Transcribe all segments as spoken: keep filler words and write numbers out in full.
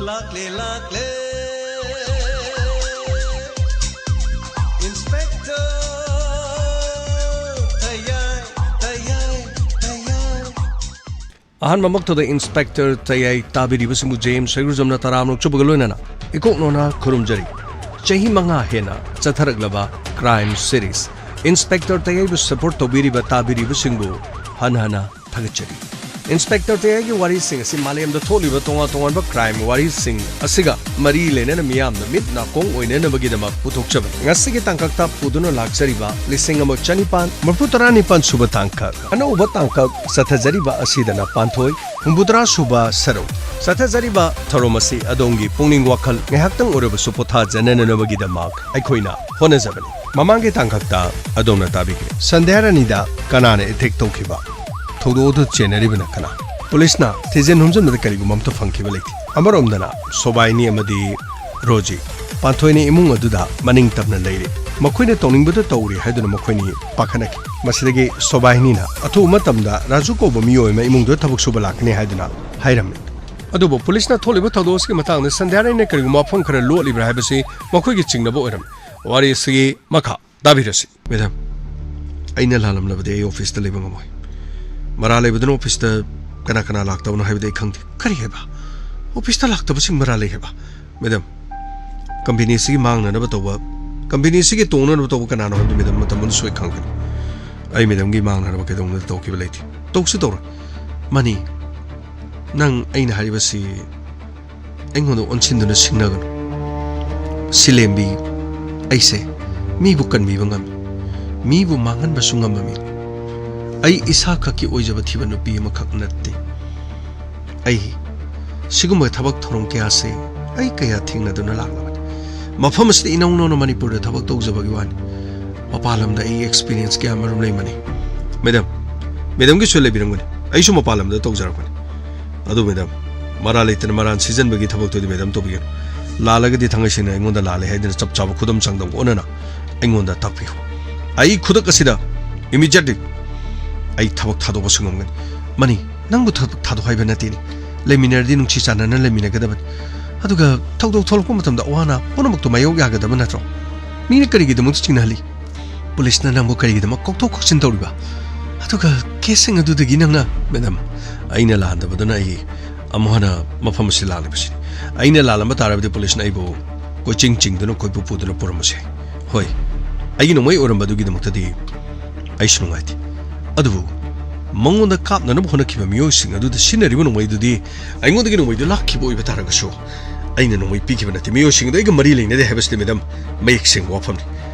ꯂꯥꯛꯂꯦ, ꯂꯥꯛꯂꯦ, Inspector ꯇꯌꯥꯏ, ꯇꯌꯥꯏ, ꯇꯌꯥꯏ꯫ ꯑꯍꯥꯟꯕꯃꯛꯇꯗ Inspector ꯇꯌꯥꯏ ꯇꯥꯕꯤꯔꯤꯕꯁꯤꯡꯕꯨ James ꯁꯩꯒ꯭ꯔꯨꯖꯝꯅ ꯇꯔꯥꯝꯅ ꯑꯣꯛꯆꯕꯒ ꯂꯣꯏꯅꯅ ꯏꯀꯣꯛ ꯅꯣꯟꯅ ꯈꯨꯔꯨꯝꯖꯔꯤ꯫ ꯆꯍꯤ ꯃꯉꯥ ꯍꯦꯟꯅ ꯆꯠꯊꯔꯛꯂꯕ crime series Inspector ꯇꯌꯥꯏꯕꯨ support ꯇꯧꯕꯤꯔꯤꯕ ꯇꯥꯕꯤꯔꯤꯕꯁꯤꯡꯕꯨ ꯍꯟꯅ ꯍꯟꯅ ꯊꯥꯒꯠꯆꯔꯤ꯫ Inspector ꯇꯌꯥꯏꯒꯤ ꯋꯥꯔꯤꯁꯤꯡ ꯑꯁꯤ ꯃꯥꯂꯦꯝꯗ ꯊꯣꯛꯂꯤꯕ ꯇꯣꯉꯥꯟ ꯇꯣꯉꯥꯟꯕ crime ꯋꯥꯔꯤꯁꯤꯡ ꯑꯁꯤꯒ ꯃꯔꯤ ꯂꯩꯅꯅ ꯃꯤꯌꯥꯝꯅ ꯃꯤꯠ ꯅꯥꯀꯣꯡ ꯑꯣꯏꯅꯅꯕꯒꯤꯗꯃꯛ ꯄꯨꯊꯣꯛꯆꯕꯅꯤ꯫ ꯉꯁꯤꯒꯤ ꯇꯥꯡꯀꯛꯇ ꯄꯨꯗꯨꯅ ꯂꯥꯛꯆꯔꯤꯕ ꯂꯤꯁꯤꯡ ꯑꯃ ꯆꯅꯤꯄꯥꯟ ꯃꯔꯤꯐꯨ ꯇꯔꯥꯅꯤꯄꯥꯟ ꯁꯨꯕ ꯇꯥꯡꯀꯛ, ꯑꯅꯧꯕ ꯇꯥꯡꯀꯛ ꯆꯠꯊꯖꯔꯤꯕ ꯑꯁꯤꯗꯅ ꯄꯥꯟꯊꯣꯏ, ꯍꯨꯝꯐꯨꯇꯔꯥ ꯁꯨꯕ ꯁꯔꯨꯛ꯫ ꯆꯠꯊꯖꯔꯤꯕ ꯊꯧꯔꯝ ꯑꯁꯤ ꯑꯗꯣꯝꯒꯤ ꯄꯨꯛꯅꯤꯡ ꯋꯥꯈꯜ ꯉꯥꯏꯍꯥꯛꯇꯪ ꯑꯣꯏꯔꯕꯁꯨ ꯄꯣꯊꯥꯖꯅꯅꯕꯒꯤꯗꯃꯛ ꯑꯩꯈꯣꯏꯅ ꯍꯣꯠꯅꯖꯕꯅꯤ꯫ ꯃꯃꯥꯡꯒꯤ ꯇꯥꯡꯀꯛꯇ ꯑꯗꯣꯝꯅ ꯇꯥꯕꯤꯈ꯭ꯔꯦ, ꯁꯟꯙ꯭ꯌꯥ ꯔꯥꯅꯤꯗ ꯀꯅꯥꯅ attack ꯇꯧꯈꯤꯕ? ꯊꯧꯗꯣꯛ ꯑꯗꯨ ꯆꯦꯟꯅꯔꯤꯕꯅ ꯀꯅꯥ? ꯄꯨꯂꯤꯁꯅ ꯊꯤꯖꯤꯟ ꯍꯨꯝꯖꯤꯟꯕꯗ ꯀꯔꯤꯒꯨꯝꯕ ꯑꯝꯇ ꯐꯪꯈꯤꯕ ꯂꯩꯇꯦ꯫ ꯑꯃꯔꯣꯝꯗꯅ ꯁꯣꯕꯥꯏꯅꯤ ꯑꯃꯗꯤ ꯔꯣꯖꯤ, ꯄꯥꯟꯊꯣꯏꯅ ꯏꯃꯨꯡ ꯑꯗꯨꯗ ꯃꯅꯤꯡ ꯇꯝꯅ ꯂꯩꯔꯤ꯫ ꯃꯈꯣꯏꯅ ꯇꯧꯅꯤꯡꯕꯗꯨ ꯇꯧꯔꯤ ꯍꯥꯏꯗꯨꯅ ꯃꯈꯣꯏꯅꯤ ꯄꯥꯈꯠꯅꯈꯤ꯫ ꯃꯁꯤꯗꯒꯤ ꯁꯣꯕꯥꯏꯅꯤꯅ ꯑꯊꯨꯕ ꯃꯇꯝꯗ ꯔꯥꯖꯨ ꯀꯧꯕ ꯃꯤꯑꯣꯏ ꯑꯃ ꯏꯃꯨꯡꯗꯨꯗ ꯊꯕꯛ ꯁꯨꯕ ꯂꯥꯛꯀꯅꯤ ꯍꯥꯏꯗꯨꯅ ꯍꯥꯏꯔꯝꯃꯤ꯫ ꯑꯗꯨꯕꯨ ꯄꯨꯂꯤꯁꯅ ꯊꯣꯛꯂꯤꯕ ꯊꯧꯗꯣꯛ ꯑꯁꯤꯒꯤ ꯃꯇꯥꯡꯗ ꯁꯟꯙ꯭ꯌꯥ ꯔꯥꯅꯤꯅ ꯀꯔꯤꯒꯨꯝꯕ ꯋꯥꯐꯝ ꯈꯔ ꯂꯣꯠꯂꯤꯕ꯭ꯔꯥ ꯍꯥꯏꯕꯁꯤ ꯃꯈꯣꯏꯒꯤ ꯆꯤꯡꯅꯕ ꯑꯣꯏꯔꯝꯃꯤ꯫ ꯋꯥꯔꯤ ꯑꯁꯤꯒꯤ ꯃꯈꯥ ꯇꯥꯕꯤꯔꯁꯤ꯫ ꯃꯦꯗꯥꯝ, ꯑꯩꯅ ꯂꯥꯜꯂꯝꯂꯕꯗꯤ ꯑꯩ ꯑꯣꯐꯤꯁꯇ ꯂꯩꯕ ꯉꯝꯃꯣꯏ꯫ ꯃꯔꯥꯜ ꯂꯩꯕꯗꯨꯅ ꯑꯣꯐꯤꯁꯇ ꯀꯅꯥ ꯀꯅꯥ ꯂꯥꯛꯇꯕꯅꯣ ꯍꯥꯏꯕꯗꯤ ꯑꯩ ꯈꯪꯗꯦ꯫ ꯀꯔꯤ ꯍꯥꯏꯕ? ꯑꯣꯐꯤꯁꯇ ꯂꯥꯛꯇꯕꯁꯤꯡ ꯃꯔꯥꯜ ꯂꯩ ꯍꯥꯏꯕ? ꯃꯦꯗꯥꯝ, ꯀꯝꯄꯦꯅꯤ ꯑꯁꯤꯒꯤ ꯃꯥꯡꯅꯅꯕ ꯇꯧꯕ, ꯀꯝꯄꯦꯅꯤ ꯑꯁꯤꯒꯤ ꯇꯣꯡꯅꯅꯕ ꯇꯧꯕ ꯀꯅꯥꯅꯣ ꯍꯥꯏꯕꯗꯨ ꯃꯦꯗꯥꯝ ꯃꯇꯝ ꯑꯃꯗ ꯁꯣꯏ ꯈꯪꯒꯅꯤ꯫ ꯑꯩ ꯃꯦꯗꯥꯝꯒꯤ ꯃꯥꯡꯅꯅꯕ ꯀꯩꯗꯧꯅꯨꯡꯗ ꯇꯧꯈꯤꯕ ꯂꯩꯇꯦ꯫ ꯇꯧꯁꯨ ꯇꯧꯔꯣꯏ꯫ ꯃꯅꯤ, ꯅꯪ ꯑꯩꯅ ꯍꯥꯏꯔꯤꯕꯁꯤ ꯑꯩꯉꯣꯟꯗ ꯑꯣꯟꯁꯤꯟꯗꯨꯅ ꯁꯤꯡꯅꯒꯅꯨ꯫ ꯁꯤꯂꯦꯝꯕꯤ, ꯑꯩꯁꯦ ꯃꯤꯕꯨ ꯀꯟꯕꯤꯕ ꯉꯝꯃꯤ, ꯃꯤꯕꯨ ꯃꯥꯡꯍꯟꯕꯁꯨ ꯉꯝꯕ ꯃꯤꯅꯤ꯫ ꯑꯩ ꯏꯁꯥ ꯈꯛꯀꯤ ꯑꯣꯏꯖꯕ ꯊꯤꯕ ꯅꯨꯄꯤ ꯑꯃꯈꯛ ꯅꯠꯇꯦ꯫ ꯑꯩ ꯁꯤꯒꯨꯝꯕ ꯊꯕꯛ ꯊꯧꯔꯝ ꯀꯌꯥꯁꯦ ꯑꯩ ꯀꯌꯥ ꯊꯦꯡꯅꯗꯨꯅ ꯂꯥꯛꯂꯕꯅꯤ꯫ ꯃꯐꯝ ꯑꯁꯤꯗ ꯏꯅꯧ ꯅꯧꯅ ꯃꯅꯤꯄꯨꯔꯗ ꯊꯕꯛ ꯇꯧꯖꯕꯒꯤ ꯋꯥꯅꯤ꯫ ꯃꯄꯥꯟ ꯂꯝꯗ ꯑꯩ experience ꯀꯌꯥ ꯃꯔꯨꯝ ꯂꯩꯕꯅꯤ꯫ ꯃꯦꯗꯥꯝ, ꯃꯦꯗꯥꯝꯒꯤꯁꯨ ꯂꯩꯕꯤꯔꯝꯒꯅꯤ꯫ ꯑꯩꯁꯨ ꯃꯄꯥꯟ ꯂꯝꯗ ꯇꯧꯖꯔꯛꯄꯅꯤ꯫ ꯑꯗꯨ ꯃꯦꯗꯥꯝ, ꯃꯔꯥꯜ ꯂꯩꯇꯅ ꯃꯔꯥꯜ ꯁꯤꯖꯟꯕꯒꯤ ꯊꯕꯛꯇꯨꯗꯤ ꯃꯦꯗꯥꯝ ꯇꯧꯕꯤꯒꯅꯨ꯫ ꯂꯥꯜꯂꯒꯗꯤ ꯊꯥꯡꯒꯩ ꯁꯦꯡꯅ ꯑꯩꯉꯣꯟꯗ ꯂꯥꯜꯂꯦ ꯍꯥꯏꯗꯨꯅ ꯆꯞ ꯆꯥꯕ ꯈꯨꯗꯝ ꯆꯥꯡꯗꯝꯒ ꯑꯣꯟꯅꯅ ꯑꯩꯉꯣꯟꯗ ꯇꯥꯛꯄꯤꯌꯨ꯫ ꯑꯩ ꯈꯨꯗꯛ ꯑꯁꯤꯗ, immediately, ꯑꯩ ꯊꯕꯛ ꯊꯥꯗꯣꯛꯄꯁꯨ ꯉꯝꯒꯅꯤ꯫ ꯃꯅꯤ, ꯅꯪꯕꯨ ꯊꯕꯛ ꯊꯥꯗꯣꯛ ꯍꯥꯏꯕ ꯅꯠꯇꯦꯅꯦ꯫ ꯂꯩꯃꯤꯟꯅꯔꯗꯤ ꯅꯨꯡꯁꯤ ꯆꯥꯟꯅꯅ ꯂꯩꯃꯤꯟꯅꯒꯗꯕꯅꯤ꯫ ꯑꯗꯨꯒ ꯊꯧꯗꯣꯛ ꯊꯣꯛꯂꯛꯄ ꯃꯇꯝꯗ ꯑꯋꯥ ꯑꯅꯥ ꯄꯨꯝꯅꯃꯛꯇꯣ ꯃꯥꯌꯣꯛ ꯌꯥꯒꯗꯕ ꯅꯠꯇ꯭ꯔꯣ? ꯃꯤꯅ ꯀꯔꯤꯒꯤꯗꯃꯛꯇ ꯆꯤꯡꯅꯍꯜꯂꯤ? ꯄꯨꯂꯤꯁꯅ ꯅꯪꯕꯨ ꯀꯔꯤꯒꯤꯗꯃꯛ ꯀꯧꯊꯣꯛ ꯀꯧꯁꯤꯟ ꯇꯧꯔꯤꯕ? ꯑꯗꯨꯒ ꯀꯦꯁꯁꯤꯡ ꯑꯗꯨꯗꯒꯤ ꯅꯪꯅ, ꯃꯦꯗꯥꯝ, ꯑꯩꯅ ꯂꯥꯟꯗꯕꯗꯨꯅ ꯑꯩ ꯑꯃꯨꯛ ꯍꯟꯅ ꯃꯐꯝ ꯑꯁꯤ ꯂꯥꯛꯂꯤꯕꯁꯤꯅꯤ꯫ ꯑꯩꯅ ꯂꯥꯜꯂꯝꯕ ꯇꯥꯔꯕꯗꯤ ꯄꯨꯂꯤꯁꯅ ꯑꯩꯕꯨ ꯀꯣꯏꯆꯤꯡ ꯆꯤꯡꯗꯨꯅ ꯀꯣꯏꯄꯨ ꯄꯨꯗꯨꯅ ꯄꯨꯔꯝꯕꯁꯦ꯫ ꯍꯣꯏ, ꯑꯩꯒꯤ ꯅꯣꯡꯃꯩ ꯑꯣꯏꯔꯝꯕꯗꯨꯒꯤꯗꯃꯛꯇꯗꯤ ꯑꯩꯁꯨ ꯅꯨꯡꯉꯥꯏꯇꯦ꯫ ꯑꯗꯨꯕꯨ ꯃꯉꯣꯟꯗ ꯀꯥꯞꯅꯅꯕ ꯍꯣꯠꯅꯈꯤꯕ ꯃꯤꯑꯣꯏꯁꯤꯡ ꯑꯗꯨꯗ ꯁꯤꯖꯤꯟꯅꯔꯤꯕ ꯅꯣꯡꯃꯩꯗꯨꯗꯤ ꯑꯩꯉꯣꯟꯗꯒꯤ ꯅꯣꯡꯃꯩꯗꯨ ꯂꯥꯛꯈꯤꯕ ꯑꯣꯏꯕ ꯇꯥꯔꯒꯁꯨ, ꯑꯩꯅ ꯅꯣꯡꯃꯩ ꯄꯤꯈꯤꯕ ꯅꯠꯇꯦ꯫ ꯃꯤꯑꯣꯏꯁꯤꯡ ꯑꯗꯨ ꯑꯩꯒ ꯃꯔꯤ ꯂꯩꯅꯗꯦ ꯍꯥꯏꯕꯁꯤꯗꯤ, ꯃꯦꯗꯥꯝ, ꯃꯌꯦꯛ ꯁꯦꯡꯕ ꯋꯥꯐꯝꯅꯤ꯫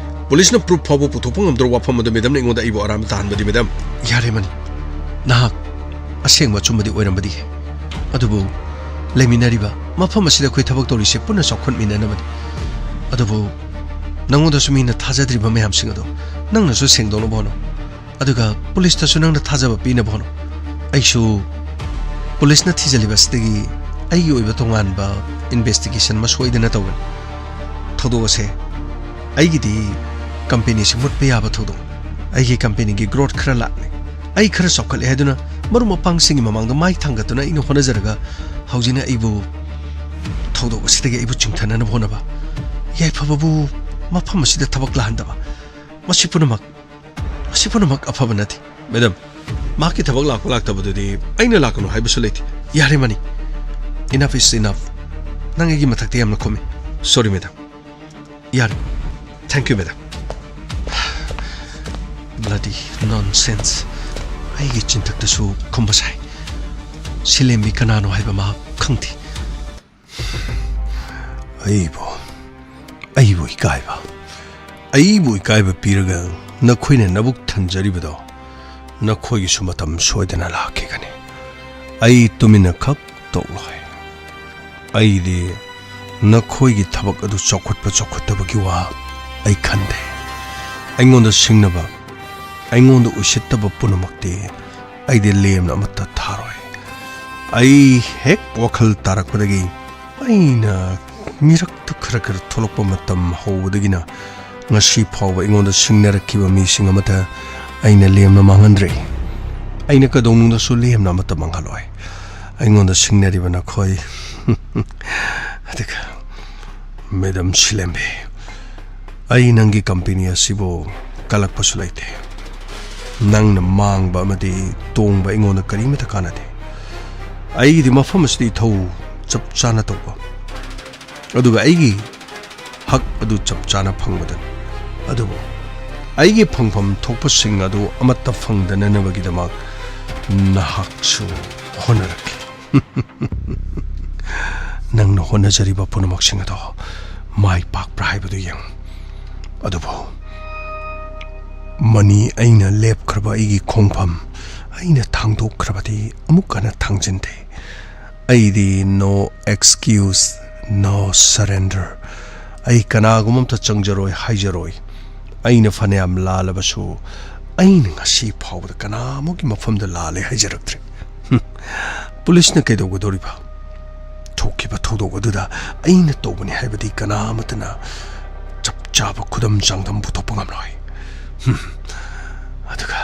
ꯄꯨꯂꯤꯁꯅ ꯄ꯭ꯔꯨꯐ ꯐꯥꯎꯕ ꯄꯨꯊꯣꯛꯄ ꯉꯝꯗ꯭ꯔꯕ ꯋꯥꯐꯝ ꯑꯗꯨ ꯃꯦꯗꯥꯝꯅ ꯑꯩꯉꯣꯟꯗ ꯑꯩꯕꯨ ꯑꯔꯥꯟꯕ ꯇꯥꯍꯟꯕꯗꯤ, ꯃꯦꯗꯥꯝ꯫ ꯌꯥꯔꯦ ꯃꯅꯤ, ꯅꯍꯥꯛ ꯑꯁꯦꯡꯕ ꯑꯆꯨꯝꯕꯗꯤ ꯑꯣꯏꯔꯝꯕꯗꯤ ꯌꯥꯏ, ꯑꯗꯨꯕꯨ ꯂꯩꯃꯤꯟꯅꯔꯤꯕ ꯃꯐꯝ ꯑꯁꯤꯗ ꯑꯩꯈꯣꯏ ꯊꯕꯛ ꯇꯧꯔꯤꯁꯦ ꯄꯨꯟꯅ ꯆꯥꯎꯈꯠꯃꯤꯟꯅꯅꯕꯅꯤ꯫ ꯑꯗꯨꯕꯨ ꯅꯉꯣꯟꯗꯁꯨ ꯃꯤꯅ ꯊꯥꯖꯗ꯭ꯔꯤꯕ ꯃꯌꯥꯝꯁꯤꯡ ꯑꯗꯣ ꯅꯪꯅꯁꯨ ꯁꯦꯡꯗꯣꯛꯅꯕ ꯍꯣꯠꯅꯧ꯫ ꯑꯗꯨꯒ ꯄꯨꯂꯤꯁꯇꯁꯨ ꯅꯪꯅ ꯊꯥꯖꯕ ꯄꯤꯅꯕ ꯍꯣꯠꯅꯧ꯫ ꯑꯩꯁꯨ ꯄꯨꯂꯤꯁꯅ ꯊꯤꯖꯤꯜꯂꯤꯕ ꯑꯁꯤꯗꯒꯤ ꯑꯩꯒꯤ ꯑꯣꯏꯕ ꯇꯣꯉꯥꯟꯕ ꯏꯟꯚꯦꯁꯇꯤꯒꯦꯁꯟ ꯑꯃ ꯁꯣꯏꯗꯅ ꯇꯧꯒꯅꯤ꯫ ꯊꯧꯗꯣꯛ ꯑꯁꯦ ꯑꯩꯒꯤꯗꯤ ꯀꯝꯄꯦꯅꯤꯁꯤ ꯃꯨꯠꯄ ꯌꯥꯕ ꯊꯧꯗꯣꯛ, ꯑꯩꯒꯤ ꯀꯝꯄꯦꯅꯤꯒꯤ ꯒ꯭ꯔꯣꯠ ꯈꯔ ꯂꯥꯛꯂꯦ, ꯑꯩ ꯈꯔ ꯆꯥꯎꯈꯠꯂꯦ ꯍꯥꯏꯗꯨꯅ ꯃꯔꯨꯞ ꯃꯄꯥꯡꯁꯤꯡꯒꯤ ꯃꯃꯥꯡꯗ ꯃꯥꯏ ꯊꯥꯡꯒꯠꯇꯨꯅ ꯑꯩꯅ ꯍꯣꯠꯅꯖꯔꯒ, ꯍꯧꯖꯤꯛꯅ ꯑꯩꯕꯨ ꯊꯧꯗꯣꯛ ꯑꯁꯤꯗꯒꯤ ꯑꯩꯕꯨ ꯆꯤꯡꯊꯅꯅꯕ ꯍꯣꯠꯅꯕ꯫ ꯌꯥꯏꯐꯕꯕꯨ ꯃꯐꯝ ꯑꯁꯤꯗ ꯊꯕꯛ ꯂꯥꯛꯍꯟꯗꯕ, ꯃꯁꯤ ꯄꯨꯝꯅꯃꯛ, ꯃꯁꯤ ꯄꯨꯝꯅꯃꯛ ꯑꯐꯕ ꯅꯠꯇꯦ꯫ ꯃꯦꯗꯥꯝ, ꯃꯍꯥꯛꯀꯤ ꯊꯕꯛ ꯂꯥꯛꯄ ꯂꯥꯛꯇꯕꯗꯨꯗꯤ ꯑꯩꯅ ꯂꯥꯛꯀꯅꯨ ꯍꯥꯏꯕꯁꯨ ꯂꯩꯇꯦ꯫ ꯌꯥꯔꯦ ꯃꯅꯤ, enough is enough꯫ ꯅꯪ ꯑꯩꯒꯤ ꯃꯊꯛꯇ ꯌꯥꯝꯅ ꯈꯨꯝꯃꯤ꯫ Sorry madam. ꯌꯥꯔꯦ꯫ Thank you madam. Bloody nonsense꯫ ꯑꯩꯒꯤ ꯆꯤꯟꯊꯛꯇꯁꯨ ꯈꯨꯝꯕ ꯁꯥꯏ꯫ ꯁꯤꯂꯦꯝꯕꯤ ꯀꯅꯥꯅꯣ ꯍꯥꯏꯕ ꯃꯍꯥꯛ ꯈꯪꯗꯦ꯫ ꯑꯩꯕꯨ, ꯑꯩꯕꯨ ꯏꯀꯥꯏꯕ, ꯑꯩꯕꯨ ꯏꯀꯥꯏꯕ ꯄꯤꯔꯒ ꯅꯈꯣꯏꯅ ꯅꯕꯨꯛ ꯊꯟꯖꯔꯤꯕꯗꯣ, ꯅꯈꯣꯏꯒꯤꯁꯨ ꯃꯇꯝ ꯁꯣꯏꯗꯅ ꯂꯥꯛꯈꯤꯒꯅꯤ꯫ ꯑꯩ ꯇꯨꯃꯤꯟꯅ ꯈꯛ ꯇꯣꯛꯂꯣꯏ꯫ ꯑꯩꯗꯤ ꯅꯈꯣꯏꯒꯤ ꯊꯕꯛ ꯑꯗꯨ ꯆꯥꯎꯈꯠꯄ ꯆꯥꯎꯈꯠꯇꯕꯒꯤ ꯋꯥ ꯑꯩ ꯈꯟꯗꯦ꯫ ꯑꯩꯉꯣꯟꯗ ꯁꯤꯡꯅꯕ, ꯑꯩꯉꯣꯟꯗ ꯎꯁꯤꯠꯇꯕ ꯄꯨꯝꯅꯃꯛꯇꯤ ꯑꯩꯗꯤ ꯂꯦꯝꯅ ꯑꯃꯠꯇ ꯊꯥꯔꯣꯏ꯫ ꯑꯩ ꯍꯦꯛ ꯋꯥꯈꯜ ꯇꯥꯔꯛꯄꯗꯒꯤ ꯑꯩꯅ ꯃꯤꯔꯛꯇꯨ ꯈꯔ ꯈꯔ ꯊꯣꯛꯂꯛꯄ ꯃꯇꯝ ꯍꯧꯕꯗꯒꯤꯅ ꯉꯁꯤ ꯐꯥꯎꯕ ꯑꯩꯉꯣꯟꯗ ꯁꯤꯡꯅꯔꯛꯈꯤꯕ ꯃꯤꯁꯤꯡ ꯑꯃꯠꯇ ꯑꯩꯅ ꯂꯦꯝꯅ ꯃꯥꯡꯍꯟꯗ꯭ꯔꯤ꯫ ꯑꯩꯅ ꯀꯩꯗꯧꯅꯨꯡꯗꯁꯨ ꯂꯦꯝꯅ ꯑꯃꯠꯇ ꯃꯥꯡꯍꯜꯂꯣꯏ꯫ ꯑꯩꯉꯣꯟꯗ ꯁꯤꯡꯅꯔꯤꯕ ꯅꯈꯣꯏ꯫ ꯑꯗꯨꯒ ꯃꯦꯗꯥꯝ ꯁꯤꯂꯦꯝꯕꯤ, ꯑꯩ ꯅꯪꯒꯤ ꯀꯝꯄꯦꯅꯤ ꯑꯁꯤꯕꯨ ꯀꯜꯂꯛꯄꯁꯨ ꯂꯩꯇꯦ꯫ ꯅꯪꯅ ꯃꯥꯡꯕ ꯑꯃꯗꯤ ꯇꯣꯡꯕ ꯑꯩꯉꯣꯟꯗ ꯀꯔꯤꯃꯠꯇ ꯀꯥꯟꯅꯗꯦ꯫ ꯑꯩꯒꯤꯗꯤ ꯃꯐꯝ ꯑꯁꯤꯗ ꯏꯊꯧ ꯆꯞ ꯆꯥꯅ ꯇꯧꯕ, ꯑꯗꯨꯒ ꯑꯩꯒꯤ ꯍꯛ ꯑꯗꯨ ꯆꯞ ꯆꯥꯅ ꯐꯪꯕꯗꯅꯤ꯫ ꯑꯗꯨꯕꯨ ꯑꯩꯒꯤ ꯐꯪꯐꯝ ꯊꯣꯛꯄꯁꯤꯡ ꯑꯗꯨ ꯑꯃꯠꯇ ꯐꯪꯗꯅꯅꯕꯒꯤꯗꯃꯛ ꯅꯍꯥꯛꯁꯨ ꯍꯣꯠꯅꯔꯛꯈꯤ꯫ ꯅꯪꯅ ꯍꯣꯠꯅꯖꯔꯤꯕ ꯄꯨꯝꯅꯃꯛꯁꯤꯡ ꯑꯗꯣ ꯃꯥꯏ ꯄꯥꯛꯄ꯭ꯔꯥ ꯍꯥꯏꯕꯗꯨ ꯌꯦꯡꯉꯨ꯫ ꯑꯗꯨꯕꯨ ꯃꯅꯤ, ꯑꯩꯅ ꯂꯦꯞꯈ꯭ꯔꯕ ꯑꯩꯒꯤ ꯈꯣꯡꯐꯝ ꯑꯩꯅ ꯊꯥꯡꯗꯣꯛꯈ꯭ꯔꯕꯗꯤ ꯑꯃꯨꯛ ꯍꯟꯅ ꯊꯥꯡꯖꯤꯟꯗꯦ꯫ ꯑꯩꯗꯤ no excuse, no surrender꯫ ꯑꯩ ꯀꯅꯥꯒꯨꯝꯕ ꯑꯝꯇ ꯆꯪꯖꯔꯣꯏ, ꯍꯥꯏꯖꯔꯣꯏ꯫ ꯑꯩꯅ ꯐꯅꯌꯥꯝ ꯂꯥꯜꯂꯕꯁꯨ, ꯑꯩꯅ ꯉꯁꯤ ꯐꯥꯎꯕꯗ ꯀꯅꯥ ꯑꯃꯒꯤ ꯃꯐꯝꯗ ꯂꯥꯜꯂꯦ ꯍꯥꯏꯖꯔꯛꯇ꯭ꯔꯤ꯫ ꯍꯨꯝ꯫ ꯄꯨꯂꯤꯁꯅ ꯀꯩꯗꯧꯒꯗꯧꯔꯤꯕ? ꯊꯣꯛꯈꯤꯕ ꯊꯧꯗꯣꯛ ꯑꯗꯨꯗ ꯑꯩꯅ ꯇꯧꯕꯅꯤ ꯍꯥꯏꯕꯗꯤ ꯀꯅꯥ ꯑꯃꯠꯇꯅ ꯆꯞ ꯆꯥꯕ ꯈꯨꯗꯝ ꯆꯥꯡꯗꯝ ꯄꯨꯊꯣꯛꯄ ꯉꯝꯂꯣꯏ꯫ ꯍꯨꯝ꯫ ꯑꯗꯨꯒ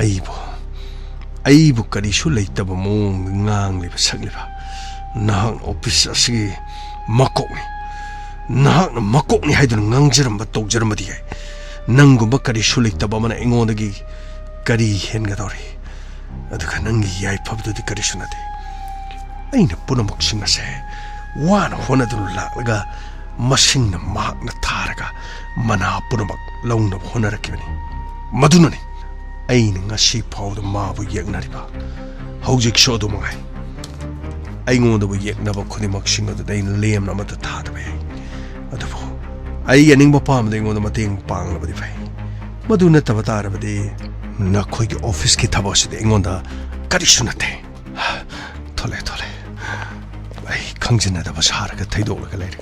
ꯑꯩꯕꯨ, ꯑꯩꯕꯨ ꯀꯔꯤꯁꯨ ꯂꯩꯇꯕ ꯃꯑꯣꯡꯗ ꯉꯥꯡꯂꯤꯕ ꯁꯛꯂꯤꯕ ꯅꯍꯥꯛꯅ ꯑꯣꯐꯤꯁ ꯑꯁꯤꯒꯤ ꯃꯀꯣꯛꯅꯤ꯫ ꯅꯍꯥꯛꯅ ꯃꯀꯣꯛꯅꯤ ꯍꯥꯏꯗꯨꯅ ꯉꯥꯡꯖꯔꯝꯕ ꯇꯧꯖꯔꯝꯕꯗꯤ ꯌꯥꯏ꯫ ꯅꯪꯒꯨꯝꯕ ꯀꯔꯤꯁꯨ ꯂꯩꯇꯕ ꯑꯃꯅ ꯑꯩꯉꯣꯟꯗꯒꯤ ꯀꯔꯤ ꯍꯦꯟꯒꯗꯧꯔꯤ? ꯑꯗꯨꯒ ꯅꯪꯒꯤ ꯌꯥꯏꯐꯕꯗꯨꯗꯤ ꯀꯔꯤꯁꯨ ꯅꯠꯇꯦ꯫ ꯑꯩꯅ ꯄꯨꯝꯅꯃꯛꯁꯤꯡ ꯑꯁꯦ ꯋꯥꯅ ꯍꯣꯠꯅꯗꯨꯅ ꯂꯥꯛꯂꯒ ꯃꯁꯤꯡꯅ ꯃꯍꯥꯛꯅ ꯊꯥꯔꯒ ꯃꯅꯥ ꯄꯨꯝꯅꯃꯛ ꯂꯧꯅꯕ ꯍꯣꯠꯅꯔꯛꯈꯤꯕꯅꯤ꯫ ꯃꯗꯨꯅꯅꯤ ꯑꯩꯅ ꯉꯁꯤ ꯐꯥꯎꯕꯗ ꯃꯥꯕꯨ ꯌꯦꯛꯅꯔꯤꯕ꯫ ꯍꯧꯖꯤꯛꯁꯨ ꯑꯗꯨ ꯃꯉꯥꯏ꯫ ꯑꯩꯉꯣꯟꯗꯕꯨ ꯌꯦꯛꯅꯕ ꯈꯨꯗꯤꯡꯃꯛꯁꯤꯡ ꯑꯗꯨꯗ ꯑꯩꯅ ꯂꯦꯝꯅ ꯑꯃꯠꯇ ꯊꯥꯗꯕ ꯌꯥꯏ꯫ ꯑꯗꯨꯕꯨ ꯑꯩꯒꯤ ꯑꯅꯤꯡꯕ ꯄꯥꯝꯕꯗ ꯑꯩꯉꯣꯟꯗ ꯃꯇꯦꯡ ꯄꯥꯡꯂꯕꯗꯤ ꯐꯩ꯫ ꯃꯗꯨ ꯅꯠꯇꯕ ꯇꯥꯔꯕꯗꯤ ꯅꯈꯣꯏꯒꯤ ꯑꯣꯐꯤꯁꯀꯤ ꯊꯕꯛ ꯑꯁꯤꯗꯤ ꯑꯩꯉꯣꯟꯗ ꯀꯔꯤꯁꯨ ꯅꯠꯇꯦ꯫ ꯊꯣꯛꯂꯦ, ꯊꯣꯛꯂꯦ꯫ ꯑꯩ ꯈꯪꯖꯤꯟꯅꯗꯕ ꯁꯥꯔꯒ ꯊꯩꯗꯣꯛꯂꯒ ꯂꯩꯔꯦ꯫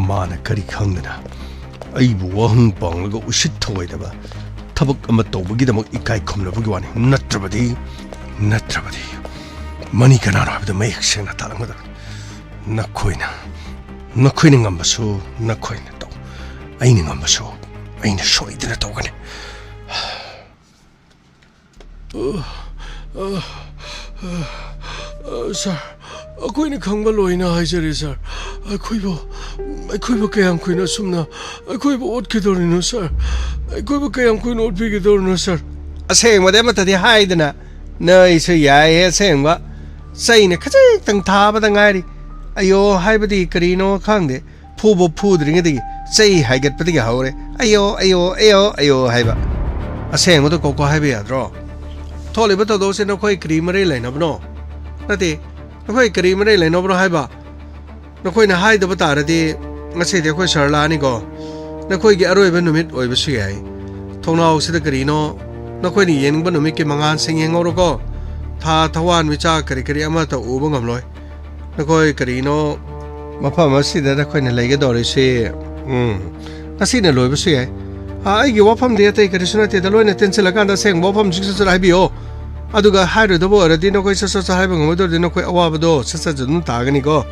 ꯃꯥꯅ ꯀꯔꯤ ꯈꯪꯗꯅ ꯑꯩꯕꯨ ꯋꯥꯍꯪ ꯄꯥꯡꯂꯒ ꯎꯁꯤꯠ ꯊꯧꯑꯣꯏꯗꯕ ꯊꯕꯛ ꯑꯃ ꯇꯧꯕꯒꯤꯗꯃꯛ ꯏꯀꯥꯏ ꯈꯨꯝꯅꯕꯒꯤ ꯋꯥꯅꯤ꯫ ꯅꯠꯇ꯭ꯔꯕꯗꯤ, ꯅꯠꯇ꯭ꯔꯕꯗꯤ ꯃꯅꯤ ꯀꯅꯥꯅꯣ ꯍꯥꯏꯕꯗꯨ ꯃꯌꯦꯛ ꯁꯦꯡꯅ ꯇꯥꯛꯂꯝꯒꯗꯕꯅꯤ꯫ ꯅꯈꯣꯏꯅ, ꯅꯈꯣꯏꯅ ꯉꯝꯕꯁꯨ ꯅꯈꯣꯏꯅ ꯇꯧ꯫ ꯑꯩꯅ ꯉꯝꯕꯁꯨ ꯑꯩꯅ ꯁꯣꯏꯗꯅ ꯇꯧꯒꯅꯤ꯫ ꯑ, ꯁꯥꯔ, ꯑꯩꯈꯣꯏꯅ ꯈꯪꯕ ꯂꯣꯏꯅ ꯍꯥꯏꯖꯔꯦ, ꯁꯥꯔ꯫ ꯑꯩꯈꯣꯏꯕꯨ, ꯑꯩꯈꯣꯏꯕꯨ ꯀꯌꯥꯝ ꯀꯨꯏꯅ ꯑꯁꯨꯝꯅ ꯑꯩꯈꯣꯏꯕꯨ ꯑꯣꯠꯈꯤꯗꯧꯔꯤꯅꯣ, ꯁꯥꯔ? ꯑꯩꯈꯣꯏꯕꯨ ꯀꯌꯥꯝ ꯀꯨꯏꯅ ꯑꯣꯠꯄꯤꯒꯗꯧꯔꯤꯅꯣ, ꯁꯥꯔ? ꯑꯁꯦꯡꯕꯗꯤ ꯑꯃꯠꯇꯗꯤ ꯍꯥꯏꯗꯅ, ꯅꯣꯏꯁꯨ ꯌꯥꯏꯍꯦ ꯑꯁꯦꯡꯕ꯫ ꯆꯩꯅ ꯈꯖꯤꯛꯇꯪ ꯊꯥꯕꯗ ꯉꯥꯏꯔꯤ꯫ ꯑꯌꯣ ꯍꯥꯏꯕꯗꯤ ꯀꯔꯤꯅꯣ ꯈꯪꯗꯦ꯫ ꯐꯨꯕ ꯐꯨꯗ꯭ꯔꯤꯉꯩꯗꯒꯤ ꯆꯩ ꯍꯥꯏꯒꯠꯄꯗꯒꯤ ꯍꯧꯔꯦ꯫ "ꯑꯌꯣ, ꯑꯌꯣ, ꯑꯌꯣ, ꯑꯌꯣ" ꯍꯥꯏꯕ꯫ ꯑꯁꯦꯡꯕꯗꯣ ꯀꯣꯀꯣ ꯍꯥꯏꯕ ꯌꯥꯗ꯭ꯔꯣ? ꯊꯣꯛꯂꯤꯕ ꯊꯧꯗꯣꯛꯁꯦ ꯅꯈꯣꯏ ꯀꯔꯤ ꯃꯔꯩ ꯂꯩꯅꯕꯅꯣ? ꯅꯠꯇꯦ, ꯅꯈꯣꯏ ꯀꯔꯤ ꯃꯔꯩ ꯂꯩꯅꯕꯅꯣ ꯍꯥꯏꯕ? ꯅꯈꯣꯏꯅ ꯍꯥꯏꯗꯕ ꯇꯥꯔꯗꯤ ꯉꯁꯤꯗꯤ ꯑꯩꯈꯣꯏ ꯁꯥꯔ ꯂꯥꯛꯑꯅꯤꯀꯣ꯫ ꯅꯈꯣꯏꯒꯤ ꯑꯔꯣꯏꯕ ꯅꯨꯃꯤꯠ ꯑꯣꯏꯕꯁꯨ ꯌꯥꯏ꯫ ꯊꯣꯡꯅꯥꯎꯁꯤꯗ ꯀꯔꯤꯅꯣ? ꯅꯈꯣꯏꯅ ꯌꯦꯡꯅꯤꯡꯕ ꯅꯨꯃꯤꯠꯀꯤ ꯃꯉꯥꯜꯁꯤꯡ ꯌꯦꯡꯍꯧꯔꯣꯀꯣ꯫ ꯊꯥ, ꯊꯋꯥꯟꯃꯤꯆꯥꯛ ꯀꯔꯤ ꯀꯔꯤ ꯑꯃꯠꯇ ꯎꯕ ꯉꯝꯂꯣꯏ꯫ ꯅꯈꯣꯏ ꯀꯔꯤꯅꯣ? ꯃꯐꯝ ꯑꯁꯤꯗ ꯅꯈꯣꯏꯅ ꯂꯩꯒꯗꯧꯔꯤꯁꯤ, ꯎꯝ, ꯉꯁꯤꯅ ꯂꯣꯏꯕꯁꯨ ꯌꯥꯏ꯫ ꯑ, ꯑꯩꯒꯤ ꯋꯥꯐꯝꯗꯤ ꯑꯇꯩ ꯀꯔꯤꯁꯨ ꯅꯠꯇꯦꯗ, ꯂꯣꯏꯅ ꯇꯦꯟꯁꯤꯜꯂꯀꯥꯟꯗ ꯑꯁꯦꯡꯕ ꯋꯥꯐꯝꯁꯤꯡꯁꯨ ꯁꯠ ꯍꯥꯏꯕꯤꯌꯣ꯫ ꯑꯗꯨꯒ ꯍꯥꯏꯔꯣꯏꯗꯕ ꯑꯣꯏꯔꯗꯤ ꯅꯈꯣꯏ ꯁꯠ ꯁꯠ ꯁꯠ ꯍꯥꯏꯕ ꯉꯝꯃꯣꯏꯗꯧꯔꯗꯤ ꯅꯈꯣꯏ ꯑꯋꯥꯕꯗꯣ ꯁꯠ ꯁꯠ ꯑꯗꯨꯝ ꯇꯥꯒꯅꯤꯀꯣ꯫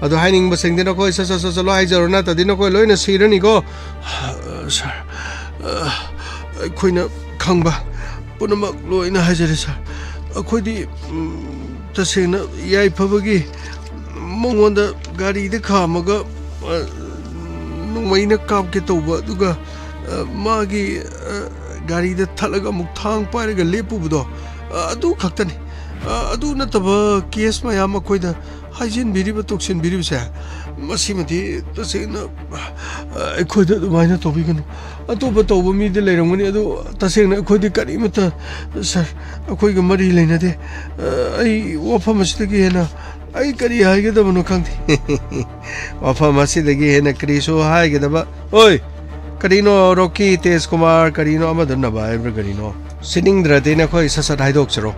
ꯑꯗꯣ ꯍꯥꯏꯅꯤꯡꯕꯁꯤꯡꯗꯤ ꯅꯈꯣꯏ ꯁꯠ ꯁꯠ ꯁꯠ ꯁꯠ ꯂꯣꯏ ꯍꯥꯏꯖꯔꯣ, ꯅꯠꯇ꯭ꯔꯗꯤ ꯅꯈꯣꯏ ꯂꯣꯏꯅ ꯁꯤꯔꯅꯤꯀꯣ꯫ ꯁꯥꯔ, ꯑ, ꯑꯩꯈꯣꯏꯅ ꯈꯪꯕ ꯄꯨꯝꯅꯃꯛ ꯂꯣꯏꯅ ꯍꯥꯏꯖꯔꯦ, ꯁꯥꯔ꯫ ꯑꯩꯈꯣꯏꯗꯤ, ꯎꯝ, ꯇꯁꯦꯡꯅ ꯌꯥꯏꯐꯕꯒꯤ ꯃꯉꯣꯟꯗ ꯒꯥꯔꯤꯗ ꯈꯥꯝꯃꯒ, ꯑ, ꯅꯣꯡꯃꯩꯅ ꯀꯥꯞꯀꯦ ꯇꯧꯕ, ꯑꯗꯨꯒ, ꯑ, ꯃꯥꯒꯤ, ꯑ, ꯒꯥꯔꯤꯗ ꯊꯠꯂꯒ ꯑꯃꯨꯛ ꯊꯥꯡ ꯄꯥꯏꯔꯒ ꯂꯦꯞꯄꯨꯕꯗꯣ, ꯑ, ꯑꯗꯨ ꯈꯛꯇꯅꯤ꯫ ꯑ, ꯑꯗꯨ ꯅꯠꯇꯕ ꯀꯦꯁ ꯃꯌꯥꯝ ꯑꯩꯈꯣꯏꯗ ꯍꯥꯏꯖꯤꯟꯕꯤꯔꯤꯕ, ꯇꯣꯛꯁꯤꯟꯕꯤꯔꯤꯕꯁꯦ, ꯃꯁꯤꯃꯗꯤ ꯇꯁꯦꯡꯅ, ꯑ, ꯑꯩꯈꯣꯏꯗ ꯑꯗꯨꯃꯥꯏꯅ ꯇꯧꯕꯤꯒꯅꯨ꯫ ꯑꯇꯣꯞꯄ ꯇꯧꯕ ꯃꯤꯗꯤ ꯂꯩꯔꯝꯒꯅꯤ, ꯑꯗꯨ ꯇꯁꯦꯡꯅ ꯑꯩꯈꯣꯏꯗꯤ ꯀꯔꯤꯃꯠꯇ, ꯁꯥꯔ, ꯑꯩꯈꯣꯏꯒ ꯃꯔꯤ ꯂꯩꯅꯗꯦ꯫ ꯑ, ꯑꯩ ꯋꯥꯐꯝ ꯑꯁꯤꯗꯒꯤ ꯍꯦꯟꯅ ꯑꯩ ꯀꯔꯤ ꯍꯥꯏꯒꯗꯕꯅꯣ ꯈꯪꯗꯦ꯫ ꯋꯥꯐꯝ ꯑꯁꯤꯗꯒꯤ ꯍꯦꯟꯅ ꯀꯔꯤꯁꯨ ꯍꯥꯏꯒꯗꯕ? ꯑꯣꯏ, ꯀꯔꯤꯅꯣ ꯔꯣꯀꯤ, ꯇꯦꯖ ꯀꯨꯃꯥꯔ, ꯀꯔꯤꯅꯣ ꯑꯃꯗꯨ ꯅꯚꯥ ꯍꯥꯏꯕ꯭ꯔꯥ ꯀꯔꯤꯅꯣ? ꯁꯤꯅꯤꯡꯗ꯭ꯔꯗꯤ ꯅꯈꯣꯏ ꯁꯠ ꯁꯠ ꯍꯥꯏꯗꯣꯛꯆꯔꯣ꯫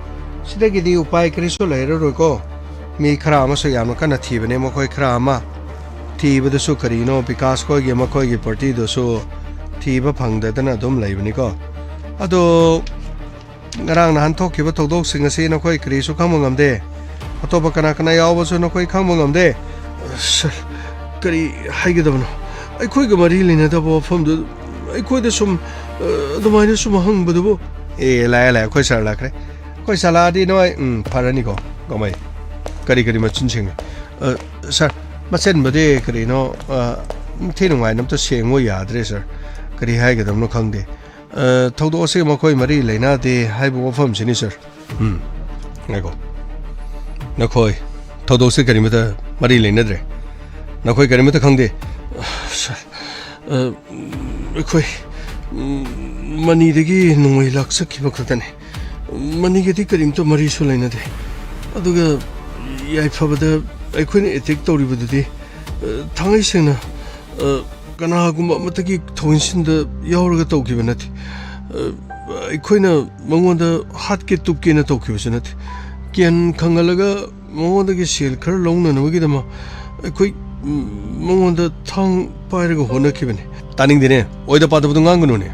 ꯁꯤꯗꯒꯤꯗꯤ ꯎꯄꯥꯏ ꯀꯔꯤꯁꯨ ꯂꯩꯔꯔꯣꯏꯀꯣ꯫ ꯃꯤ ꯈꯔ ꯑꯃꯁꯨ ꯌꯥꯝꯅ ꯀꯟꯅ ꯊꯤꯕꯅꯦ, ꯃꯈꯣꯏ ꯈꯔ ꯑꯃ꯫ ꯊꯤꯕꯗꯨꯁꯨ ꯀꯔꯤꯅꯣ, ꯕꯤꯀꯥꯁ ꯈꯣꯏꯒꯤ, ꯃꯈꯣꯏꯒꯤ ꯄꯥꯔꯇꯤꯗꯨꯁꯨ ꯊꯤꯕ ꯐꯪꯗꯗꯅ ꯑꯗꯨꯝ ꯂꯩꯕꯅꯤꯀꯣ꯫ ꯑꯗꯣ ꯉꯔꯥꯡ ꯅꯍꯥꯟ ꯊꯣꯛꯈꯤꯕ ꯊꯧꯗꯣꯛꯁꯤꯡ ꯑꯁꯤ ꯅꯈꯣꯏ ꯀꯔꯤꯁꯨ ꯈꯪꯕ ꯉꯝꯗꯦ꯫ ꯑꯇꯣꯞꯄ ꯀꯅꯥ ꯀꯅꯥ ꯌꯥꯎꯕꯁꯨ ꯅꯈꯣꯏ ꯈꯪꯕ ꯉꯝꯗꯦ꯫ ꯁꯥꯔ, ꯀꯔꯤ ꯍꯥꯏꯒꯗꯕꯅꯣ? ꯑꯩꯈꯣꯏꯒ ꯃꯔꯤ ꯂꯩꯅꯗꯕ ꯋꯥꯐꯝꯗꯨ ꯑꯩꯈꯣꯏꯗ ꯁꯨꯝ, ꯑ, ꯑꯗꯨꯃꯥꯏꯅ ꯁꯨꯝ ꯍꯪꯕꯗꯨꯕꯨ? ꯑꯦ, ꯂꯥꯛꯑꯦ, ꯂꯥꯛꯑꯦ, ꯑꯩꯈꯣꯏ ꯁꯥꯔ ꯂꯥꯛꯈ꯭ꯔꯦ꯫ ꯑꯩꯈꯣꯏ ꯁꯥꯂꯥꯗꯤ ꯅꯣꯏ, ꯎꯝ, ꯐꯔꯅꯤꯀꯣ, ꯀꯃꯥꯏ? ꯀꯔꯤ ꯀꯔꯤ ꯃꯆꯤꯟ ꯁꯦꯡꯉꯤ? ꯑ, ꯁꯥꯔ, ꯃꯆꯤꯟꯕꯨꯗꯤ ꯀꯔꯤꯅꯣ, ꯑ, ꯏꯟꯊꯤ ꯅꯨꯡꯉꯥꯏꯅ ꯑꯝꯇ ꯁꯦꯡꯉꯨ ꯌꯥꯗ꯭ꯔꯦ, ꯁꯥꯔ꯫ ꯀꯔꯤ ꯍꯥꯏꯒꯗꯕꯅꯣ ꯈꯪꯗꯦ꯫ ꯑ, ꯊꯧꯗꯣꯛ ꯑꯁꯤ ꯃꯈꯣꯏ ꯃꯔꯤ ꯂꯩꯅꯗꯦ ꯍꯥꯏꯕ ꯋꯥꯐꯝꯁꯤꯅꯤ, ꯁꯥꯔ꯫ ꯎꯝ, ꯉꯥꯏꯈꯣ꯫ ꯅꯈꯣꯏ ꯊꯧꯗꯣꯛꯁꯤ ꯀꯔꯤꯃꯇ ꯃꯔꯤ ꯂꯩꯅꯗ꯭ꯔꯦ? ꯅꯈꯣꯏ ꯀꯔꯤꯃꯇ ꯈꯪꯗꯦ? ꯁꯥꯔ, ꯑ, ꯑꯩꯈꯣꯏ, ꯎꯝ, ꯃꯅꯤꯗꯒꯤ ꯅꯣꯡꯃꯩ ꯂꯥꯛꯆꯈꯤꯕ ꯈꯛꯇꯅꯤ꯫ ꯃꯅꯤꯒꯗꯤ ꯀꯔꯤꯝꯇ ꯃꯔꯤꯁꯨ ꯂꯩꯅꯗꯦ꯫ ꯑꯗꯨꯒ ꯌꯥꯏꯐꯕꯗ ꯑꯩꯈꯣꯏꯅ ꯑꯦꯇꯦꯛ ꯇꯧꯔꯤꯕꯗꯨꯗꯤ, ꯑ, ꯊꯥꯡꯉꯩ ꯁꯦꯡꯅ, ꯑ, ꯀꯅꯥꯒꯨꯝꯕ ꯑꯃꯠꯇꯒꯤ ꯊꯧꯏꯟꯁꯤꯟꯗ ꯌꯥꯎꯔꯒ ꯇꯧꯈꯤꯕ ꯅꯠꯇꯦ꯫ ꯑ, ꯑꯩꯈꯣꯏꯅ ꯃꯉꯣꯟꯗ ꯍꯥꯠꯀꯦ ꯇꯨꯞꯀꯦꯅ ꯇꯧꯈꯤꯕꯁꯨ ꯅꯠꯇꯦ꯫ ꯀꯦꯟ ꯈꯪꯍꯜꯂꯒ ꯃꯉꯣꯟꯗꯒꯤ ꯁꯦꯜ ꯈꯔ ꯂꯧꯅꯅꯕꯒꯤꯗꯃꯛ ꯑꯩꯈꯣꯏ, ꯎꯝ, ꯃꯉꯣꯟꯗ ꯊꯥꯡ ꯄꯥꯏꯔꯒ ꯍꯣꯠꯅꯈꯤꯕꯅꯤ꯫ ꯇꯥꯅꯤꯡꯗꯦꯅꯦ, ꯑꯣꯏꯗ ꯄꯥꯗꯕꯗꯣ ꯉꯥꯡꯒꯅꯨꯅꯦ꯫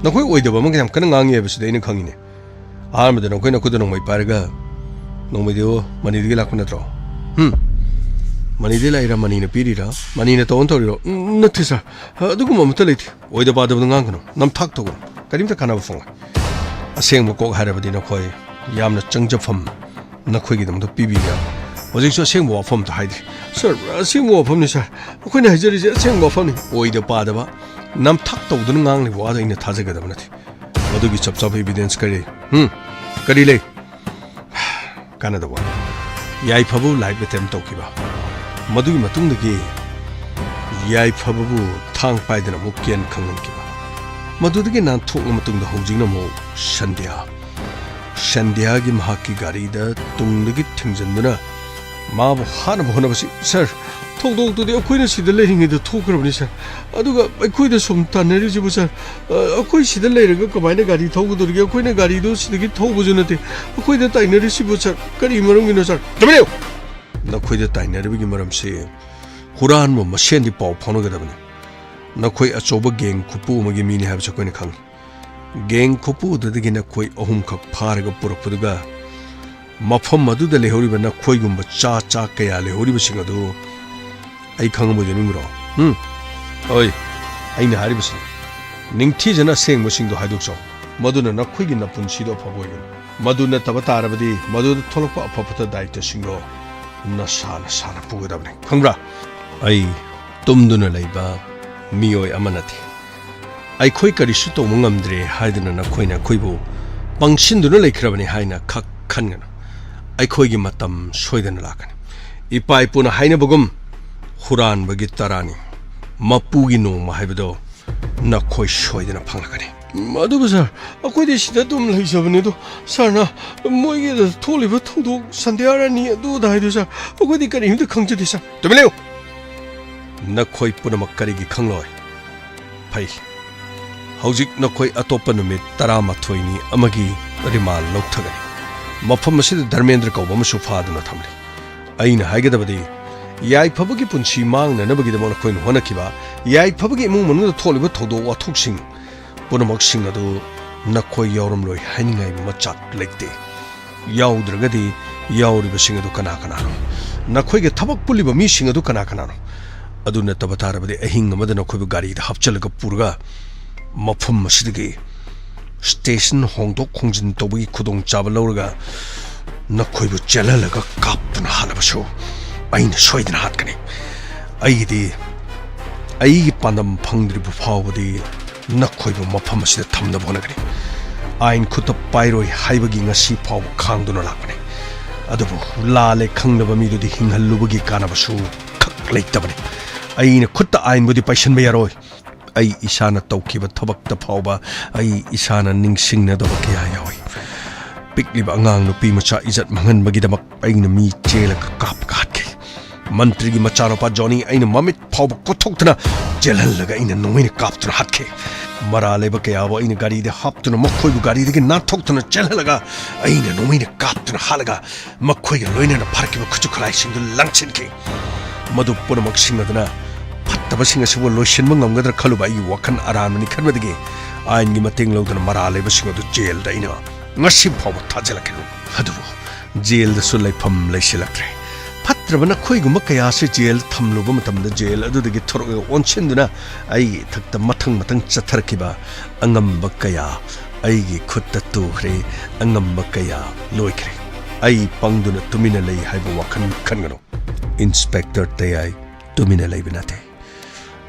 ꯅꯈꯣꯏ ꯑꯣꯏꯗꯕ ꯑꯃ ꯌꯥꯝ ꯀꯟꯅ ꯉꯥꯡꯉꯤ ꯍꯥꯏꯕꯁꯤꯗꯤ ꯑꯩꯅ ꯈꯪꯉꯤꯅꯦ꯫ ꯑꯍꯥꯟꯕꯗ ꯅꯈꯣꯏ ꯅꯈꯨꯠꯇ ꯅꯣꯡꯃꯩ ꯄꯥꯏꯔꯒ, "ꯅꯣꯡꯃꯩꯗꯨ ꯃꯅꯤꯗꯒꯤ ꯂꯥꯛꯄ ꯅꯠꯇ꯭ꯔꯣ? ꯍꯨꯝ? ꯃꯅꯤꯗꯒꯤ ꯂꯥꯛꯏꯔꯥ, ꯃꯅꯤꯅ ꯄꯤꯔꯤꯔꯥ? ꯃꯅꯤꯅ ꯇꯧꯑꯣꯅ ꯇꯧꯔꯤꯔꯣ?" ꯎꯝ, ꯅꯠꯇꯦ ꯁꯥꯔ, ꯑꯗꯨꯒꯨꯝꯕ ꯑꯃꯠꯇ ꯂꯩꯇꯦ꯫ ꯑꯣꯏꯗ ꯄꯥꯗꯕꯗ ꯉꯥꯡꯒꯅꯨ, ꯅꯝꯊꯥꯛ ꯇꯧꯒꯅꯨ, ꯀꯔꯤꯝꯇ ꯀꯥꯟꯅꯕ ꯐꯪꯉꯣꯏ꯫ ꯑꯁꯦꯡꯕ ꯀꯣꯛ ꯍꯥꯏꯔꯕꯗꯤ ꯅꯈꯣꯏ ꯌꯥꯝꯅ ꯆꯪꯖꯐꯝ ꯅꯈꯣꯏꯒꯤꯗꯃꯛꯇ ꯄꯤꯕꯤꯕ ꯌꯥꯕ꯫ ꯍꯧꯖꯤꯛꯁꯨ ꯑꯁꯦꯡꯕ ꯋꯥꯐꯝ ꯑꯝꯇ ꯍꯥꯏꯗ꯭ꯔꯤ꯫ ꯁꯥꯔ, ꯑꯁꯦꯡꯕ ꯋꯥꯐꯝꯅꯤ ꯁꯥꯔ, ꯑꯩꯈꯣꯏꯅ ꯍꯥꯏꯖꯔꯤꯁꯦ ꯑꯁꯦꯡꯕ ꯋꯥꯐꯝꯅꯤ꯫ ꯑꯣꯏꯗ ꯄꯥꯗꯕ, ꯅꯝꯊꯥꯛ ꯇꯧꯗꯨꯅ ꯉꯥꯡꯂꯤꯕ ꯋꯥꯗꯣ ꯑꯩꯅ ꯊꯥꯖꯒꯗꯕ ꯅꯠꯇꯦ꯫ ꯃꯗꯨꯒꯤ ꯆꯞ ꯆꯥꯕ evidence ꯀꯔꯤ ꯂꯩ? ꯍꯨꯝ? ꯀꯔꯤ ꯂꯩ? ꯀꯥꯟꯅꯗꯕ ꯋꯥꯅꯤ꯫ ꯌꯥꯏꯐꯕꯕꯨ life attempt ꯇꯧꯈꯤꯕ, ꯃꯗꯨꯒꯤ ꯃꯇꯨꯡꯗꯒꯤ ꯌꯥꯏꯐꯕꯕꯨ ꯊꯥꯡ ꯄꯥꯏꯗꯅ ꯑꯃꯨꯛ ꯀꯦꯟ ꯈꯪꯍꯟꯈꯤꯕ, ꯃꯗꯨꯗꯒꯤ ꯅꯥꯟꯊꯣꯛꯂ ꯃꯇꯨꯡꯗ ꯍꯧꯖꯤꯛꯅ ꯑꯃꯨꯛ ꯁꯟꯙ꯭ꯌꯥ, ꯁꯟꯙ꯭ꯌꯥꯒꯤ ꯃꯍꯥꯛꯀꯤ ꯒꯥꯔꯤꯗ ꯇꯨꯡꯗꯒꯤ ꯊꯤꯡꯖꯤꯟꯗꯨꯅ ꯃꯥꯕꯨ ꯍꯥꯠꯅꯕ ꯍꯣꯠꯅꯕꯁꯤ, ꯁꯥꯔ, ꯊꯧꯗꯣꯛꯇꯨꯗꯤ ꯑꯩꯈꯣꯏꯅ ꯁꯤꯗ ꯂꯩꯔꯤꯉꯩꯗ ꯊꯣꯛꯈ꯭ꯔꯕꯅꯤ, ꯁꯥꯔ꯫ ꯑꯗꯨꯒ ꯑꯩꯈꯣꯏꯗ ꯁꯨꯝ ꯇꯥꯟꯅꯔꯤꯁꯤꯕꯨ, ꯁꯥꯔ, ꯑ, ꯑꯩꯈꯣꯏ ꯁꯤꯗ ꯂꯩꯔꯒ ꯀꯃꯥꯏꯅ ꯒꯥꯔꯤ ꯊꯧꯒꯗꯧꯔꯤꯒꯦ? ꯑꯩꯈꯣꯏꯅ ꯒꯥꯔꯤꯗꯨ ꯁꯤꯗꯒꯤ ꯊꯧꯕꯁꯨ ꯅꯠꯇꯦ꯫ ꯑꯩꯈꯣꯏꯗ ꯇꯥꯏꯅꯔꯤꯁꯤꯕꯨ, ꯁꯥꯔ, ꯀꯔꯤ ꯃꯔꯝꯒꯤꯅꯣ, ꯁꯥꯔ? ꯇꯨꯃꯤꯟ ꯂꯩꯌꯨ! ꯅꯈꯣꯏꯗ ꯇꯥꯏꯅꯔꯤꯕꯒꯤ ꯃꯔꯝꯁꯤ ꯍꯨꯔꯥꯟꯕ ꯃꯁꯦꯟꯗꯤ ꯄꯥꯎ ꯐꯥꯎꯅꯒꯗꯕꯅꯤ꯫ ꯅꯈꯣꯏ ꯑꯆꯧꯕ gang ꯈꯨꯄꯨ ꯑꯃꯒꯤ ꯃꯤꯅꯤ ꯍꯥꯏꯕꯁꯤ ꯑꯩꯈꯣꯏꯅ ꯈꯪꯏ꯫ Gang ꯈꯨꯄꯨꯗꯨꯗꯒꯤ ꯅꯈꯣꯏ ꯑꯍꯨꯝꯈꯛ ꯐꯥꯔꯒ ꯄꯨꯔꯛꯄꯗꯨꯒ ꯃꯐꯝ ꯑꯗꯨꯗ ꯂꯩꯍꯧꯔꯤꯕ ꯅꯈꯣꯏꯒꯨꯝꯕ ꯆꯥ ꯆꯥ ꯀꯌꯥ ꯂꯩꯍꯧꯔꯤꯕꯁꯤꯡ ꯑꯗꯨ ꯑꯩ ꯈꯪꯉꯕꯣꯏꯗ ꯅꯤꯡꯕ꯭ꯔꯣ? ꯎꯝ? ꯍꯣꯏ, ꯑꯩꯅ ꯍꯥꯏꯔꯤꯕꯁꯤ ꯅꯤꯡꯊꯤꯖꯅ ꯑꯁꯦꯡꯕꯁꯤꯡꯗꯣ ꯍꯥꯏꯗꯣꯛꯆꯧ, ꯃꯗꯨꯅ ꯅꯈꯣꯏꯒꯤ ꯅꯄꯨꯟꯁꯤꯗꯣ ꯑꯐꯕ ꯑꯣꯏꯒꯅꯤ꯫ ꯃꯗꯨ ꯅꯠꯇꯕ ꯇꯥꯔꯕꯗꯤ ꯃꯗꯨꯗ ꯊꯣꯛꯂꯛꯄ ꯑꯐ ꯐꯠꯇ ꯗꯥꯏꯇ꯭ꯋꯁꯤꯡꯗꯣ ꯅꯁꯥ ꯅꯁꯥꯅ ꯄꯨꯒꯗꯕꯅꯤ, ꯈꯪꯕ꯭ꯔꯥ? ꯑꯩ ꯇꯨꯝꯗꯨꯅ ꯂꯩꯕ ꯃꯤꯑꯣꯏ ꯑꯃ ꯅꯠꯇꯦ꯫ ꯑꯩꯈꯣꯏ ꯀꯔꯤꯁꯨ ꯇꯧꯕ ꯉꯝꯗ꯭ꯔꯦ ꯍꯥꯏꯗꯨꯅ ꯅꯈꯣꯏꯅ ꯑꯩꯈꯣꯏꯕꯨ ꯄꯪꯁꯤꯟꯗꯨꯅ ꯂꯩꯈ꯭ꯔꯕꯅꯤ ꯍꯥꯏꯅ ꯈꯛ ꯈꯟꯒꯅꯨ꯫ ꯑꯩꯈꯣꯏꯒꯤ ꯃꯇꯝ ꯁꯣꯏꯗꯅ ꯂꯥꯛꯀꯅꯤ꯫ ꯏꯄꯥ ꯏꯄꯨꯅ ꯍꯥꯏꯅꯕꯒꯨꯝ, "ꯍꯨꯔꯥꯟꯕꯒꯤ ꯇꯔꯥꯅꯤ, ꯃꯄꯨꯒꯤ ꯅꯣꯡꯃ" ꯍꯥꯏꯕꯗꯣ ꯅꯈꯣꯏ ꯁꯣꯏꯗꯅ ꯐꯪꯂꯛꯀꯅꯤ꯫ ꯑꯗꯨꯕꯨ ꯁꯥꯔ, ꯑꯩꯈꯣꯏꯗꯤ ꯁꯤꯗ ꯑꯗꯨꯝ ꯂꯩꯖꯕꯅꯤ꯫ ꯑꯗꯣ ꯁꯥꯔꯅ ꯃꯣꯏꯒꯤꯗ ꯊꯣꯛꯂꯤꯕ ꯊꯧꯗꯣꯛ ꯁꯟꯗ꯭ꯌꯥꯔꯥꯅꯤ ꯑꯗꯨ ꯑꯗꯥ ꯍꯥꯏꯗꯣ ꯁꯥꯔ, ꯑꯩꯈꯣꯏꯗꯤ ꯀꯔꯤꯝꯇ ꯈꯪꯖꯗꯦ ꯁꯥꯔ꯫ ꯇꯨꯃꯤꯟ ꯂꯩꯌꯨ! ꯅꯈꯣꯏ ꯄꯨꯝꯅꯃꯛ ꯀꯔꯤꯒꯤ ꯈꯪꯂꯣꯏ? ꯐꯩ, ꯍꯧꯖꯤꯛ ꯅꯈꯣꯏ ꯑꯇꯣꯞꯄ ꯅꯨꯃꯤꯠ ꯇꯔꯥꯃꯥꯊꯣꯏꯅꯤ ꯑꯃꯒꯤ ꯔꯤꯃꯥꯟ ꯂꯧꯊꯒꯅꯤ꯫ ꯃꯐꯝ ꯑꯁꯤꯗ ꯙꯔꯃꯦꯟꯗ꯭ꯔ ꯀꯧꯕ ꯑꯃꯁꯨ ꯐꯥꯗꯨꯅ ꯊꯝꯂꯤ꯫ ꯑꯩꯅ ꯍꯥꯏꯒꯗꯕꯗꯤ, ꯌꯥꯏꯐꯕꯒꯤ ꯄꯨꯟꯁꯤ ꯃꯥꯡꯅꯅꯕꯒꯤꯗꯃꯛ ꯅꯈꯣꯏꯅ ꯍꯣꯠꯅꯈꯤꯕ, ꯌꯥꯏꯐꯕꯒꯤ ꯏꯃꯨꯡ ꯃꯅꯨꯡꯗ ꯊꯣꯛꯂꯤꯕ ꯊꯧꯗꯣꯛ ꯋꯥꯊꯣꯛꯁꯤꯡ ꯄꯨꯝꯅꯃꯛꯁꯤꯡ ꯑꯗꯨ ꯅꯈꯣꯏ ꯌꯥꯎꯔꯝꯂꯣꯏ ꯍꯥꯏꯅꯤꯡꯉꯥꯏ ꯃꯆꯥꯛ ꯂꯩꯇꯦ꯫ ꯌꯥꯎꯗ꯭ꯔꯒꯗꯤ ꯌꯥꯎꯔꯤꯕꯁꯤꯡ ꯑꯗꯨ ꯀꯅꯥ ꯀꯅꯥꯅꯣ? ꯅꯈꯣꯏꯒ ꯊꯕꯛ ꯄꯨꯜꯂꯤꯕ ꯃꯤꯁꯤꯡ ꯑꯗꯨ ꯀꯅꯥ ꯀꯅꯥꯅꯣ? ꯑꯗꯨ ꯅꯠꯇꯕ ꯇꯥꯔꯕꯗꯤ ꯑꯍꯤꯡ ꯑꯃꯗ ꯅꯈꯣꯏꯕꯨ ꯒꯥꯔꯤꯗ ꯍꯥꯞꯆꯤꯜꯂꯒ ꯄꯨꯔꯒ ꯃꯐꯝ ꯑꯁꯤꯗꯒꯤ ꯁ꯭ꯇꯦꯁꯟ ꯍꯣꯡꯗꯣꯛ ꯍꯣꯡꯖꯤꯟ ꯇꯧꯕꯒꯤ ꯈꯨꯗꯣꯡꯆꯥꯕ ꯂꯧꯔꯒ ꯅꯈꯣꯏꯕꯨ ꯆꯦꯜꯍꯜꯂꯒ ꯀꯥꯞꯇꯨꯅ ꯍꯥꯠꯂꯕꯁꯨ ꯑꯩꯅ ꯁꯣꯏꯗꯅ ꯍꯥꯠꯀꯅꯤ꯫ ꯑꯩꯒꯤꯗꯤ, ꯑꯩꯒꯤ ꯄꯥꯟꯗꯝ ꯐꯪꯗ꯭ꯔꯤꯕ ꯐꯥꯎꯕꯗꯤ ꯅꯈꯣꯏꯕꯨ ꯃꯐꯝ ꯑꯁꯤꯗ ꯊꯝꯅꯕ ꯍꯣꯠꯅꯒꯅꯤ꯫ ꯑꯥꯏꯟ ꯈꯨꯠꯇ ꯄꯥꯏꯔꯣꯏ ꯍꯥꯏꯕꯒꯤ ꯉꯁꯤ ꯐꯥꯎꯕ ꯈꯥꯡꯗꯨꯅ ꯂꯥꯛꯄꯅꯤ꯫ ꯑꯗꯨꯕꯨ ꯂꯥꯜꯂꯦ ꯈꯪꯂꯕ ꯃꯤꯗꯨꯗꯤ ꯍꯤꯡꯍꯜꯂꯨꯕꯒꯤ ꯀꯥꯟꯅꯕꯁꯨ ꯈꯛ ꯂꯩꯇꯕꯅꯤ꯫ ꯑꯩꯅ ꯈꯨꯠꯇ ꯑꯥꯏꯟꯕꯨꯗꯤ ꯄꯥꯏꯁꯟꯕ ꯌꯥꯔꯣꯏ꯫ ꯑꯩ ꯏꯁꯥꯅ ꯇꯧꯈꯤꯕ ꯊꯕꯛꯇ ꯐꯥꯎꯕ ꯑꯩ ꯏꯁꯥꯅ ꯅꯤꯡꯁꯤꯡꯅꯗꯕ ꯀꯌꯥ ꯌꯥꯎꯏ꯫ ꯄꯤꯛꯂꯤꯕ ꯑꯉꯥꯡ ꯅꯨꯄꯤ ꯃꯆꯥ ꯏꯖꯠ ꯃꯥꯡꯍꯟꯕꯒꯤꯗꯃꯛ ꯑꯩꯅ ꯃꯤ ꯆꯦꯜꯂꯒ ꯀꯥꯞꯄꯒ ꯍꯥꯠꯈꯤ꯫ ꯃꯟꯇ꯭ꯔꯤꯒꯤ ꯃꯆꯥꯅꯨꯄꯥ ꯖꯣꯅꯤ ꯑꯩꯅ ꯃꯃꯤꯠ ꯐꯥꯎꯕ ꯀꯣꯠꯊꯣꯛꯇꯨꯅ ꯆꯦꯜꯍꯜꯂꯒ ꯑꯩꯅ ꯅꯣꯡꯃꯩꯅ ꯀꯥꯞꯇꯨꯅ ꯍꯥꯠꯈꯤ꯫ ꯃꯔꯥ ꯂꯩꯕ ꯀꯌꯥꯕꯨ ꯑꯩꯅ ꯒꯥꯔꯤꯗ ꯍꯥꯞꯇꯨꯅ ꯃꯈꯣꯏꯕꯨ ꯒꯥꯔꯤꯗꯒꯤ ꯅꯥꯟꯊꯣꯛꯇꯨꯅ ꯆꯦꯜꯍꯜꯂꯒ ꯑꯩꯅ ꯅꯣꯡꯃꯩꯅ ꯀꯥꯞꯇꯨꯅ ꯍꯥꯠꯂꯒ ꯃꯈꯣꯏꯒ ꯂꯣꯏꯅꯅ ꯐꯥꯔꯛꯈꯤꯕ ꯈꯨꯠꯁꯨ ꯈꯨꯠꯂꯥꯏꯁꯤꯡꯗꯨ ꯂꯪꯁꯤꯟꯈꯤ꯫ ꯃꯗꯨ ꯄꯨꯝꯅꯃꯛꯁꯤꯡ ꯑꯗꯨꯅ ꯐꯠꯇꯕꯁꯤꯡ ꯑꯁꯤꯕꯨ ꯂꯣꯏꯁꯤꯟꯕ ꯉꯝꯒꯗ꯭ꯔꯥ ꯈꯜꯂꯨꯕ ꯑꯩꯒꯤ ꯋꯥꯈꯜ ꯑꯔꯥꯟꯕꯅꯤ ꯈꯟꯕꯗꯒꯤ ꯑꯥꯏꯟꯒꯤ ꯃꯇꯦꯡ ꯂꯧꯗꯨꯅ ꯃꯔꯥ ꯂꯩꯕꯁꯤꯡ ꯑꯗꯨ ꯖꯦꯜꯗ ꯑꯩꯅ ꯉꯁꯤ ꯐꯥꯎꯕ ꯊꯥꯖꯤꯜꯂꯛꯈꯤꯅꯨ꯫ ꯑꯗꯨꯕꯨ ꯖꯦꯜꯗꯁꯨ ꯂꯩꯐꯝ ꯂꯩꯁꯤꯜꯂꯛꯇ꯭ꯔꯦ꯫ ꯐꯠꯇ꯭ꯔꯕ ꯅꯈꯣꯏꯒꯨꯝꯕ ꯀꯌꯥꯁꯤ ꯖꯦꯜ ꯊꯝꯂꯨꯕ ꯃꯇꯝꯗ ꯖꯦꯜ ꯑꯗꯨꯗꯒꯤ ꯊꯣꯔꯛꯂꯒ ꯑꯣꯟꯁꯤꯟꯗꯨꯅ ꯑꯩꯒꯤ ꯏꯊꯛꯇ ꯃꯊꯪ ꯃꯊꯪ ꯆꯠꯊꯔꯛꯈꯤꯕ ꯑꯉꯝꯕ ꯀꯌꯥ ꯑꯩꯒꯤ ꯈꯨꯠꯇ ꯇꯨꯈ꯭ꯔꯦ, ꯑꯉꯝꯕ ꯀꯌꯥ ꯂꯣꯏꯈ꯭ꯔꯦ꯫ ꯑꯩ ꯄꯪꯗꯨꯅ ꯇꯨꯃꯤꯟꯅ ꯂꯩ ꯍꯥꯏꯕ ꯋꯥꯈꯜ ꯈꯟꯒꯅꯨ꯫ ꯏꯟꯁꯄꯦꯛꯇꯔ ꯇꯌꯥꯏ ꯇꯨꯃꯤꯟꯅ ꯂꯩꯕ ꯅꯠꯇꯦ꯫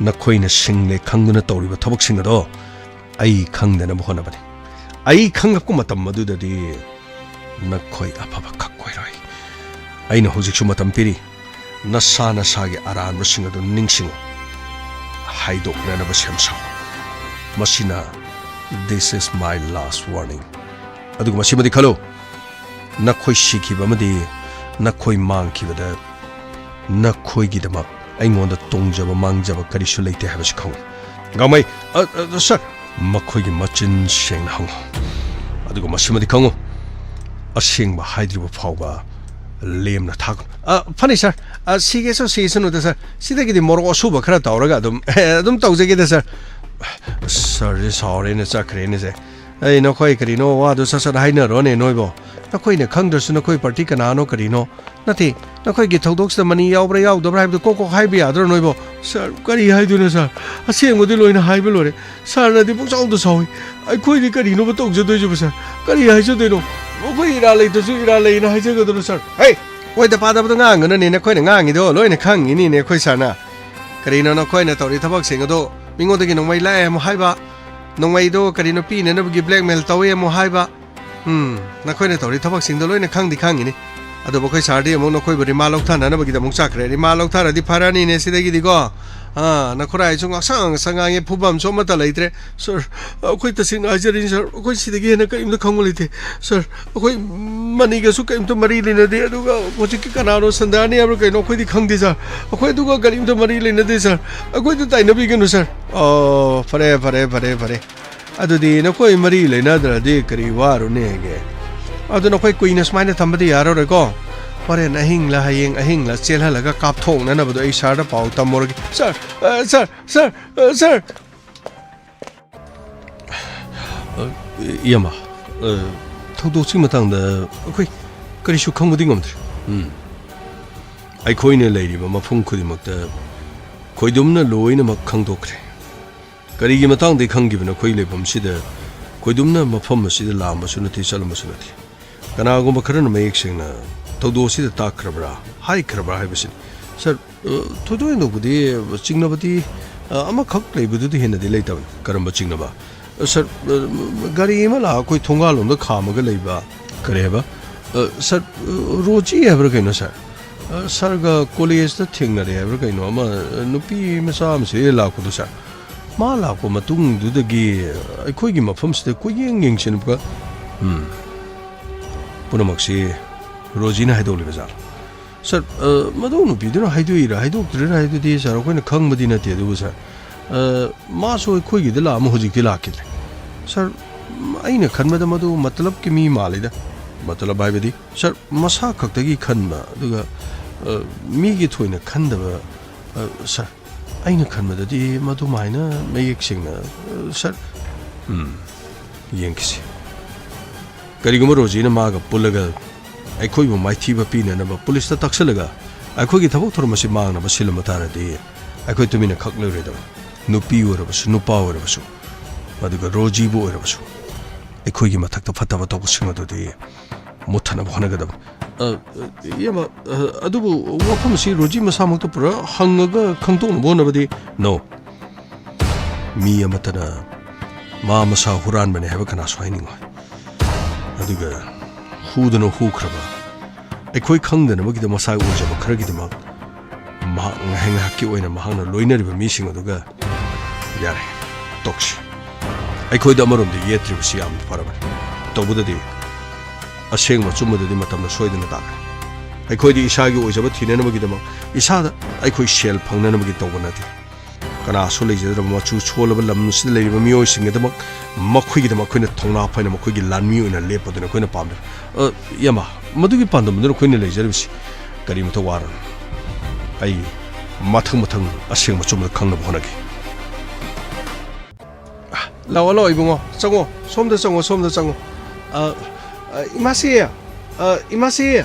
ꯅꯈꯣꯏꯅ ꯁꯤꯡꯂꯦ ꯈꯪꯗꯨꯅ ꯇꯧꯔꯤꯕ ꯊꯕꯛꯁꯤꯡ ꯑꯗꯣ ꯑꯩ ꯈꯪꯗꯅꯕ ꯍꯣꯠꯅꯕꯅꯤ꯫ ꯑꯩ ꯈꯪꯂꯛꯄ ꯃꯇꯝ ꯑꯗꯨꯗꯗꯤ ꯅꯈꯣꯏ ꯑꯐꯕ ꯈꯛ ꯑꯣꯏꯔꯣꯏ꯫ ꯑꯩꯅ ꯍꯧꯖꯤꯛꯁꯨ ꯃꯇꯝ ꯄꯤꯔꯤ꯫ ꯅꯁꯥ ꯅꯁꯥꯒꯤ ꯑꯔꯥꯟꯕꯁꯤꯡ ꯑꯗꯨ ꯅꯤꯡꯁꯤꯡꯉꯨ꯫ ꯍꯥꯏꯗꯣꯛꯅꯅꯕ ꯁꯦꯝ ꯁꯥꯎ꯫ ꯃꯁꯤꯅ "This is my last warning"꯫ ꯑꯗꯨꯒ ꯃꯁꯤꯃꯗꯤ ꯈꯜꯂꯨ, ꯅꯈꯣꯏ ꯁꯤꯈꯤꯕ ꯑꯃꯗꯤ ꯅꯈꯣꯏ ꯃꯥꯡꯈꯤꯕꯗ ꯅꯈꯣꯏꯒꯤꯗꯃꯛ ꯑꯩꯉꯣꯟꯗ ꯇꯣꯡꯖꯕ ꯃꯥꯡꯖꯕ ꯀꯔꯤꯁꯨ ꯂꯩꯇꯦ ꯍꯥꯏꯕꯁꯤ ꯈꯪꯉꯨ꯫ ꯒꯥꯡꯃꯩ, ꯑ, ꯑ, ꯁꯥꯔ, ꯃꯈꯣꯏꯒꯤ ꯃꯆꯤꯟ ꯁꯦꯡꯅ ꯍꯪꯉꯨ꯫ ꯑꯗꯨꯒ ꯃꯁꯤꯃꯗꯤ ꯈꯪꯉꯨ, ꯑꯁꯦꯡꯕ ꯍꯥꯏꯗ꯭ꯔꯤꯕ ꯐꯥꯎꯕ ꯂꯦꯝꯅ ꯊꯥꯒꯅꯨ꯫ ꯑ, ꯐꯅꯤ ꯁꯥꯔ, ꯑ, ꯁꯤꯒꯦꯁꯨ ꯁꯤꯁꯅꯨꯗ ꯁꯥꯔ, ꯁꯤꯗꯒꯤꯗꯤ ꯃꯣꯔꯣꯛ ꯑꯁꯨꯕ ꯈꯔ ꯇꯧꯔꯒ ꯑꯗꯨꯝ, ꯑꯦ, ꯑꯗꯨꯝ ꯇꯧꯖꯒꯦꯗ ꯁꯥꯔ꯫ ꯁꯥꯔꯁꯦ ꯁꯥꯎꯔꯦꯅꯦ, ꯆꯠꯈ꯭ꯔꯦꯅꯦ ꯁꯦ꯫ ꯑꯩ, ꯅꯈꯣꯏ ꯀꯔꯤꯅꯣ ꯋꯥꯗꯨ ꯁꯠ ꯁꯠ ꯍꯥꯏꯅꯔꯣꯅꯦ ꯅꯣꯏꯕꯣ꯫ ꯅꯈꯣꯏꯅ ꯈꯪꯗ꯭ꯔꯁꯨ ꯅꯈꯣꯏ ꯄꯥꯔꯇꯤ ꯀꯅꯥꯅꯣ ꯀꯔꯤꯅꯣ? ꯅꯠꯇꯦ, ꯅꯈꯣꯏꯒꯤ ꯊꯧꯗꯣꯛꯁꯤꯗ ꯃꯅꯤ ꯌꯥꯎꯕ꯭ꯔꯥ ꯌꯥꯎꯗꯕ꯭ꯔꯥ ꯍꯥꯏꯕꯗꯨ ꯀꯣꯛ ꯀꯣꯛ ꯍꯥꯏꯕ ꯌꯥꯗ꯭ꯔꯣ ꯅꯣꯏꯕꯣ? ꯁꯥꯔ, ꯀꯔꯤ ꯍꯥꯏꯗꯣꯏꯅꯣ ꯁꯥꯔ? ꯑꯁꯦꯡꯕꯗꯤ ꯂꯣꯏꯅ ꯍꯥꯏꯕ ꯂꯣꯏꯔꯦ꯫ ꯁꯥꯔꯅꯗꯤ ꯄꯨꯡꯁꯥꯎꯗ ꯁꯥꯎꯏ꯫ ꯑꯩꯈꯣꯏꯗꯤ ꯀꯔꯤꯅꯣꯕ ꯇꯧꯖꯗꯣꯏꯁꯤꯕꯣ ꯁꯥꯔ? ꯀꯔꯤ ꯍꯥꯏꯖꯗꯣꯏꯅꯣ? ꯑꯩꯈꯣꯏ ꯏꯔꯥꯜ ꯂꯩꯇ꯭ꯔꯁꯨ ꯏꯔꯥꯜ ꯂꯩꯅ ꯍꯥꯏꯖꯒꯗ꯭ꯔꯣ ꯁꯥꯔ? ꯍꯦ! ꯑꯣꯏꯗ ꯄꯥꯗꯕꯗ ꯉꯥꯡꯒꯅꯨꯅꯦ, ꯅꯈꯣꯏꯅ ꯉꯥꯡꯉꯤꯗꯣ ꯂꯣꯏꯅ ꯈꯪꯉꯤꯅꯤꯅꯦ ꯑꯩꯈꯣꯏ ꯁꯥꯔꯅ꯫ ꯀꯔꯤꯅꯣ ꯅꯈꯣꯏꯅ ꯇꯧꯔꯤ ꯊꯕꯛꯁꯤꯡ ꯑꯗꯣ ꯃꯤꯉꯣꯟꯗꯒꯤ ꯅꯣꯡꯃꯩ ꯂꯥꯛꯑꯦ ꯑꯃꯨꯛ ꯍꯥꯏꯕ, ꯅꯣꯡꯃꯩꯗꯣ ꯀꯔꯤꯅꯣ ꯄꯤꯅꯅꯕꯒꯤ blackmail ꯇꯧꯋꯦ ꯑꯃꯨꯛ ꯍꯥꯏꯕ? ꯎꯝ, ꯅꯈꯣꯏꯅ ꯇꯧꯔꯤ ꯊꯕꯛꯁꯤꯡꯗꯣ ꯂꯣꯏꯅ ꯈꯪꯗꯤ ꯈꯪꯉꯤꯅꯤ꯫ ꯑꯗꯨꯕꯨ ꯑꯩꯈꯣꯏ ꯁꯥꯔꯗꯤ ꯑꯃꯨꯛ ꯅꯈꯣꯏꯕꯨ ꯔꯤꯃꯥꯟ ꯂꯧꯊꯅꯅꯕꯒꯤꯗꯃꯛ ꯆꯠꯈ꯭ꯔꯦ꯫ ꯔꯤꯃꯥꯟ ꯂꯧꯊꯔꯗꯤ ꯐꯔꯅꯤꯅꯦ ꯁꯤꯗꯒꯤꯗꯤꯀꯣ꯫ ꯑꯥ, ꯅꯈꯣꯏꯔꯥꯏꯁꯨ ꯉꯥꯡꯁꯪ ꯉꯥꯡꯁꯪ ꯉꯥꯡꯉꯦ, ꯐꯨꯐꯝꯁꯨ ꯑꯃꯠꯇ ꯂꯩꯇ꯭ꯔꯦ꯫ ꯁꯥꯔ, ꯑꯩꯈꯣꯏ ꯇꯁꯦꯡꯅ ꯍꯥꯏꯖꯔꯤꯅꯤ ꯁꯥꯔ, ꯑꯩꯈꯣꯏ ꯁꯤꯗꯒꯤ ꯍꯦꯟꯅ ꯀꯔꯤꯝꯇ ꯈꯪꯕ ꯂꯩꯇꯦ꯫ ꯁꯥꯔ, ꯑꯩꯈꯣꯏ ꯃꯅꯤꯒꯁꯨ ꯀꯔꯤꯝꯇ ꯃꯔꯤ ꯂꯩꯅꯗꯦ, ꯑꯗꯨꯒ ꯍꯧꯖꯤꯛꯀꯤ ꯀꯅꯥꯅꯣ ꯁꯟꯗꯥꯅꯤ ꯍꯥꯏꯕ꯭ꯔꯥ ꯀꯩꯅꯣ ꯑꯩꯈꯣꯏꯗꯤ ꯈꯪꯗꯦ ꯁꯥꯔ꯫ ꯑꯩꯈꯣꯏ ꯑꯗꯨꯒ ꯀꯔꯤꯝꯇ ꯃꯔꯤ ꯂꯩꯅꯗꯦ ꯁꯥꯔ꯫ ꯑꯩꯈꯣꯏꯗ ꯇꯥꯏꯅꯕꯤꯒꯅꯨ ꯁꯥꯔ꯫ ꯑꯣ, ꯐꯔꯦ, ꯐꯔꯦ, ꯐꯔꯦ, ꯐꯔꯦ꯫ ꯑꯗꯨꯗꯤ ꯅꯈꯣꯏ ꯃꯔꯤ ꯂꯩꯅꯗ꯭ꯔꯗꯤ ꯀꯔꯤ ꯋꯥꯔꯨꯅꯦꯒꯦ? ꯑꯗꯨ ꯅꯈꯣꯏ ꯀꯨꯏꯅ ꯁꯨꯃꯥꯏꯅ ꯊꯝꯕꯗꯤ ꯌꯥꯔꯔꯣꯏꯀꯣ꯫ ꯍꯣꯔꯦꯟ ꯑꯍꯤꯡꯂ ꯍꯌꯦꯡ ꯑꯍꯤꯡꯂ ꯆꯦꯜꯍꯜꯂꯒ ꯀꯥꯞꯊꯣꯛꯅꯅꯕꯗꯣ ꯑꯩ ꯁꯥꯔꯗ ꯄꯥꯎ ꯇꯝꯃꯨꯔꯒꯦ꯫ ꯁꯥꯔ, ꯑ, ꯁꯥꯔ, ꯁꯥꯔ, ꯑ, ꯁꯥꯔ꯫ ꯑ, ꯏꯌꯥꯝꯕ, ꯑ, ꯊꯧꯗꯣꯛꯁꯤꯒꯤ ꯃꯇꯥꯡꯗ ꯑꯩꯈꯣꯏ ꯀꯔꯤꯁꯨ ꯈꯪꯕꯗꯤ ꯉꯝꯗ꯭ꯔꯤ꯫ ꯎꯝ꯫ ꯑꯩꯈꯣꯏꯅ ꯂꯩꯔꯤꯕ ꯃꯐꯝ ꯈꯨꯗꯤꯡꯃꯛꯇ ꯈꯣꯏꯗꯨꯝꯅ ꯂꯣꯏꯅꯃꯛ ꯈꯪꯗꯣꯛꯈ꯭ꯔꯦ꯫ ꯀꯔꯤꯒꯤ ꯃꯇꯥꯡꯗ ꯈꯪꯈꯤꯕꯅꯣ? ꯑꯩꯈꯣꯏ ꯂꯩꯐꯝꯁꯤꯗ ꯀꯣꯏꯗꯨꯝꯅ ꯃꯐꯝ ꯑꯁꯤꯗ ꯂꯥꯛꯑꯝꯕꯁꯨ ꯅꯠꯇꯦ, ꯆꯠꯂꯝꯕꯁꯨ ꯅꯠꯇꯦ꯫ ꯀꯅꯥꯒꯨꯝꯕ ꯈꯔꯅ ꯃꯌꯦꯛ ꯁꯦꯡꯅ ꯊꯧꯗꯣꯛ ꯑꯁꯤꯗ ꯇꯥꯛꯈ꯭ꯔꯕ꯭ꯔꯥ, ꯍꯥꯏꯈ꯭ꯔꯕ꯭ꯔꯥ ꯍꯥꯏꯕꯁꯤꯅꯤ꯫ ꯁꯥꯔ, ꯑ, ꯊꯣꯏꯗꯣꯛ ꯍꯦꯟꯗꯣꯛꯄꯗꯤ ꯆꯤꯡꯅꯕꯗꯤ, ꯑ, ꯑꯃꯈꯛ ꯂꯩꯕꯗꯨꯗꯤ ꯍꯦꯟꯅꯗꯤ ꯂꯩꯇꯕꯅꯤ꯫ ꯀꯔꯝꯕ ꯆꯤꯡꯅꯕ? ꯑ, ꯁꯥꯔ, ꯑ, ꯒꯥꯔꯤ ꯑꯃ ꯂꯥꯛꯑ ꯑꯩꯈꯣꯏ ꯊꯣꯡꯒꯥꯜꯂꯣꯝꯗ ꯈꯥꯝꯃꯒ ꯂꯩꯕ꯫ ꯀꯔꯤ ꯍꯥꯏꯕ? ꯑ, ꯁꯥꯔ, ꯑ, ꯔꯣꯖꯤ ꯍꯥꯏꯕ꯭ꯔꯥ ꯀꯩꯅꯣ, ꯁꯥꯔ? ꯑ, ꯁꯥꯔꯒ ꯀꯣꯂꯦꯖꯇ ꯊꯦꯡꯅꯔꯦ ꯍꯥꯏꯕ꯭ꯔꯥ ꯀꯩꯅꯣ, ꯑꯃ, ꯑ, ꯅꯨꯄꯤ ꯃꯆꯥ ꯑꯃꯁꯨ ꯍꯦꯛ ꯂꯥꯛꯄꯗꯣ, ꯁꯥꯔ? ꯃꯥ ꯂꯥꯛꯄ ꯃꯇꯨꯡꯗꯨꯗꯒꯤ ꯑꯩꯈꯣꯏꯒꯤ ꯃꯐꯝꯁꯤꯗ ꯀꯣꯏꯌꯦꯡ ꯌꯦꯡꯁꯤꯟꯕ, ꯎꯝ, ꯄꯨꯝꯅꯃꯛꯁꯤ ꯔꯣꯖꯤꯅ ꯍꯥꯏꯗꯣꯛꯂꯤꯕ ꯖꯥꯠꯂꯣ? ꯁꯥꯔ, ꯑ, ꯃꯗꯨ ꯅꯨꯄꯤꯗꯨꯅ ꯍꯥꯏꯗꯣꯛꯏꯔꯥ ꯍꯥꯏꯗꯣꯛꯇ꯭ꯔꯤꯔꯥ ꯍꯥꯏꯗꯨꯗꯤ, ꯁꯥꯔ, ꯑꯩꯈꯣꯏꯅ ꯈꯪꯕꯗꯤ ꯅꯠꯇꯦ, ꯑꯗꯨꯕꯨ, ꯁꯥꯔ, ꯑ, ꯃꯥꯁꯨ ꯑꯩꯈꯣꯏꯒꯤꯗ ꯂꯥꯛꯑꯝꯃ ꯍꯧꯖꯤꯛꯇꯤ ꯂꯥꯛꯈꯤꯗ꯭ꯔꯦ꯫ ꯁꯥꯔ, ꯎꯝ, ꯑꯩꯅ ꯈꯟꯕꯗ ꯃꯗꯨ ꯃꯇꯂꯕꯀꯤ ꯃꯤ ꯃꯥꯜꯂꯤꯗ꯫ ꯃꯇꯂꯕ ꯍꯥꯏꯕꯗꯤ? ꯁꯥꯔ, ꯃꯁꯥ ꯈꯛꯇꯒꯤ ꯈꯟꯕ, ꯑꯗꯨꯒ, ꯑ, ꯃꯤꯒꯤ ꯊꯣꯏꯅ ꯈꯟꯗꯕ, ꯑ, ꯁꯥꯔ꯫ ꯑꯩꯅ ꯈꯟꯕꯗꯗꯤ ꯃꯗꯨꯃꯥꯏꯅ ꯃꯌꯦꯛ ꯁꯦꯡꯅ, ꯑ, ꯁꯥꯔ, ꯎꯝ, ꯌꯦꯡꯈꯤꯁꯤ꯫ ꯀꯔꯤꯒꯨꯝꯕ ꯔꯣꯖꯤꯅ ꯃꯥꯒ ꯄꯨꯜꯂꯒ ꯑꯩꯈꯣꯏꯕꯨ ꯃꯥꯏꯊꯤꯕ ꯄꯤꯅꯅꯕ ꯄꯨꯂꯤꯁꯇ ꯇꯛꯁꯜꯂꯒ ꯑꯩꯈꯣꯏꯒꯤ ꯊꯕꯛ ꯊꯧꯔꯝ ꯑꯁꯤ ꯃꯥꯡꯅꯕ ꯁꯤꯜꯂꯝꯕ ꯇꯥꯔꯗꯤ, ꯑꯩꯈꯣꯏ ꯇꯨꯃꯤꯟꯅ ꯈꯛ ꯂꯩꯔꯣꯏꯗꯕꯅꯤ꯫ ꯅꯨꯄꯤ ꯑꯣꯏꯔꯕꯁꯨ, ꯅꯨꯄꯥ ꯑꯣꯏꯔꯕꯁꯨ, ꯑꯗꯨꯒ ꯔꯣꯖꯤꯕꯨ ꯑꯣꯏꯔꯕꯁꯨ, ꯑꯩꯈꯣꯏꯒꯤ ꯃꯊꯛꯇ ꯐꯠꯇꯕ ꯇꯧꯕꯁꯤꯡ ꯑꯗꯨꯗꯤ ꯃꯨꯠꯊꯠꯅꯕ ꯍꯣꯠꯅꯒꯗꯕꯅꯤ꯫ ꯑ, ꯏꯌꯥꯝꯕ, ꯑ, ꯑꯗꯨꯕꯨ ꯋꯥꯐꯝ ꯑꯁꯤ ꯔꯣꯖꯤ ꯃꯁꯥꯃꯛꯇ ꯄꯨꯔꯥ ꯍꯪꯉꯒ ꯈꯪꯗꯣꯛꯅꯕ ꯍꯣꯠꯅꯕꯗꯤ, no꯫ ꯃꯤ ꯑꯃꯠꯇꯅ ꯃꯥ ꯃꯁꯥ ꯍꯨꯔꯥꯟꯕꯅꯤ ꯍꯥꯏꯕ ꯀꯅꯥꯁꯨ ꯍꯥꯏꯅꯤꯡꯉꯣꯏ꯫ ꯑꯗꯨꯒ ꯍꯨꯗꯨꯅ ꯍꯨꯈ꯭ꯔꯕ, ꯑꯩꯈꯣꯏ ꯈꯪꯗꯅꯕꯒꯤꯗꯃꯛ ꯃꯁꯥꯒꯤ ꯑꯣꯏꯖꯕ ꯈꯔꯒꯤꯗꯃꯛ ꯃꯍꯥꯛ ꯉꯥꯏꯍꯥꯛ ꯉꯥꯏꯍꯥꯛꯀꯤ ꯑꯣꯏꯅ ꯃꯍꯥꯛꯅ ꯂꯣꯏꯅꯔꯤꯕ ꯃꯤꯁꯤꯡ ꯑꯗꯨꯒ, ꯌꯥꯔꯦ, ꯇꯣꯛꯁꯤ꯫ ꯑꯩꯈꯣꯏꯗ ꯑꯃꯔꯣꯝꯗ ꯌꯦꯠꯇ꯭ꯔꯤꯕꯁꯤ ꯌꯥꯝꯅ ꯐꯔꯕꯅꯤ꯫ ꯇꯧꯕꯗꯗꯤ ꯑꯁꯦꯡꯕ ꯑꯆꯨꯝꯕꯗꯨꯗꯤ ꯃꯇꯝꯅ ꯁꯣꯏꯗꯅ ꯇꯥꯛꯀꯅꯤ꯫ ꯑꯩꯈꯣꯏꯗꯤ ꯏꯁꯥꯒꯤ ꯑꯣꯏꯖꯕ ꯊꯤꯅꯅꯕꯒꯤꯗꯃꯛ, ꯏꯁꯥꯗ ꯑꯩꯈꯣꯏ ꯁꯦꯜ ꯐꯪꯅꯅꯕꯒꯤ ꯇꯧꯕ ꯅꯠꯇꯦ꯫ ꯀꯅꯥꯁꯨ ꯂꯩꯖꯗ꯭ꯔꯕ ꯃꯆꯨ ꯁꯣꯜꯂꯕ ꯂꯝ ꯑꯁꯤꯗ ꯂꯩꯔꯤꯕ ꯃꯤꯑꯣꯏꯁꯤꯡꯒꯤꯗꯃꯛ, ꯃꯈꯣꯏꯒꯤꯗꯃꯛ ꯑꯩꯈꯣꯏꯅ ꯊꯧꯅꯥ ꯐꯅ ꯃꯈꯣꯏꯒꯤ ꯂꯥꯟꯃꯤ ꯑꯣꯏꯅ ꯂꯦꯞꯄꯗꯨꯅ ꯑꯩꯈꯣꯏꯅ ꯄꯥꯝꯖꯩ꯫ ꯑ, ꯏꯌꯥꯝꯕ, ꯃꯗꯨꯒꯤ ꯄꯥꯟꯗꯝꯗꯨꯅ ꯑꯩꯈꯣꯏꯅ ꯂꯩꯖꯔꯤꯕꯁꯤ꯫ ꯀꯔꯤꯃꯇ ꯋꯥꯔꯨꯅꯨ꯫ ꯑꯩ ꯃꯊꯪ ꯃꯊꯪ ꯑꯁꯦꯡꯕ ꯑꯆꯨꯝꯕꯗ ꯈꯪꯅꯕ ꯍꯣꯠꯅꯒꯦ꯫ ꯑ, ꯂꯥꯛꯑꯣ, ꯂꯥꯛꯑꯣ, ꯏꯕꯨꯡꯉꯣ꯫ ꯆꯪꯉꯣ꯫ ꯁꯣꯝꯗ ꯆꯪꯉꯣ, ꯁꯣꯝꯗ ꯆꯪꯉꯣ꯫ ꯑ, ꯑ, ꯏꯃꯥꯁꯤ, ꯑ, ꯏꯃꯥꯁꯤ꯫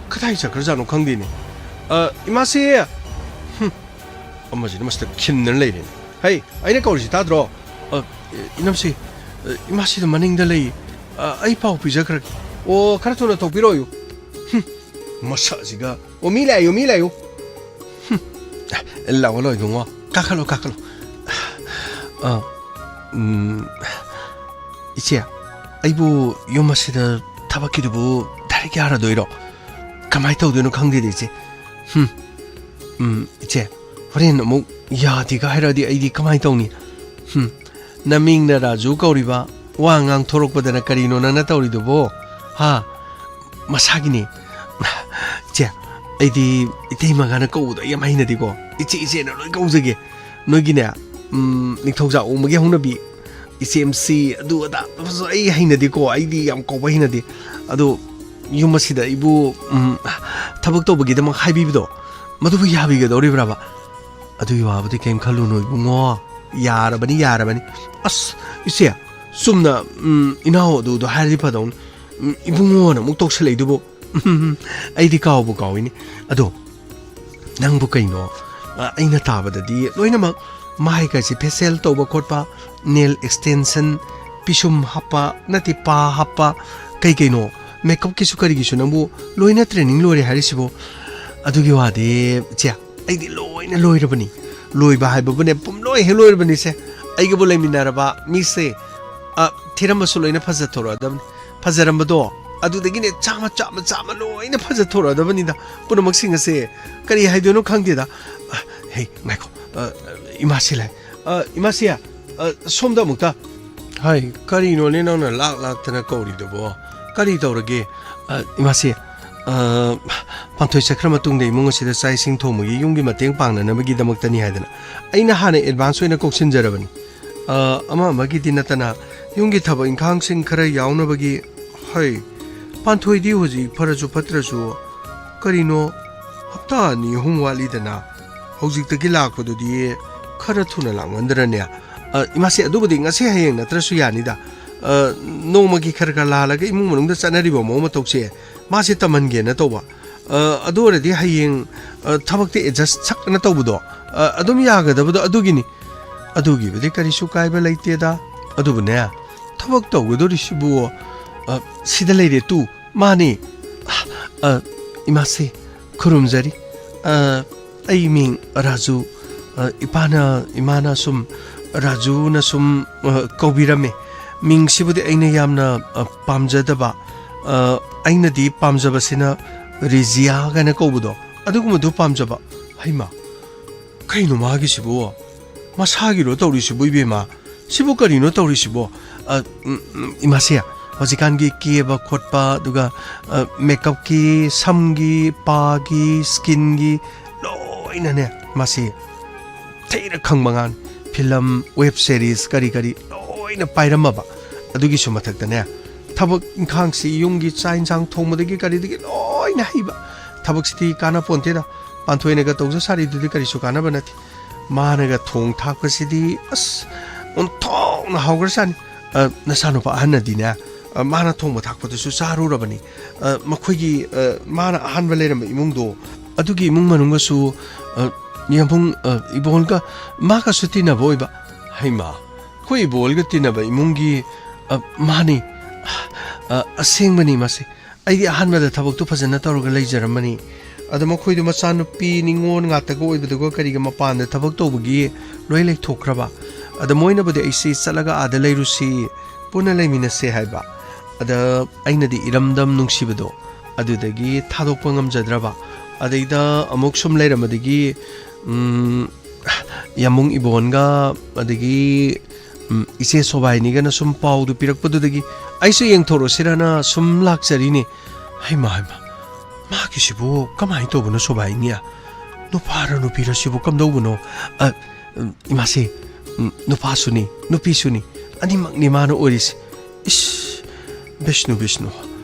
ꯀꯗꯥꯏ ꯆꯠꯈ꯭ꯔꯖꯥꯠꯅꯣ ꯈꯪꯗꯦꯅꯦ꯫ ꯑ, ꯏꯃꯥꯁꯤ꯫ ꯍꯨꯝ꯫ ꯑꯃꯁꯤꯅ ꯃꯁꯤꯗ ꯈꯤꯟꯗꯅ ꯂꯩꯔꯦꯅꯦ꯫ ꯍꯩ, ꯑꯩꯅ ꯀꯧꯔꯤꯁꯤ ꯇꯥꯗ꯭ꯔꯣ? ꯑ, ꯏꯅꯝꯁꯤ, ꯑ, ꯏꯃꯥꯁꯤꯗ ꯃꯅꯤꯡꯗ ꯂꯩ꯫ ꯑ, ꯑꯩ ꯄꯥꯎ ꯄꯤꯖꯈ꯭ꯔꯒꯦ꯫ ꯑꯣ, ꯈꯔ ꯊꯨꯅ ꯊꯣꯛꯄꯤꯔꯛꯑꯣ꯫ ꯍꯨꯝ, ꯃꯁꯛꯁꯤꯒ꯫ ꯑꯣ, ꯃꯤ ꯂꯥꯛꯑꯦꯌꯨ, ꯃꯤ ꯂꯥꯛꯑꯦꯌꯨ꯫ ꯍꯨꯝ, ꯑꯦ, ꯂꯥꯛꯑꯣ, ꯂꯥꯛꯑꯣ, ꯏꯕꯨꯡꯉꯣ꯫ ꯀꯥꯈꯠꯂꯣ, ꯀꯥꯈꯠꯂꯣ꯫ ꯑ, ꯎꯝ, ꯏꯆꯦ, ꯑꯩꯕꯨ ꯌꯨꯝ ꯑꯁꯤꯗ ꯊꯕꯛꯀꯤꯗꯨꯕꯨ ꯗꯥꯏꯔꯦꯛ ꯌꯥꯔꯗꯣꯏꯔꯣ? ꯀꯃꯥꯏ ꯇꯧꯗꯣꯏꯅꯣ ꯈꯪꯗꯦꯗ, ꯏꯆꯦ꯫ ꯍꯨꯝ, ꯎꯝ, ꯏꯆꯦ, ꯍꯣꯔꯦꯟ ꯑꯃꯨꯛ ꯌꯥꯗꯦꯒ ꯍꯥꯏꯔꯛꯑꯗꯤ ꯑꯩꯗꯤ ꯀꯃꯥꯏ ꯇꯧꯅꯤ? ꯍꯨꯝ, ꯅꯃꯤꯡꯅ ꯔꯥꯖꯨ ꯀꯧꯔꯤꯕ, ꯋꯥ ꯉꯥꯡꯊꯣꯔꯛꯄꯗꯅ ꯀꯔꯤꯅꯣ ꯅꯪꯅ ꯇꯧꯔꯤꯗꯨꯕꯣ? ꯍꯥ? ꯃꯁꯥꯒꯤꯅꯤ꯫ ꯏꯆꯦ, ꯑꯩꯗꯤ ꯏꯇꯩꯃꯒꯅ ꯀꯧꯕꯗꯣ ꯑꯩ ꯌꯥꯝ ꯍꯩꯅꯗꯦꯀꯣ꯫ ꯏꯆꯦ, ꯏꯆꯦꯅ ꯂꯣꯏ ꯀꯧꯖꯒꯦ꯫ ꯅꯣꯏꯒꯤꯅꯦ, ꯎꯝ, ꯅꯤꯡꯊꯧꯖꯥ ꯑꯣꯡꯕꯒꯤ ꯍꯧꯅꯕꯤ, ꯏꯆꯦ ꯑꯦꯝ ꯁꯤ, ꯑꯗꯨ ꯑꯗꯥ, ꯑꯗꯨꯁꯨ ꯑꯩ ꯍꯩꯅꯗꯦꯀꯣ꯫ ꯑꯩꯗꯤ ꯌꯥꯝ ꯀꯧꯕ ꯍꯩꯅꯗꯦ꯫ ꯑꯗꯣ ꯌꯨꯝ ꯑꯁꯤꯗ ꯑꯩꯕꯨ, ꯎꯝ, ꯊꯕꯛ ꯇꯧꯕꯒꯤꯗꯃꯛ ꯍꯥꯏꯕꯤꯕꯗꯣ, ꯃꯗꯨꯕꯨ ꯌꯥꯕꯤꯒꯗꯧꯔꯤꯕ꯭ꯔꯕ? ꯑꯗꯨꯒꯤ ꯋꯥꯕꯨꯗꯤ ꯀꯩꯝ ꯈꯜꯂꯨꯅꯨ ꯏꯕꯨꯡꯉꯣ꯫ ꯌꯥꯔꯕꯅꯤ, ꯌꯥꯔꯕꯅꯤ꯫ ꯑꯁ, ꯏꯆꯦ, ꯆꯨꯝꯅ, ꯎꯝ, ꯏꯅꯥꯎ ꯑꯗꯨꯗꯣ ꯍꯥꯏꯔꯗꯤ ꯐꯗꯧꯅꯤ꯫ ꯎꯝ, ꯏꯕꯨꯡꯉꯣꯅ ꯑꯃꯨꯛ ꯇꯧꯁꯜꯂꯛꯏꯗꯨꯕꯨ꯫ ꯎꯝ, ꯑꯩꯗꯤ ꯀꯥꯎꯕꯨ ꯀꯥꯎꯏꯅꯦ꯫ ꯑꯗꯣ, ꯅꯪꯕꯨ ꯀꯩꯅꯣ? ꯑ, ꯑꯩꯅ ꯇꯥꯕꯗꯗꯤ ꯂꯣꯏꯅꯃꯛ ꯃꯥꯏꯒꯁꯦ facial ꯇꯧꯕ ꯈꯣꯠꯄ, nail extension, ꯄꯤꯁꯨꯝ ꯍꯥꯞꯄ, ꯅꯠꯇꯦ, ꯄꯥ ꯍꯥꯞꯄ, ꯀꯩ ꯀꯩꯅꯣ, makeupꯀꯤꯁꯨ ꯀꯔꯤꯒꯤꯁꯨ ꯅꯪꯕꯨ ꯂꯣꯏꯅ training ꯂꯣꯏꯔꯦ ꯍꯥꯏꯔꯤꯁꯤꯕꯨ? ꯑꯗꯨꯒꯤ ꯋꯥꯗꯤ, ꯏꯆꯦ, ꯑꯩꯗꯤ ꯂꯣꯏꯅ ꯂꯣꯏꯔꯕꯅꯤ꯫ ꯂꯣꯏꯕ ꯍꯥꯏꯕꯕꯨꯅꯦ, ꯄꯨꯝꯂꯣꯏ ꯍꯦꯛ ꯂꯣꯏꯔꯕꯅꯤꯁꯦ꯫ ꯑꯩꯒꯕꯨ ꯂꯩꯃꯤꯟꯅꯔꯕ ꯃꯤꯁꯦ, ꯑ, ꯊꯤꯔꯝꯕꯁꯨ ꯂꯣꯏꯅ ꯐꯖꯊꯣꯔꯛꯑꯗꯕꯅꯤ꯫ ꯐꯖꯔꯝꯕꯗꯣ, ꯑꯗꯨꯗꯒꯤꯅꯦ, ꯆꯥꯝꯃ, ꯆꯥꯝꯃ, ꯆꯥꯝꯃ ꯂꯣꯏꯅ ꯐꯖꯊꯣꯔꯛꯑꯗꯕꯅꯤꯗ꯫ ꯄꯨꯝꯅꯃꯛꯁꯤꯡ ꯑꯁꯦ ꯀꯔꯤ ꯍꯥꯏꯗꯣꯏꯅꯣ ꯈꯪꯗꯦꯗ꯫ ꯑ, ꯍꯦ, ꯉꯥꯏꯈꯣ꯫ ꯑ, ꯏꯃꯥꯁꯤ ꯂꯥꯛꯑꯦ꯫ ꯑ, ꯏꯃꯥꯁꯤ, ꯑ, ꯁꯣꯝꯗ ꯑꯃꯨꯛꯇ꯫ ꯍꯥꯏ, ꯀꯔꯤꯅꯣꯅꯦ ꯅꯪꯅ ꯂꯥꯛ ꯂꯥꯛꯇꯅ ꯀꯧꯔꯤꯗꯨꯕꯣ? ꯀꯔꯤ ꯇꯧꯔꯒꯦ? ꯑ, ꯏꯃꯥꯁꯤ, ꯑ, ꯄꯥꯟꯊꯣꯏ ꯆꯠꯈ꯭ꯔ ꯃꯇꯨꯡꯗ ꯏꯃꯨꯡ ꯑꯁꯤꯗ ꯆꯥꯛ ꯏꯁꯤꯡ ꯊꯣꯡꯕꯒꯤ ꯌꯨꯝꯒꯤ ꯃꯇꯦꯡ ꯄꯥꯡꯅꯅꯕꯒꯤꯗꯃꯛꯇꯅꯤ ꯍꯥꯏꯗꯅ ꯑꯩꯅ ꯍꯥꯟꯅ advance ꯑꯣꯏꯅ ꯀꯧꯁꯤꯟꯖꯔꯕꯅꯤ꯫ ꯑ, ꯑꯃ ꯑꯃꯒꯤꯗꯤ ꯅꯠꯇꯅ ꯌꯨꯝꯒꯤ ꯊꯕꯛ ꯏꯪꯈꯥꯡꯁꯤꯡ ꯈꯔ ꯌꯥꯎꯅꯕꯒꯤ꯫ ꯍꯩ, ꯄꯥꯟꯊꯣꯏꯗꯤ ꯍꯧꯖꯤꯛ ꯐꯔꯁꯨ ꯐꯠꯇ꯭ꯔꯁꯨ ꯀꯔꯤꯅꯣ ꯍꯞꯇꯥ ꯑꯅꯤ ꯑꯍꯨꯝ ꯋꯥꯠꯂꯤꯗꯅ꯫ ꯍꯧꯖꯤꯛꯇꯒꯤ ꯂꯥꯛꯄꯗꯨꯗꯤ ꯈꯔ ꯊꯨꯅ ꯂꯥꯛꯃꯟꯗ꯭ꯔꯅꯦ? ꯑ, ꯏꯃꯥꯁꯦ, ꯑꯗꯨꯕꯨꯗꯤ ꯉꯁꯤ ꯍꯌꯦꯡ ꯅꯠꯇ꯭ꯔꯁꯨ ꯌꯥꯅꯤꯗ꯫ ꯑ, ꯅꯣꯡꯃꯒꯤ ꯈꯔ ꯈꯔ ꯂꯥꯜꯂꯒ ꯏꯃꯨꯡ ꯃꯅꯨꯡꯗ ꯆꯠꯅꯔꯤꯕ ꯃꯑꯣꯡ ꯃꯇꯧꯁꯦ ꯃꯥꯁꯦ ꯇꯝꯍꯟꯒꯦꯅ ꯇꯧꯕ꯫ ꯑ, ꯑꯗꯨ ꯑꯣꯏꯔꯗꯤ ꯍꯌꯦꯡ, ꯑ, ꯊꯕꯛꯇꯤ adjust ꯁꯛꯅ ꯇꯧꯕꯗꯣ, ꯑ, ꯑꯗꯨꯝ ꯌꯥꯒꯗꯕꯗꯣ ꯑꯗꯨꯒꯤꯅꯤ꯫ ꯑꯗꯨꯒꯤꯕꯨꯗꯤ ꯀꯔꯤꯁꯨ ꯀꯥꯏꯕ ꯂꯩꯇꯦꯗ꯫ ꯑꯗꯨꯕꯨꯅꯦ, ꯊꯕꯛ ꯇꯧꯒꯗꯧꯔꯤꯁꯤꯕꯨ, ꯑ, ꯁꯤꯗ ꯂꯩꯔꯦ ꯇꯨ꯫ ꯃꯥꯅꯤ꯫ ꯑ, ꯑ, ꯏꯃꯥꯁꯦ, ꯈꯨꯔꯨꯝꯖꯔꯤ꯫ ꯑ, ꯑꯩ ꯃꯤꯡ ꯔꯥꯖꯨ꯫ ꯑ, ꯏꯄꯥꯅ, ꯏꯃꯥꯅ ꯁꯨꯝ ꯔꯥꯖꯨꯅ ꯁꯨꯝ, ꯑ, ꯀꯧꯕꯤꯔꯝꯃꯦ꯫ ꯃꯤꯡꯁꯤꯕꯨꯗꯤ ꯑꯩꯅ ꯌꯥꯝꯅ, ꯑ, ꯄꯥꯝꯖꯗꯕ, ꯑ, ꯑꯩꯅꯗꯤ ꯄꯥꯝꯖꯕꯁꯤꯅ ꯔꯤꯖꯤꯌꯥ ꯀꯥꯏꯅ ꯀꯧꯕꯗꯣ, ꯑꯗꯨꯒꯨꯝꯕꯗꯨ ꯄꯥꯝꯖꯕ꯫ ꯍꯩꯃꯥ, ꯀꯩꯅꯣ ꯃꯥꯒꯤꯁꯤꯕꯨ? ꯃꯁꯥꯒꯤꯔꯣ ꯇꯧꯔꯤꯁꯤꯕꯨ, ꯏꯕꯦꯝꯃ? ꯁꯤꯕꯨ ꯀꯔꯤꯅꯣ ꯇꯧꯔꯤꯁꯤꯕꯣ? ꯑ, ꯎꯝ, ꯎꯝ, ꯏꯃꯥꯁꯦ, ꯍꯧꯖꯤꯛꯀꯥꯟꯒꯤ ꯀꯦꯕ ꯈꯣꯠꯄ, ꯑꯗꯨꯒ, ꯑ, ꯃꯦꯀꯞꯀꯤ, ꯁꯝꯒꯤ, ꯄꯥꯒꯤ, ꯁ꯭ꯀꯤꯟꯒꯤ, ꯂꯣꯏꯅꯅꯦ, ꯃꯥꯁꯤ ꯊꯤꯅ ꯈꯪꯕ ꯉꯥꯡ, ꯐꯤꯂꯝ, ꯋꯦꯕ ꯁꯦꯔꯤꯁ, ꯀꯔꯤ ꯀꯔꯤ ꯂꯣꯏꯅ ꯄꯥꯏꯔꯝꯃꯕ꯫ ꯑꯗꯨꯒꯤꯁꯨ ꯃꯊꯛꯇꯅꯦ, ꯊꯕꯛ ꯏꯪꯈꯥꯡꯁꯤ, ꯌꯨꯝꯒꯤ ꯆꯥꯛ ꯏꯟꯁꯥꯡ ꯊꯣꯡꯕꯗꯒꯤ ꯀꯔꯤꯗꯒꯤ ꯂꯣꯏꯅ ꯍꯩꯕ꯫ ꯊꯕꯛꯁꯤꯗꯤ ꯀꯥꯟꯅ ꯄꯣꯟꯇꯦꯗ꯫ ꯄꯥꯟꯊꯣꯏꯅꯒ ꯇꯧꯖ ꯁꯥꯔꯤꯗꯨꯗꯤ ꯀꯔꯤꯁꯨ ꯀꯥꯟꯅꯕ ꯅꯠꯇꯦ꯫ ꯃꯥꯅꯒ ꯊꯣꯡ ꯊꯥꯛꯄꯁꯤꯗꯤ ꯑꯁ ꯑꯣꯟꯊꯣꯛꯅ ꯍꯥꯎꯈ꯭ꯔꯖꯥꯠꯅꯤ꯫ ꯑ, ꯅꯆꯥꯅꯨꯄꯥ ꯑꯍꯟꯅꯗꯤꯅꯦ, ꯑ, ꯃꯥꯅ ꯊꯣꯡꯕ ꯊꯥꯛꯄꯗꯨꯁꯨ ꯆꯥꯔꯨꯔꯕꯅꯤ꯫ ꯑ, ꯃꯈꯣꯏꯒꯤ, ꯑ, ꯃꯥꯅ ꯑꯍꯥꯟꯕ ꯂꯩꯔꯝꯕ ꯏꯃꯨꯡꯗꯣ, ꯑꯗꯨꯒꯤ ꯏꯃꯨꯡ ꯃꯅꯨꯡꯒꯁꯨ, ꯑ, ꯌꯥꯝꯕꯨꯡ, ꯑ, ꯏꯕꯣꯜꯒ ꯃꯥꯒꯁꯨ ꯇꯤꯟꯅꯕ ꯑꯣꯏꯕ꯫ ꯍꯩꯃꯥ, ꯑꯩꯈꯣꯏ ꯏꯕꯣꯜꯒ ꯇꯤꯟꯅꯕ ꯏꯃꯨꯡꯒꯤ, ꯑ, ꯃꯥꯅꯤ꯫ ꯑ, ꯑꯁꯦꯡꯕꯅꯤ ꯃꯥꯁꯦ꯫ ꯑꯩꯗꯤ ꯑꯍꯥꯟꯕꯗ ꯊꯕꯛꯇꯨ ꯐꯖꯅ ꯇꯧꯔꯒ ꯂꯩꯖꯔꯝꯕꯅꯤ꯫ ꯑꯗ ꯃꯈꯣꯏꯗꯨ ꯃꯆꯥꯅꯨꯄꯤ ꯅꯤꯉꯣꯜ ꯉꯥꯛꯇꯒ ꯑꯣꯏꯕꯗꯨꯒ ꯀꯔꯤꯒ ꯃꯄꯥꯟꯗ ꯊꯕꯛ ꯇꯧꯕꯒꯤ ꯂꯣꯏ ꯂꯩꯊꯣꯛꯈ꯭ꯔꯕ꯫ ꯑꯗ ꯃꯣꯏꯅꯕꯨꯗꯤ ꯑꯩꯁꯤ ꯆꯠꯂꯒ ꯑꯥꯗ ꯂꯩꯔꯨꯁꯤ, ꯄꯨꯟꯅ ꯂꯩꯃꯤꯟꯅꯁꯦ ꯍꯥꯏꯕ꯫ ꯑꯗ ꯑꯩꯅꯗꯤ ꯏꯔꯝꯗꯝ ꯅꯨꯡꯁꯤꯕꯗꯣ ꯑꯗꯨꯗꯒꯤ ꯊꯥꯗꯣꯛꯄ ꯉꯝꯖꯗ꯭ꯔꯕ꯫ ꯑꯗꯩꯗ ꯑꯃꯨꯛ ꯁꯨꯝ ꯂꯩꯔꯝꯕꯗꯒꯤ, ꯎꯝ, ꯌꯥꯝꯕꯨꯡ ꯏꯕꯣꯟꯒ ꯑꯗꯒꯤ, ꯎꯝ, ꯏꯆꯦ ꯁꯣꯕꯥꯏꯅꯤꯒꯅ ꯁꯨꯝ ꯄꯥꯎꯗꯨ ꯄꯤꯔꯛꯄꯗꯨꯗꯒꯤ ꯑꯩꯁꯨ ꯌꯦꯡꯊꯣꯔꯛꯁꯤꯔꯅ ꯁꯨꯝ ꯂꯥꯛꯆꯔꯤꯅꯦ꯫ ꯍꯩꯃꯥ, ꯍꯩꯃꯥ, ꯃꯥꯒꯤꯁꯤꯕꯨ ꯀꯃꯥꯏꯅ ꯇꯧꯕꯅꯣ ꯁꯣꯕꯥꯏꯅꯤ? ꯅꯨꯄꯥꯔ ꯅꯨꯄꯤꯔ ꯁꯤꯕꯨ ꯀꯝꯗꯧꯕꯅꯣ? ꯑ, ꯎꯝ, ꯏꯃꯥꯁꯦ, ꯎꯝ, ꯅꯨꯄꯥꯁꯨꯅꯤ, ꯅꯨꯄꯤꯁꯨꯅꯤ, ꯑꯅꯤꯃꯛꯅꯤ ꯃꯥꯅ ꯑꯣꯏꯔꯤꯁꯦ꯫ ꯏꯁ, ꯕꯤꯁꯅꯨ, ꯕꯤꯁꯅꯨ,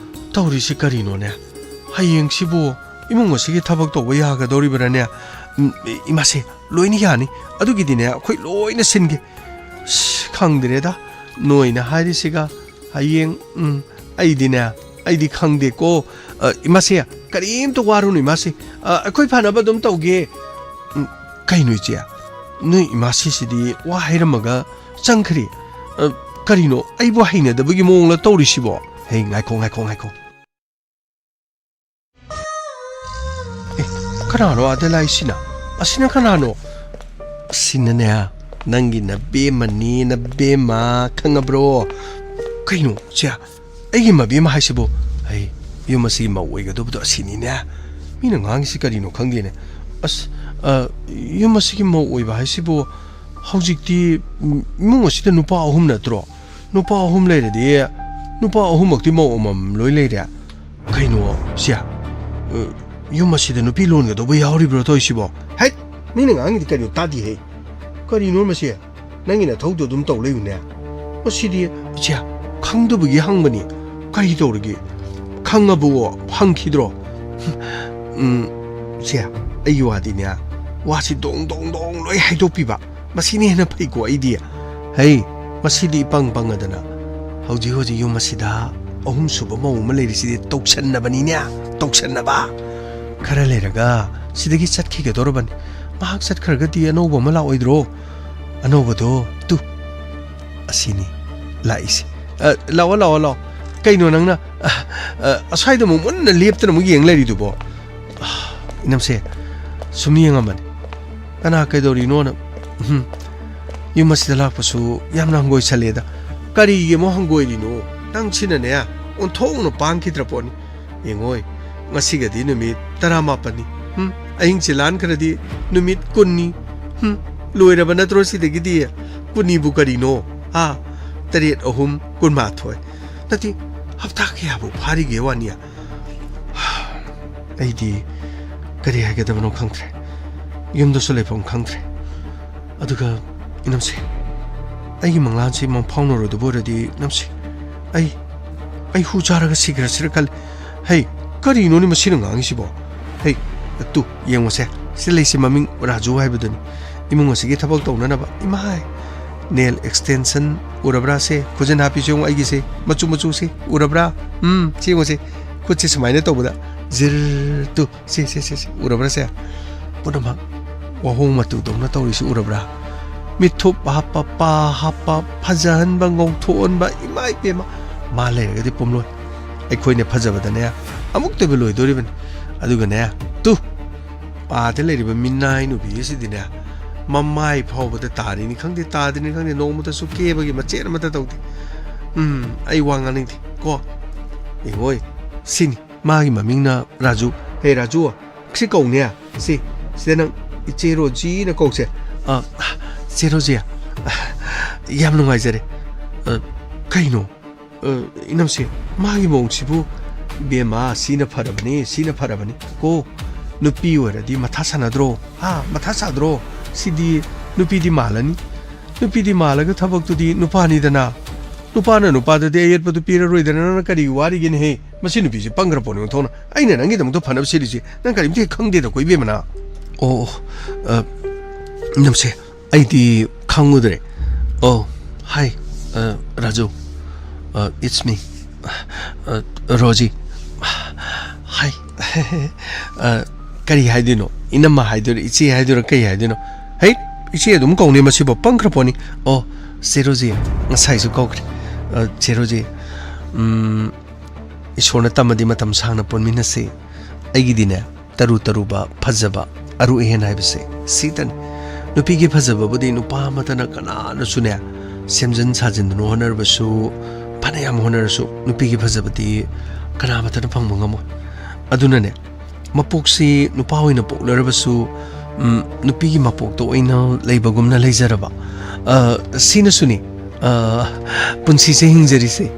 ꯇꯧꯔꯤꯁꯤ ꯀꯔꯤꯅꯣꯅꯦ? ꯍꯌꯦꯡꯁꯤꯕꯨ ꯏꯃꯨꯡ ꯑꯁꯤꯒꯤ ꯊꯕꯛ ꯇꯧꯕ ꯌꯥꯒꯗꯧꯔꯤꯕ꯭ꯔꯥꯅꯦ? ꯎꯝ, ꯏꯃꯥꯁꯦ, ꯂꯣꯏꯅ ꯌꯥꯅꯤ꯫ ꯑꯗꯨꯒꯤꯗꯤꯅꯦ, ꯑꯩꯈꯣꯏ ꯂꯣꯏꯅ ꯁꯤꯟꯒꯦ꯫ ꯏꯁ, ꯈꯪꯗ꯭ꯔꯦꯗ, ꯅꯣꯏꯅ ꯍꯥꯏꯔꯤꯁꯤꯒ ꯍꯌꯦꯡ, ꯎꯝ, ꯑꯩꯗꯤꯅꯦ, ꯑꯩꯗꯤ ꯈꯪꯗꯦꯀꯣ꯫ ꯑ, ꯏꯃꯥꯁꯦ, ꯀꯔꯤꯝꯇ ꯋꯥꯔꯨꯅꯨ, ꯏꯃꯥꯁꯦ꯫ ꯑ, ꯑꯩꯈꯣꯏ ꯐꯅꯕ ꯑꯗꯨꯝ ꯇꯧꯒꯦ꯫ ꯎꯝ, ꯀꯩꯅꯣ, ꯏꯆꯦ? ꯅꯣꯏ ꯏꯃꯥꯁꯤꯁꯤꯗꯤ ꯋꯥ ꯍꯥꯏꯔꯝꯃꯒ ꯆꯪꯈ꯭ꯔꯦ꯫ ꯑ, ꯀꯔꯤꯅꯣ ꯑꯩꯕꯨ ꯍꯩꯅꯗꯕꯒꯤ ꯃꯑꯣꯡꯂ ꯇꯧꯔꯤꯁꯤꯕꯣ? ꯍꯦ, ꯉꯥꯏꯈꯣ, ꯉꯥꯏꯈꯣ, ꯉꯥꯏꯈꯣ꯫ ꯑꯦ, ꯀꯅꯥꯅꯣ ꯑꯥꯗ ꯂꯥꯛꯏꯁꯤꯅ? ꯑꯁꯤꯅ ꯀꯅꯥꯅꯣ? ꯑꯁꯤꯅꯅꯦ, ꯅꯪꯒꯤ ꯅꯕꯦꯝꯃꯅꯤ, ꯅꯕꯦꯝꯃ, ꯈꯪꯉꯕ꯭ꯔꯣ? ꯀꯩꯅꯣ, ꯁꯦ, ꯑꯩꯒꯤ ꯃꯕꯦꯝꯃ ꯍꯥꯏꯁꯤꯕꯨ? ꯑꯩ ꯌꯨꯝ ꯑꯁꯤꯒꯤ ꯃꯧ ꯑꯣꯏꯒꯗꯧꯕꯗꯣ ꯑꯁꯤꯅꯤꯅꯦ꯫ ꯃꯤꯅ ꯉꯥꯡꯉꯤꯁꯤ ꯀꯔꯤꯅꯣ ꯈꯪꯗꯦꯅꯦ꯫ ꯑꯁ, ꯑ, ꯌꯨꯝ ꯑꯁꯤꯒꯤ ꯃꯧ ꯑꯣꯏꯕ ꯍꯥꯏꯁꯤꯕꯨ ꯍꯧꯖꯤꯛꯇꯤ, ꯎꯝ, ꯏꯃꯨꯡ ꯑꯁꯤꯗ ꯅꯨꯄꯥ ꯑꯍꯨꯝ ꯅꯠꯇ꯭ꯔꯣ? ꯅꯨꯄꯥ ꯑꯍꯨꯝ ꯂꯩꯔꯗꯤ ꯅꯨꯄꯥ ꯑꯍꯨꯝꯃꯛꯇꯤ ꯃꯧ ꯑꯃꯃꯝ ꯂꯣꯏ ꯂꯩꯔꯦ꯫ ꯀꯩꯅꯣ, ꯁꯦ, ꯑ, ꯌꯨꯝ ꯑꯁꯤꯗ ꯅꯨꯄꯤ ꯂꯣꯟꯒꯗꯧꯕ ꯌꯥꯎꯔꯤꯕ꯭ꯔꯣ ꯇꯧꯔꯤꯁꯤꯕꯣ? ꯍꯩꯠ! ꯃꯤꯅ ꯉꯥꯡꯉꯤꯗꯤ ꯀꯩꯅꯣ ꯇꯥꯗꯦꯍꯦ꯫ ꯀꯔꯤꯅꯣ ꯃꯁꯤ? ꯅꯪꯒꯤ ꯅꯊꯧꯗꯣ ꯑꯗꯨꯝ ꯇꯧ ꯂꯩꯌꯨꯅꯦ꯫ ꯃꯁꯤꯗꯤ, ꯏꯆꯦ, ꯈꯪꯗꯕꯒꯤ ꯍꯪꯕꯅꯤ꯫ ꯀꯔꯤ ꯇꯧꯔꯒꯦ? ꯈꯪꯉꯕꯣ? ꯍꯪꯈꯤꯗ꯭ꯔꯣ? ꯎꯝ, ꯏꯆꯦ, ꯑꯩꯒꯤ ꯋꯥꯗꯤꯅꯦ, ꯋꯥꯁꯤ ꯗꯣꯡ ꯗꯣꯡ ꯗꯣꯡ ꯂꯣꯏ ꯍꯥꯏꯗꯣꯛꯄꯤꯕ꯫ ꯃꯁꯤꯅ ꯍꯦꯟꯅ ꯐꯩꯀꯣ ꯑꯩꯗꯤ꯫ ꯍꯩ, ꯃꯁꯤꯗꯤ ꯏꯄꯪ ꯄꯪꯉꯗꯅ꯫ ꯍꯧꯖꯤꯛ ꯍꯧꯖꯤꯛ ꯌꯨꯝ ꯑꯁꯤꯗ ꯑꯍꯨꯝꯁꯨꯕ ꯃꯧ ꯑꯃ ꯂꯩꯔꯤꯁꯤꯗꯤ ꯇꯧꯁꯟꯅꯕꯅꯤꯅꯦ, ꯇꯧꯁꯟꯅꯕ꯫ ꯈꯔ ꯂꯩꯔꯒ ꯁꯤꯗꯒꯤ ꯆꯠꯈꯤꯒꯗꯧꯔꯕꯅꯤ꯫ ꯃꯍꯥꯛ ꯆꯠꯈ꯭ꯔꯒꯗꯤ ꯑꯅꯧꯕ ꯑꯃ ꯂꯥꯛꯑꯣꯏꯗ꯭ꯔꯣ? ꯑꯅꯧꯕꯗꯣ ꯇꯨ, ꯑꯁꯤꯅꯤ ꯂꯥꯛꯏꯁꯦ꯫ ꯑ, ꯂꯥꯛꯑꯣ, ꯂꯥꯛꯑꯣ, ꯂꯥꯛꯑꯣ꯫ ꯀꯩꯅꯣ ꯅꯪꯅ, ꯑ, ꯑ, ꯑꯁ꯭ꯋꯥꯏꯗ ꯑꯃꯨꯛ ꯃꯨꯟꯅ ꯂꯦꯞꯇꯅ ꯑꯃꯨꯛ ꯌꯦꯡ ꯂꯩꯔꯤꯗꯨꯕꯣ? ꯑ, ꯏꯅꯝꯁꯦ, ꯁꯨꯝ ꯌꯦꯡꯉꯝꯕꯅꯤ꯫ ꯀꯅꯥ ꯀꯩꯗꯧꯔꯤꯅꯣꯅ꯫ ꯎꯝ, ꯌꯨꯝ ꯑꯁꯤꯗ ꯂꯥꯛꯄꯁꯨ ꯌꯥꯝꯅ ꯍꯪꯒꯣꯏꯁꯜꯂꯦꯗ꯫ ꯀꯔꯤꯒꯤ ꯑꯃꯨꯛ ꯍꯪꯒꯣꯏꯔꯤꯅꯣ? ꯅꯪꯁꯤꯅꯅꯦ, ꯑꯣꯟꯊꯣꯛꯅ ꯄꯥꯡꯈꯤꯗ꯭ꯔ ꯄꯣꯠꯅꯤ꯫ ꯌꯦꯡꯉꯣꯏ, ꯉꯁꯤꯒꯗꯤ ꯅꯨꯃꯤꯠ ꯇꯔꯥꯃꯥꯄꯟꯅꯤ꯫ ꯍꯨꯝ, ꯑꯍꯤꯡ ꯆꯤꯂꯥꯟꯈ꯭ꯔꯗꯤ ꯅꯨꯃꯤꯠ ꯀꯨꯟꯅꯤ꯫ ꯍꯨꯝ, ꯂꯣꯏꯔꯕ ꯅꯠꯇ꯭ꯔꯣ ꯁꯤꯗꯒꯤꯗꯤ? ꯀꯨꯟꯅꯤꯕꯨ ꯀꯔꯤꯅꯣ? ꯍꯥ? ꯇꯔꯦꯠ ꯑꯍꯨꯝ ꯀꯨꯟꯃꯥꯊꯣꯏ꯫ ꯅꯠꯇꯦ, ꯍꯞꯇꯥ ꯀꯌꯥꯕꯨ ꯐꯥꯔꯤꯒꯦ ꯋꯥꯅꯤ? ꯑꯩꯗꯤ ꯀꯔꯤ ꯍꯥꯏꯒꯗꯕꯅꯣ ꯈꯪꯗ꯭ꯔꯦ꯫ ꯌꯨꯝꯗꯁꯨ ꯂꯩꯐꯝ ꯈꯪꯗ꯭ꯔꯦ꯫ ꯑꯗꯨꯒ ꯏꯅꯝꯁꯦ, ꯑꯩꯒꯤ ꯃꯪꯂꯥꯟꯁꯤ ꯃꯪꯐꯥꯎꯅꯔꯣꯏꯗꯕ ꯑꯣꯏꯔꯗꯤ ꯏꯅꯝꯁꯦ, ꯑꯩ, ꯑꯩ ꯍꯨ ꯆꯥꯔꯒ ꯁꯤꯈ꯭ꯔꯁꯤꯔ ꯈꯜꯂꯤ꯫ ꯍꯩ, ꯀꯔꯤꯅꯣꯅꯦ ꯃꯁꯤꯅ ꯉꯥꯡꯉꯤꯁꯤꯕꯣ? ꯍꯩ, ꯇꯨ, ꯌꯦꯡꯉꯨꯁꯦ, ꯁꯤꯗ ꯂꯩꯁꯤ ꯃꯃꯤꯡ ꯔꯥꯖꯨ ꯍꯥꯏꯕꯗꯨꯅꯤ꯫ ꯏꯃꯨꯡ ꯑꯁꯤꯒꯤ ꯊꯕꯛ ꯇꯧꯅꯅꯕ꯫ ꯏꯃꯥꯏ! Nail extension ꯎꯔꯕ꯭ꯔꯥ ꯁꯦ? ꯈꯨꯖꯤꯟ ꯍꯥꯞꯄꯤꯁꯦ ꯌꯦꯡꯉꯨ ꯑꯩꯒꯤꯁꯦ꯫ ꯃꯆꯨ ꯃꯆꯨꯁꯦ ꯎꯔꯕ꯭ꯔꯥ? ꯎꯝ, ꯁꯤ ꯌꯦꯡꯉꯨꯁꯦ꯫ ꯈꯨꯠꯁꯦ ꯁꯨꯃꯥꯏꯅ ꯇꯧꯕꯗ ꯖꯤꯔ ꯇꯨ꯫ ꯁꯤ, ꯁꯤ, ꯁꯤ, ꯁꯤ꯫ ꯎꯔꯕ꯭ꯔꯥ ꯁꯦ? ꯄꯨꯝꯅꯃꯛ ꯋꯥꯍꯣꯡ ꯃꯇꯨꯗꯧꯅ ꯇꯧꯔꯤꯁꯤ ꯎꯔꯕ꯭ꯔꯥ? ꯃꯤꯠꯊꯨꯞ ꯍꯥꯞꯄ, ꯄꯥ ꯍꯥꯞꯄ, ꯐꯖꯍꯟꯕ, ꯉꯧꯊꯣꯛꯍꯟꯕ, ꯏꯃꯥ ꯏꯕꯦꯝꯃ, ꯃꯥ ꯂꯩꯔꯒꯗꯤ ꯄꯨꯝꯂꯣꯏ꯫ ꯑꯩꯈꯣꯏꯅ ꯐꯖꯕꯗꯅꯦ ꯑꯃꯨꯛꯇꯣꯏꯕ ꯂꯣꯏꯗꯣꯔꯤꯕꯅꯤ꯫ ꯑꯗꯨꯒꯅꯦ, ꯇꯨ, ꯄꯥꯗ ꯂꯩꯔꯤꯕ ꯃꯤꯅꯥꯏ ꯅꯨꯄꯤ ꯑꯁꯤꯗꯤꯅꯦ, ꯃꯃꯥꯏ ꯐꯥꯎꯕꯗ ꯇꯥꯔꯤꯅꯤ ꯈꯪꯗꯦ, ꯇꯥꯗ꯭ꯔꯤꯅꯤ ꯈꯪꯗꯦ, ꯅꯣꯡꯃꯇꯁꯨ ꯀꯦꯕꯒꯤ ꯃꯆꯦꯠ ꯑꯃꯠꯇ ꯇꯧꯗꯦ꯫ ꯎꯝ, ꯑꯩ ꯋꯥ ꯉꯥꯡꯅꯤꯡꯗꯦ ꯀꯣ꯫ ꯌꯦꯡꯉꯣꯏ, ꯁꯤꯅꯤ ꯃꯥꯒꯤ ꯃꯃꯤꯡꯅ ꯔꯥꯖꯨ꯫ ꯍꯦ ꯔꯥꯖꯨ, ꯁꯤ ꯀꯧꯅꯦ꯫ ꯁꯤ, ꯁꯤꯗ ꯅꯪ ꯏꯆꯦ ꯔꯣꯖꯤꯅ ꯀꯧꯁꯦ꯫ ꯑ, ꯆꯦ ꯔꯣꯖꯤ, ꯌꯥꯝ ꯅꯨꯡꯉꯥꯏꯖꯔꯦ꯫ ꯑ, ꯀꯩꯅꯣ? ꯑ, ꯏꯅꯝꯁꯦ, ꯃꯥꯒꯤ ꯃꯑꯣꯡꯁꯤꯕꯨ? ꯏꯕꯦꯝꯃ, ꯁꯤꯅ ꯐꯔꯕꯅꯤ, ꯁꯤꯅ ꯐꯔꯕꯅꯤ꯫ ꯀꯣ, ꯅꯨꯄꯤ ꯑꯣꯏꯔꯗꯤ ꯃꯊꯥ ꯁꯥꯟꯅꯗ꯭ꯔꯣ? ꯍꯥ, ꯃꯊꯥ ꯁꯥꯗ꯭ꯔꯣ? ꯁꯤꯗꯤ ꯅꯨꯄꯤꯗꯤ ꯃꯥꯜꯂꯅꯤ꯫ ꯅꯨꯄꯤꯗꯤ ꯃꯥꯜꯂꯒ ꯊꯕꯛꯇꯨꯗꯤ ꯅꯨꯄꯥꯅꯤꯗꯅ꯫ ꯅꯨꯄꯥꯅ ꯅꯨꯄꯥꯗꯗꯤ ꯑꯌꯦꯠꯄꯗꯨ ꯄꯤꯔꯔꯣꯏꯗꯅ, ꯅꯪꯅ ꯀꯔꯤ ꯋꯥꯔꯤꯒꯦꯅꯦꯍꯦ? ꯃꯁꯤ ꯅꯨꯄꯤꯁꯦ ꯄꯪꯈ꯭ꯔ ꯄꯣꯠꯅꯤ ꯑꯣꯟꯊꯣꯛꯅ꯫ ꯑꯩꯅ ꯅꯪꯒꯤꯗꯃꯛꯇ ꯐꯅꯕ ꯁꯤꯜꯂꯤꯁꯤ, ꯅꯪ ꯀꯔꯤꯝꯇ ꯍꯦꯛ ꯈꯪꯗꯦꯗꯀꯣ, ꯏꯕꯦꯝꯃꯅ꯫ ꯑꯣ, ꯑ, ꯏꯅꯝꯁꯦ, ꯑꯩꯗꯤ ꯈꯪꯉꯨꯗ꯭ꯔꯦ꯫ ꯑꯣ, hi, ꯑ, ꯔꯥꯖꯨ꯫ ꯑ, it's me. ꯑ, ꯔꯣꯖꯤ꯫ Hi. ꯑ, ꯀꯔꯤ ꯍꯥꯏꯗꯣꯏꯅꯣ? ꯏꯅꯝꯃ ꯍꯥꯏꯗꯣꯏꯔꯣ? ꯏꯆꯦ ꯍꯥꯏꯗꯣꯏꯔꯣ? ꯀꯔꯤ ꯍꯥꯏꯗꯣꯏꯅꯣ? ꯍꯩ, ꯏꯆꯦ ꯑꯗꯨꯝ ꯀꯧꯅꯤ ꯃꯁꯤꯕꯨ, ꯄꯪꯈ꯭ꯔ ꯄꯣꯠꯅꯤ꯫ ꯑꯣ, ꯆꯦ ꯔꯣꯖꯤ, ꯉꯁꯥꯏꯁꯨ ꯀꯧꯈ꯭ꯔꯦ꯫ ꯑ, ꯆꯦ ꯔꯣꯖꯤ, ꯎꯝ, ꯏꯁꯣꯔꯅ ꯇꯝꯃꯗꯤ ꯃꯇꯝ ꯁꯥꯡꯅ ꯄꯨꯟꯃꯤꯟꯅꯁꯤ꯫ ꯑꯩꯒꯤꯗꯤꯅꯦ, ꯇꯔꯨ ꯇꯔꯨꯕ, ꯐꯖꯕ, ꯑꯔꯨ ꯑꯍꯦꯟ ꯍꯥꯏꯕꯁꯦ ꯁꯤꯇꯅꯤ꯫ ꯅꯨꯄꯤꯒꯤ ꯐꯖꯕꯕꯨꯗꯤ ꯅꯨꯄꯥ ꯑꯃꯠꯇꯅ ꯀꯅꯥꯅꯁꯨꯅꯦ, ꯁꯦꯝꯖꯤꯟ ꯁꯥꯖꯤꯟꯗꯨꯅ ꯍꯣꯠꯅꯔꯕꯁꯨ, ꯐꯅꯌꯥꯝ ꯍꯣꯠꯅꯔꯁꯨ, ꯅꯨꯄꯤꯒꯤ ꯐꯖꯕꯗꯤ ꯀꯅꯥ ꯑꯃꯠꯇꯅ ꯐꯪꯕ ꯉꯝꯃꯣꯏ꯫ ꯑꯗꯨꯅꯅꯦ, ꯃꯄꯣꯛꯁꯤ ꯅꯨꯄꯥ ꯑꯣꯏꯅ ꯄꯣꯛꯅꯔꯕꯁꯨ, ꯎꯝ, ꯅꯨꯄꯤꯒꯤ ꯃꯄꯣꯛꯇ ꯑꯣꯏꯅ ꯂꯩꯕꯒꯨꯝꯅ ꯂꯩꯖꯔꯕ, ꯑ, ꯁꯤꯅꯁꯨꯅꯤ, ꯑ, ꯄꯨꯟꯁꯤꯁꯦ ꯍꯤꯡꯖꯔꯤꯁꯦ꯫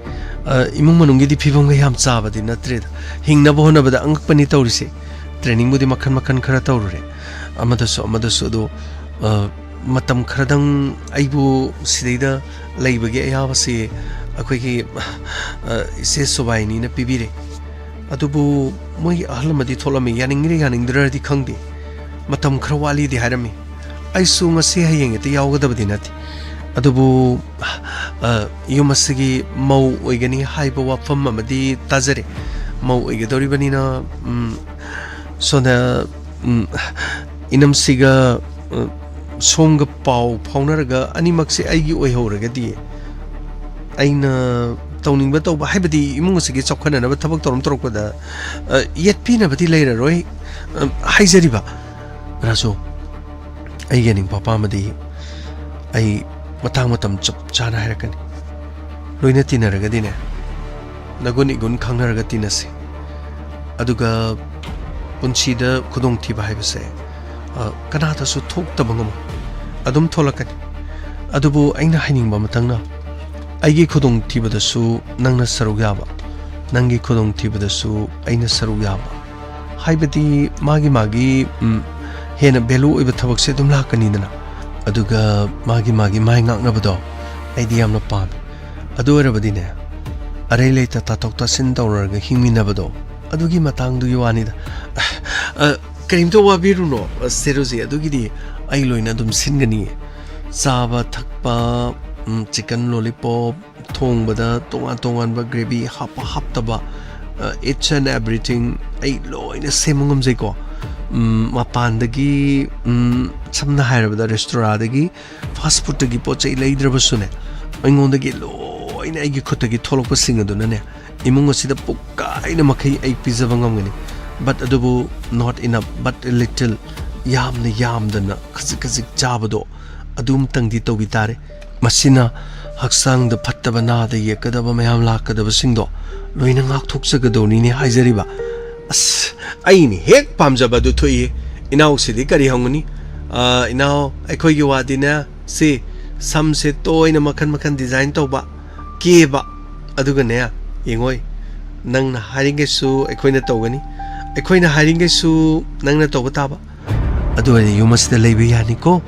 ꯑ, ꯏꯃꯨꯡ ꯃꯅꯨꯡꯒꯤꯗꯤ ꯐꯤꯕꯝꯒ ꯌꯥꯝ ꯆꯥꯕꯗꯤ ꯅꯠꯇ꯭ꯔꯦꯗ꯫ ꯍꯤꯡꯅꯕ ꯍꯣꯠꯅꯕꯗ ꯑꯉꯛꯄꯅꯤ ꯇꯧꯔꯤꯁꯦ꯫ ꯇ꯭ꯔꯦꯅꯤꯡꯕꯨꯗꯤ ꯃꯈꯜ ꯃꯈꯜ ꯈꯔ ꯇꯧꯔꯨꯔꯦ, ꯑꯃꯗꯁꯨ ꯑꯃꯗꯁꯨ꯫ ꯑꯗꯣ, ꯑ, ꯃꯇꯝ ꯈꯔꯗꯪ ꯑꯩꯕꯨ ꯁꯤꯗꯩꯗ ꯂꯩꯕꯒꯤ ꯑꯌꯥꯕꯁꯤ ꯑꯩꯈꯣꯏꯒꯤ, ꯑ, ꯏꯆꯦ ꯁꯨꯕꯥꯏꯅꯤꯅ ꯄꯤꯕꯤꯔꯦ꯫ ꯑꯗꯨꯕꯨ ꯃꯣꯏꯒꯤ ꯑꯍꯜ ꯑꯃꯗꯤ ꯊꯣꯛꯂꯝꯃꯤ, ꯌꯥꯅꯤꯡꯉꯤꯔ ꯌꯥꯅꯤꯡꯗ꯭ꯔꯗꯤ ꯈꯪꯗꯦ, ꯃꯇꯝ ꯈꯔ ꯋꯥꯠꯂꯤꯗꯤ ꯍꯥꯏꯔꯝꯃꯤ꯫ ꯑꯩꯁꯨ ꯉꯁꯤ ꯍꯌꯦꯡ ꯍꯦꯛꯇ ꯌꯥꯎꯒꯗꯕꯗꯤ ꯅꯠꯇꯦ, ꯑꯗꯨꯕꯨ, ꯑ, ꯌꯨꯝ ꯑꯁꯤꯒꯤ ꯃꯧ ꯑꯣꯏꯒꯅꯤ ꯍꯥꯏꯕ ꯋꯥꯐꯝ ꯑꯃꯗꯤ ꯇꯥꯖꯔꯦ꯫ ꯃꯧ ꯑꯣꯏꯒꯗꯧꯔꯤꯕꯅꯤꯅ, ꯎꯝ, ꯁꯣꯝꯗ, ꯎꯝ, ꯏꯅꯝꯁꯤꯒ, ꯎꯝ, ꯁꯣꯝꯒ ꯄꯥꯎ ꯐꯥꯎꯅꯔꯒ ꯑꯅꯤꯃꯛꯁꯦ ꯑꯩꯒꯤ ꯑꯣꯏꯍꯧꯔꯒꯗꯤ, ꯑꯩꯅ ꯇꯧꯅꯤꯡꯕ ꯇꯧꯕ, ꯍꯥꯏꯕꯗꯤ ꯏꯃꯨꯡ ꯑꯁꯤꯒꯤ ꯆꯥꯎꯈꯠꯅꯅꯕ ꯊꯕꯛ ꯊꯧꯔꯝ ꯇꯧꯔꯛꯄꯗ, ꯑ, ꯌꯦꯠꯄꯤꯅꯕꯗꯤ ꯂꯩꯔꯔꯣꯏ, ꯑ, ꯍꯥꯏꯖꯔꯤꯕ꯫ ꯔꯥꯖꯨ, ꯑꯩꯒꯤ ꯑꯅꯤꯡꯕ ꯑꯄꯥꯝꯕꯗꯤ ꯑꯩ ꯃꯇꯥꯡ ꯃꯇꯝ ꯆꯞ ꯆꯥꯅ ꯍꯥꯏꯔꯛꯀꯅꯤ꯫ ꯂꯣꯏꯅ ꯇꯤꯟꯅꯔꯒꯗꯤꯅꯦ, ꯅꯒꯨꯟ ꯏꯒꯨꯟ ꯈꯪꯅꯔꯒ ꯇꯤꯟꯅꯁꯤ꯫ ꯑꯗꯨꯒ ꯄꯨꯟꯁꯤꯗ ꯈꯨꯗꯣꯡꯊꯤꯕ ꯍꯥꯏꯕꯁꯦ, ꯑ, ꯀꯅꯥꯗꯁꯨ ꯊꯣꯛꯇꯕ ꯉꯝꯃꯣꯏ꯫ ꯑꯗꯨꯝ ꯊꯣꯛꯂꯛꯀꯅꯤ꯫ ꯑꯗꯨꯕꯨ ꯑꯩꯅ ꯍꯥꯏꯅꯤꯡꯕ ꯑꯃꯇꯪꯅ, ꯑꯩꯒꯤ ꯈꯨꯗꯣꯡꯊꯤꯕꯗꯁꯨ ꯅꯪꯅ ꯁꯔꯨꯛ ꯌꯥꯕ, ꯅꯪꯒꯤ ꯈꯨꯗꯣꯡꯊꯤꯕꯗꯁꯨ ꯑꯩꯅ ꯁꯔꯨꯛ ꯌꯥꯕ꯫ ꯍꯥꯏꯕꯗꯤ ꯃꯥꯒꯤ ꯃꯥꯒꯤ, ꯎꯝ, ꯍꯦꯟꯅ value ꯑꯣꯏꯕ ꯊꯕꯛꯁꯦ ꯑꯗꯨꯝ ꯂꯥꯛꯀꯅꯤꯗꯅ꯫ ꯑꯗꯨꯒ ꯃꯥꯒꯤ ꯃꯥꯒꯤ ꯃꯥꯏ ꯉꯥꯛꯅꯕꯗꯣ ꯑꯩꯗꯤ ꯌꯥꯝꯅ ꯄꯥꯝꯃꯤ꯫ ꯑꯗꯨ ꯑꯣꯏꯔꯕꯗꯤꯅꯦ, ꯑꯔꯩ ꯂꯩꯇ ꯇꯥꯊꯣꯛ ꯇꯥꯁꯤꯟ ꯇꯧꯔꯒ ꯍꯤꯡꯃꯤꯟꯅꯕꯗꯣ, ꯑꯗꯨꯒꯤ ꯃꯇꯥꯡꯗꯨꯒꯤ ꯋꯥꯅꯤꯗ꯫ ꯑ, ꯀꯔꯤꯝꯇ ꯋꯥꯕꯤꯔꯨꯅꯣ, ꯑ, ꯁꯦꯔꯨꯖꯤ, ꯑꯗꯨꯒꯤꯗꯤ ꯑꯩ ꯂꯣꯏꯅ ꯑꯗꯨꯝ ꯁꯤꯟꯒꯅꯤꯌꯦ꯫ ꯆꯥꯕ ꯊꯛꯄ, ꯎꯝ, chicken lollipop, ꯊꯣꯡꯕꯗ ꯇꯣꯉꯥꯟ ꯇꯣꯉꯥꯟꯕ gravy ꯍꯥꯞꯄ ꯍꯥꯞꯇꯕ, ꯑ, each and everything ꯑꯩ ꯂꯣꯏꯅ ꯁꯦꯝꯕ ꯉꯝꯖꯩꯀꯣ꯫ ꯎꯝ, ꯃꯄꯥꯟꯗꯒꯤ, ꯎꯝ, ꯁꯝꯅ ꯍꯥꯏꯔꯕꯗ restaurantꯗꯒꯤ fast foodꯇꯒꯤ ꯄꯣꯠ ꯆꯩ ꯂꯩꯗ꯭ꯔꯕꯁꯨꯅꯦ, ꯑꯩꯉꯣꯟꯗꯒꯤ ꯂꯣꯏꯅ ꯑꯩꯒꯤ ꯈꯨꯠꯇꯒꯤ ꯊꯣꯛꯂꯛꯄꯁꯤꯡ ꯑꯗꯨꯅꯅꯦ, ꯏꯃꯨꯡ ꯑꯁꯤꯗ ꯄꯨꯛꯀꯥꯏꯅ ꯃꯈꯩ ꯑꯩ ꯄꯤꯖꯕ ꯉꯝꯒꯅꯤ꯫ But ꯑꯗꯨꯕꯨ not enough, but a little, ꯌꯥꯝꯅ ꯌꯥꯝꯗꯅ ꯈꯖꯤꯛ ꯈꯖꯤꯛ ꯆꯥꯕꯗꯣ ꯑꯗꯨꯝꯇꯪꯗꯤ ꯇꯧꯕꯤ ꯇꯥꯔꯦ꯫ ꯃꯁꯤꯅ ꯍꯛꯆꯥꯡꯗ ꯐꯠꯇꯕ, ꯅꯥꯗ ꯌꯦꯛꯀꯗꯕ ꯃꯌꯥꯝ ꯂꯥꯛꯀꯗꯕꯁꯤꯡꯗꯣ ꯂꯣꯏꯅ ꯉꯥꯛꯊꯣꯛꯆꯒꯗꯧꯅꯤꯅꯦ ꯍꯥꯏꯖꯔꯤꯕ꯫ ꯑꯁ, ꯑꯩꯅ ꯍꯦꯛ ꯄꯥꯝꯖꯕ ꯑꯗꯨ ꯊꯣꯛꯏ꯫ ꯏꯅꯥꯎꯁꯤꯗꯤ ꯀꯔꯤ ꯍꯪꯒꯅꯤ? ꯑ, ꯏꯅꯥꯎ, ꯑꯩꯈꯣꯏꯒꯤ ꯋꯥꯗꯤꯅꯦ, ꯁꯤ ꯁꯝꯁꯦ ꯇꯣꯏꯅ ꯃꯈꯟ ꯃꯈꯟ design ꯇꯧꯕ, ꯀꯦꯕ, ꯑꯗꯨꯒꯅꯦ, ꯌꯦꯡꯉꯣꯏ, ꯅꯪꯅ ꯍꯥꯏꯔꯤꯈꯩꯁꯨ ꯑꯩꯈꯣꯏꯅ ꯇꯧꯒꯅꯤ, ꯑꯩꯈꯣꯏꯅ ꯍꯥꯏꯔꯤꯈꯩꯁꯨ ꯅꯪꯅ ꯇꯧꯕ ꯇꯥꯕ꯫ ꯑꯗꯨ ꯑꯣꯏꯔꯗꯤ ꯌꯨꯝ ꯑꯁꯤꯗ ꯂꯩꯕ ꯌꯥꯅꯤꯀꯣ?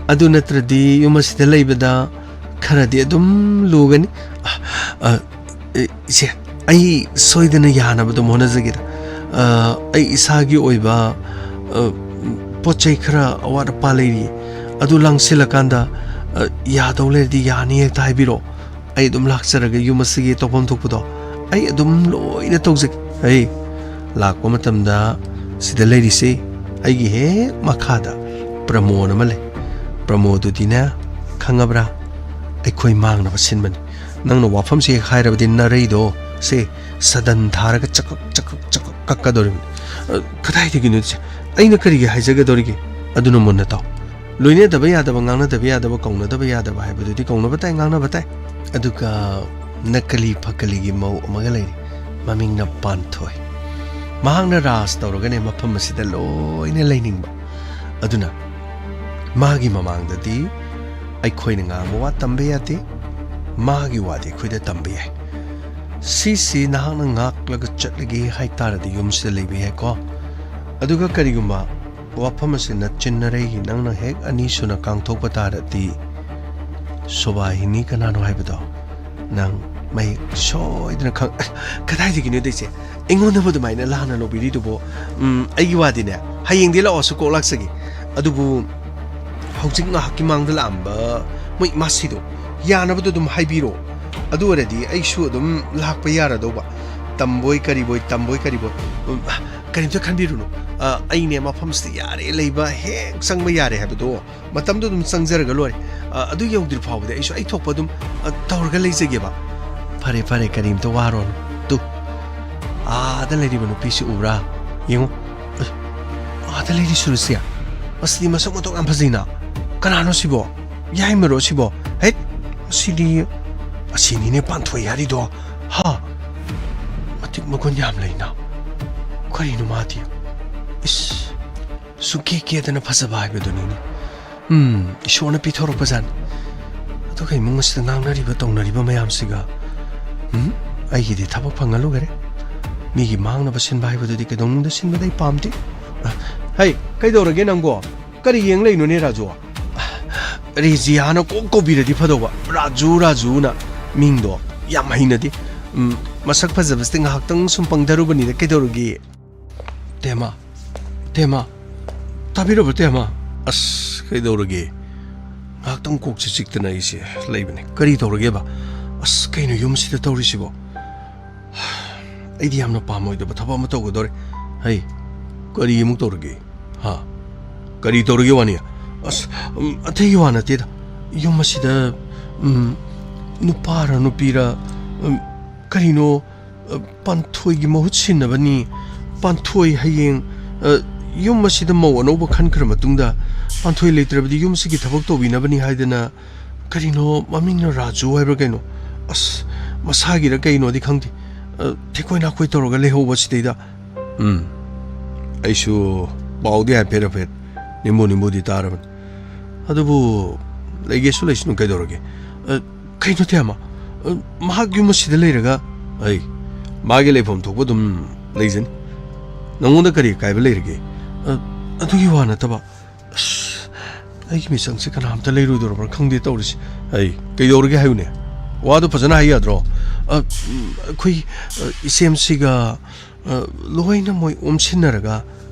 ꯑꯗꯨ ꯅꯠꯇ꯭ꯔꯗꯤ ꯌꯨꯝ ꯑꯁꯤꯗ ꯂꯩꯕꯗ ꯈꯔꯗꯤ ꯑꯗꯨꯝ ꯂꯨꯒꯅꯤ꯫ ꯑ, ꯑ, ꯑꯦ, ꯏꯆꯦ, ꯑꯩ ꯁꯣꯏꯗꯅ ꯌꯥꯅꯕ ꯑꯗꯨꯝ ꯍꯣꯠꯅꯖꯒꯦꯗ꯫ ꯑ, ꯑꯩ ꯏꯁꯥꯒꯤ ꯑꯣꯏꯕ, ꯑ, ꯄꯣꯠ ꯆꯩ ꯈꯔ ꯑꯋꯥꯠ ꯑꯄꯥ ꯂꯩꯔꯤ, ꯑꯗꯨ ꯂꯥꯡꯁꯤꯜꯂꯀꯥꯟꯗ, ꯑ, ꯌꯥꯗꯧ ꯂꯩꯔꯗꯤ ꯌꯥꯅꯤ ꯍꯦꯛꯇ ꯍꯥꯏꯕꯤꯔꯛꯑꯣ꯫ ꯑꯩ ꯑꯗꯨꯝ ꯂꯥꯛꯆꯔꯒꯦ, ꯌꯨꯝ ꯑꯁꯤꯒꯤ ꯇꯧꯐꯝ ꯊꯣꯛꯄꯗꯣ ꯑꯩ ꯑꯗꯨꯝ ꯂꯣꯏꯅ ꯇꯧꯖꯒꯦ꯫ ꯑꯩ ꯂꯥꯛꯄ ꯃꯇꯝꯗ ꯁꯤꯗ ꯂꯩꯔꯤꯁꯦ, ꯑꯩꯒꯤ ꯍꯦꯛ ꯃꯈꯥꯗ ꯄ꯭ꯔꯃꯣꯟ ꯑꯃ ꯂꯩ꯫ ꯄ꯭ꯔꯃꯣꯗꯨꯗꯤꯅꯦ, ꯈꯪꯉꯕ꯭ꯔꯥ? ꯑꯩꯈꯣꯏ ꯃꯥꯡꯅꯕ ꯁꯤꯟꯕꯅꯤ꯫ ꯅꯪꯅ ꯋꯥꯐꯝꯁꯦ ꯍꯦꯛ ꯍꯥꯏꯔꯕꯗꯤ ꯅꯔꯩꯗꯣ ꯁꯦ ꯁꯗꯟ ꯊꯥꯔꯒ ꯆꯀꯛ ꯆꯀꯛ ꯆꯀꯛ ꯀꯛꯀꯗꯧꯔꯤꯕꯅꯤ꯫ ꯑ, ꯀꯗꯥꯏꯗꯒꯤꯅꯣ ꯁꯦ? ꯑꯩꯅ ꯀꯔꯤꯒꯤ ꯍꯥꯏꯖꯒꯗꯧꯔꯤꯒꯦ? ꯑꯗꯨꯅ ꯃꯨꯟꯅ ꯇꯥꯎ꯫ ꯂꯣꯏꯅꯗꯕ ꯌꯥꯗꯕ, ꯉꯥꯡꯅꯗꯕ ꯌꯥꯗꯕ, ꯀꯧꯅꯗꯕ ꯌꯥꯗꯕ ꯍꯥꯏꯕꯗꯨꯗꯤ ꯀꯧꯅꯕ ꯇꯥꯏ, ꯉꯥꯡꯅꯕ ꯇꯥꯏ꯫ ꯑꯗꯨꯒ ꯅꯀꯂꯤ ꯐꯀꯂꯤꯒꯤ ꯃꯧ ꯑꯃꯒ ꯂꯩꯔꯤ, ꯃꯃꯤꯡꯅ ꯄꯥꯟꯊꯣꯏ꯫ ꯃꯍꯥꯛꯅ ꯔꯥꯖ ꯇꯧꯔꯒꯅꯦ ꯃꯐꯝ ꯑꯁꯤꯗ ꯂꯣꯏꯅ ꯂꯩꯅꯤꯡꯕ꯫ ꯑꯗꯨꯅ ꯃꯥꯒꯤ ꯃꯃꯥꯡꯗꯗꯤ ꯑꯩꯈꯣꯏꯅ ꯉꯥꯡꯕ ꯋꯥ ꯇꯝꯕ ꯌꯥꯗꯦ, ꯃꯥꯒꯤ ꯋꯥꯗꯤ ꯑꯩꯈꯣꯏꯗ ꯇꯝꯕ ꯌꯥꯏ꯫ ꯁꯤꯁꯤ ꯅꯍꯥꯛꯅ ꯉꯥꯛꯂꯒ ꯆꯠꯂꯒꯦ ꯍꯥꯏꯇꯥꯔꯗꯤ ꯌꯨꯝꯁꯤꯗ ꯂꯩꯕ ꯌꯥꯏꯀꯣ꯫ ꯑꯗꯨꯒ ꯀꯔꯤꯒꯨꯝꯕ ꯋꯥꯐꯝ ꯑꯁꯤ ꯅꯆꯤꯟ ꯅꯔꯩꯒꯤ ꯅꯪꯅ ꯍꯦꯛ ꯑꯅꯤꯁꯨꯅ ꯀꯥꯡꯊꯣꯛꯄ ꯇꯥꯔꯗꯤ, ꯁꯣꯕꯥꯍꯤꯅꯤ ꯀꯅꯥꯅꯣ ꯍꯥꯏꯕꯗꯣ ꯅꯪ ꯃꯍꯤꯛ ꯁꯣꯏꯗꯅ ꯈꯪ-, ꯀꯗꯥꯏꯗꯒꯤꯅꯣꯗ ꯏꯆꯦ? ꯑꯩꯉꯣꯟꯗꯕꯨ ꯑꯗꯨꯃꯥꯏꯅ ꯂꯥꯟꯅ ꯂꯧꯕꯤꯔꯤꯗꯨꯕꯣ? ꯎꯝ, ꯑꯩꯒꯤ ꯋꯥꯗꯤꯅꯦ, ꯍꯌꯦꯡꯗꯤ ꯂꯥꯛꯑꯣꯁꯨ ꯀꯣꯛ ꯂꯥꯛꯆꯒꯦ꯫ ꯑꯗꯨꯕꯨ ꯍꯧꯖꯤꯛ ꯉꯥꯏꯍꯥꯛꯀꯤ ꯃꯥꯡꯗ ꯂꯥꯛꯑꯝꯕ ꯃꯣꯏ ꯏꯃꯥꯁꯤꯗꯣ ꯌꯥꯅꯕꯗꯣ ꯑꯗꯨꯝ ꯍꯥꯏꯕꯤꯔꯣ꯫ ꯑꯗꯨ ꯑꯣꯏꯔꯗꯤ ꯑꯩꯁꯨ ꯑꯗꯨꯝ ꯂꯥꯛꯄ ꯌꯥꯔꯗꯧꯕ꯫ ꯇꯝꯕꯣꯏ ꯀꯔꯤꯕꯣꯏ, ꯇꯝꯕꯣꯏ ꯀꯔꯤꯕꯣꯏ꯫ ꯎꯝ, ꯀꯔꯤꯝꯇ ꯈꯟꯕꯤꯔꯨꯅꯨ꯫ ꯑ, ꯑꯩꯅꯦ ꯃꯐꯝꯁꯤꯗ ꯌꯥꯔꯦ ꯂꯩꯕ, ꯍꯦꯛ ꯆꯪꯕ ꯌꯥꯔꯦ ꯍꯥꯏꯕꯗꯣ ꯃꯇꯝꯗꯣ ꯑꯗꯨꯝ ꯆꯪꯖꯔꯒ ꯂꯣꯏꯔꯦ꯫ ꯑ, ꯑꯗꯨ ꯌꯧꯗ꯭ꯔꯤ ꯐꯥꯎꯕꯗꯤ ꯑꯩꯁꯨ ꯑꯩ ꯊꯣꯛꯄ ꯑꯗꯨꯝ, ꯑ, ꯇꯧꯔꯒ ꯂꯩꯖꯒꯦꯕ꯫ ꯐꯔꯦ, ꯐꯔꯦ, ꯀꯔꯤꯝꯇ ꯋꯥꯔꯣꯅꯨ꯫ ꯇꯨ, ꯑꯥꯗ ꯂꯩꯔꯤꯕ ꯅꯨꯄꯤꯁꯤ ꯎꯕ꯭ꯔꯥ? ꯌꯦꯡꯉꯨ꯫ ꯑ, ꯑꯥꯗ ꯂꯩꯔꯤ ꯁꯨꯔꯨꯁꯦ꯫ ꯑꯁꯤꯗꯤ ꯃꯁꯛ ꯃꯇꯧ ꯌꯥꯝ ꯐꯖꯩꯅ꯫ ꯀꯅꯥꯅꯣ ꯁꯤꯕꯣ? ꯌꯥꯏꯃꯔꯣ ꯁꯤꯕꯣ? ꯍꯩꯠ! ꯑꯁꯤꯗꯤ, ꯑꯁꯤꯅꯤꯅꯦ ꯄꯥꯟꯊꯣꯏ ꯍꯥꯏꯔꯤꯗꯣ꯫ ꯍꯥ? ꯃꯇꯤꯛ ꯃꯒꯨꯟ ꯌꯥꯝ ꯂꯩꯅ꯫ ꯀꯔꯤꯅꯣ ꯃꯥꯗꯤ? ꯏꯁ, ꯁꯨꯡꯀꯦ ꯀꯦꯗꯅ ꯐꯖꯕ ꯍꯥꯏꯕꯗꯨꯅꯤꯅꯦ꯫ ꯎꯝ, ꯏꯁꯣꯔꯅ ꯄꯤꯊꯣꯔꯛꯄ ꯖꯥꯠꯅꯤ꯫ ꯑꯗꯨꯒ ꯏꯃꯨꯡ ꯑꯁꯤꯗ ꯉꯥꯡꯅꯔꯤꯕ ꯇꯧꯅꯔꯤꯕ ꯃꯌꯥꯝꯁꯤꯒ, ꯎꯝ, ꯑꯩꯒꯤꯗꯤ ꯊꯕꯛ ꯐꯪꯍꯜꯂꯨꯒꯔꯦ꯫ ꯃꯤꯒꯤ ꯃꯥꯡꯅꯕ ꯁꯤꯟꯕ ꯍꯥꯏꯕꯗꯨꯗꯤ ꯀꯩꯗꯧꯅꯨꯡꯗ ꯁꯤꯟꯕꯗ ꯑꯩ ꯄꯥꯝꯗꯦ꯫ ꯑ, ꯍꯩ, ꯀꯩꯗꯧꯔꯒꯦ ꯅꯪꯕꯣ? ꯀꯔꯤ ꯌꯦꯡ ꯂꯩꯅꯣꯅꯦ, ꯔꯥꯖꯨ? ꯔꯦꯖꯤꯌꯥꯅ ꯀꯣꯛ ꯀꯧꯕꯤꯔꯗꯤ ꯐꯗꯧꯕ꯫ ꯔꯥꯖꯨ, ꯔꯥꯖꯨꯅ ꯃꯤꯡꯗꯣ ꯌꯥꯝ ꯍꯩꯅꯗꯦ꯫ ꯎꯝ, ꯃꯁꯛ ꯐꯖꯕꯁꯤꯗ ꯉꯥꯏꯍꯥꯛꯇꯪ ꯁꯨꯝ ꯄꯪꯊꯔꯨꯕꯅꯤꯗ, ꯀꯩꯗꯧꯔꯒꯦ? ꯇꯦꯃꯥ, ꯇꯦꯃꯥ, ꯇꯥꯕꯤꯔꯕ ꯇꯦꯃꯥ? ꯑꯁ, ꯀꯩꯗꯧꯔꯒꯦ? ꯉꯥꯏꯍꯥꯛꯇꯪ ꯀꯣꯛꯁꯦ ꯆꯤꯛꯇꯅ ꯑꯩꯁꯦ ꯂꯩꯕꯅꯦ꯫ ꯀꯔꯤ ꯇꯧꯔꯒꯦꯕ? ꯑꯁ, ꯀꯩꯅꯣ ꯌꯨꯝꯁꯤꯗ ꯇꯧꯔꯤꯁꯤꯕꯣ? ꯑꯩꯗꯤ ꯌꯥꯝꯅ ꯄꯥꯝꯃꯣꯏꯗꯕ ꯊꯕꯛ ꯑꯃ ꯇꯧꯒꯗꯧꯔꯦ꯫ ꯍꯩ, ꯀꯔꯤ ꯑꯃꯨꯛ ꯇꯧꯔꯒꯦ? ꯍꯥ? ꯀꯔꯤ ꯇꯧꯔꯒꯦ ꯋꯥꯅꯤ? ꯑꯁ, ꯎꯝ, ꯑꯇꯩꯒꯤ ꯋꯥ ꯅꯠꯇꯦꯗ꯫ ꯌꯨꯝ ꯑꯁꯤꯗ, ꯎꯝ, ꯅꯨꯄꯥꯔ ꯅꯨꯄꯤꯔ, ꯎꯝ, ꯀꯔꯤꯅꯣ, ꯑ, ꯄꯥꯟꯊꯣꯏꯒꯤ ꯃꯍꯨꯠ ꯁꯤꯟꯅꯕꯅꯤ꯫ ꯄꯥꯟꯊꯣꯏ ꯍꯌꯦꯡ, ꯑ, ꯌꯨꯝ ꯑꯁꯤꯗ ꯃꯧ ꯑꯅꯧꯕ ꯈꯟꯈ꯭ꯔ ꯃꯇꯨꯡꯗ ꯄꯥꯟꯊꯣꯏ ꯂꯩꯇ꯭ꯔꯕꯗꯤ ꯌꯨꯝ ꯑꯁꯤꯒꯤ ꯊꯕꯛ ꯇꯧꯕꯤꯅꯕꯅꯤ ꯍꯥꯏꯗꯅ, ꯀꯔꯤꯅꯣ ꯃꯃꯤꯡꯅ ꯔꯥꯖꯨ ꯍꯥꯏꯕ꯭ꯔꯥ ꯀꯩꯅꯣ? ꯑꯁ, ꯃꯁꯥꯒꯤꯔ ꯀꯩꯅꯣꯗꯤ ꯈꯪꯗꯦ꯫ ꯑ, ꯊꯦꯛꯀꯣꯏ ꯅꯥꯀꯣꯏ ꯇꯧꯔꯒ ꯂꯩꯍꯧꯕ ꯁꯤꯗꯩꯗ꯫ ꯎꯝ, ꯑꯩꯁꯨ ꯄꯥꯎꯗꯤ ꯍꯥꯏꯐꯦꯠ ꯍꯥꯏꯐꯦꯠ ꯅꯤꯝꯕꯨ ꯅꯤꯝꯕꯨꯗꯤ ꯇꯥꯔꯕꯅꯤ꯫ ꯑꯗꯨꯕꯨ ꯂꯩꯒꯦꯁꯨ ꯂꯩꯁꯅꯨ, ꯀꯩꯗꯧꯔꯒꯦ? ꯑ, ꯀꯩꯅꯣ ꯇꯌꯥꯃ? ꯑ, ꯃꯍꯥꯛ ꯌꯨꯝ ꯑꯁꯤꯗ ꯂꯩꯔꯒ? ꯑꯩ, ꯃꯥꯒꯤ ꯂꯩꯐꯝ ꯊꯣꯛꯄ ꯑꯗꯨꯝ ꯂꯩꯖꯅꯤ꯫ ꯅꯉꯣꯟꯗ ꯀꯔꯤ ꯑꯀꯥꯏꯕ ꯂꯩꯔꯒꯦ? ꯑ, ꯑꯗꯨꯒꯤ ꯋꯥ ꯅꯠꯇꯕ, ꯑꯁ, ꯑꯩꯒꯤ ꯃꯤꯆꯪꯁꯦ ꯀꯅꯥꯝꯇ ꯂꯩꯔꯣꯏꯗꯧꯔꯕ꯭ꯔꯥ ꯈꯪꯗꯦ ꯇꯧꯔꯤꯁꯦ꯫ ꯑꯩ, ꯀꯩꯗꯧꯔꯒꯦ ꯍꯥꯏꯌꯨꯅꯦ? ꯋꯥꯗꯣ ꯐꯖꯅ ꯍꯥꯏ ꯌꯥꯗ꯭ꯔꯣ? ꯑ, ꯎꯝ, ꯑꯩꯈꯣꯏ, ꯑ, ꯏꯆꯦꯝꯁꯤꯒ, ꯑ, ꯂꯣꯏꯅ ꯃꯣꯏ ꯑꯣꯝꯁꯤꯟꯅꯔꯒ,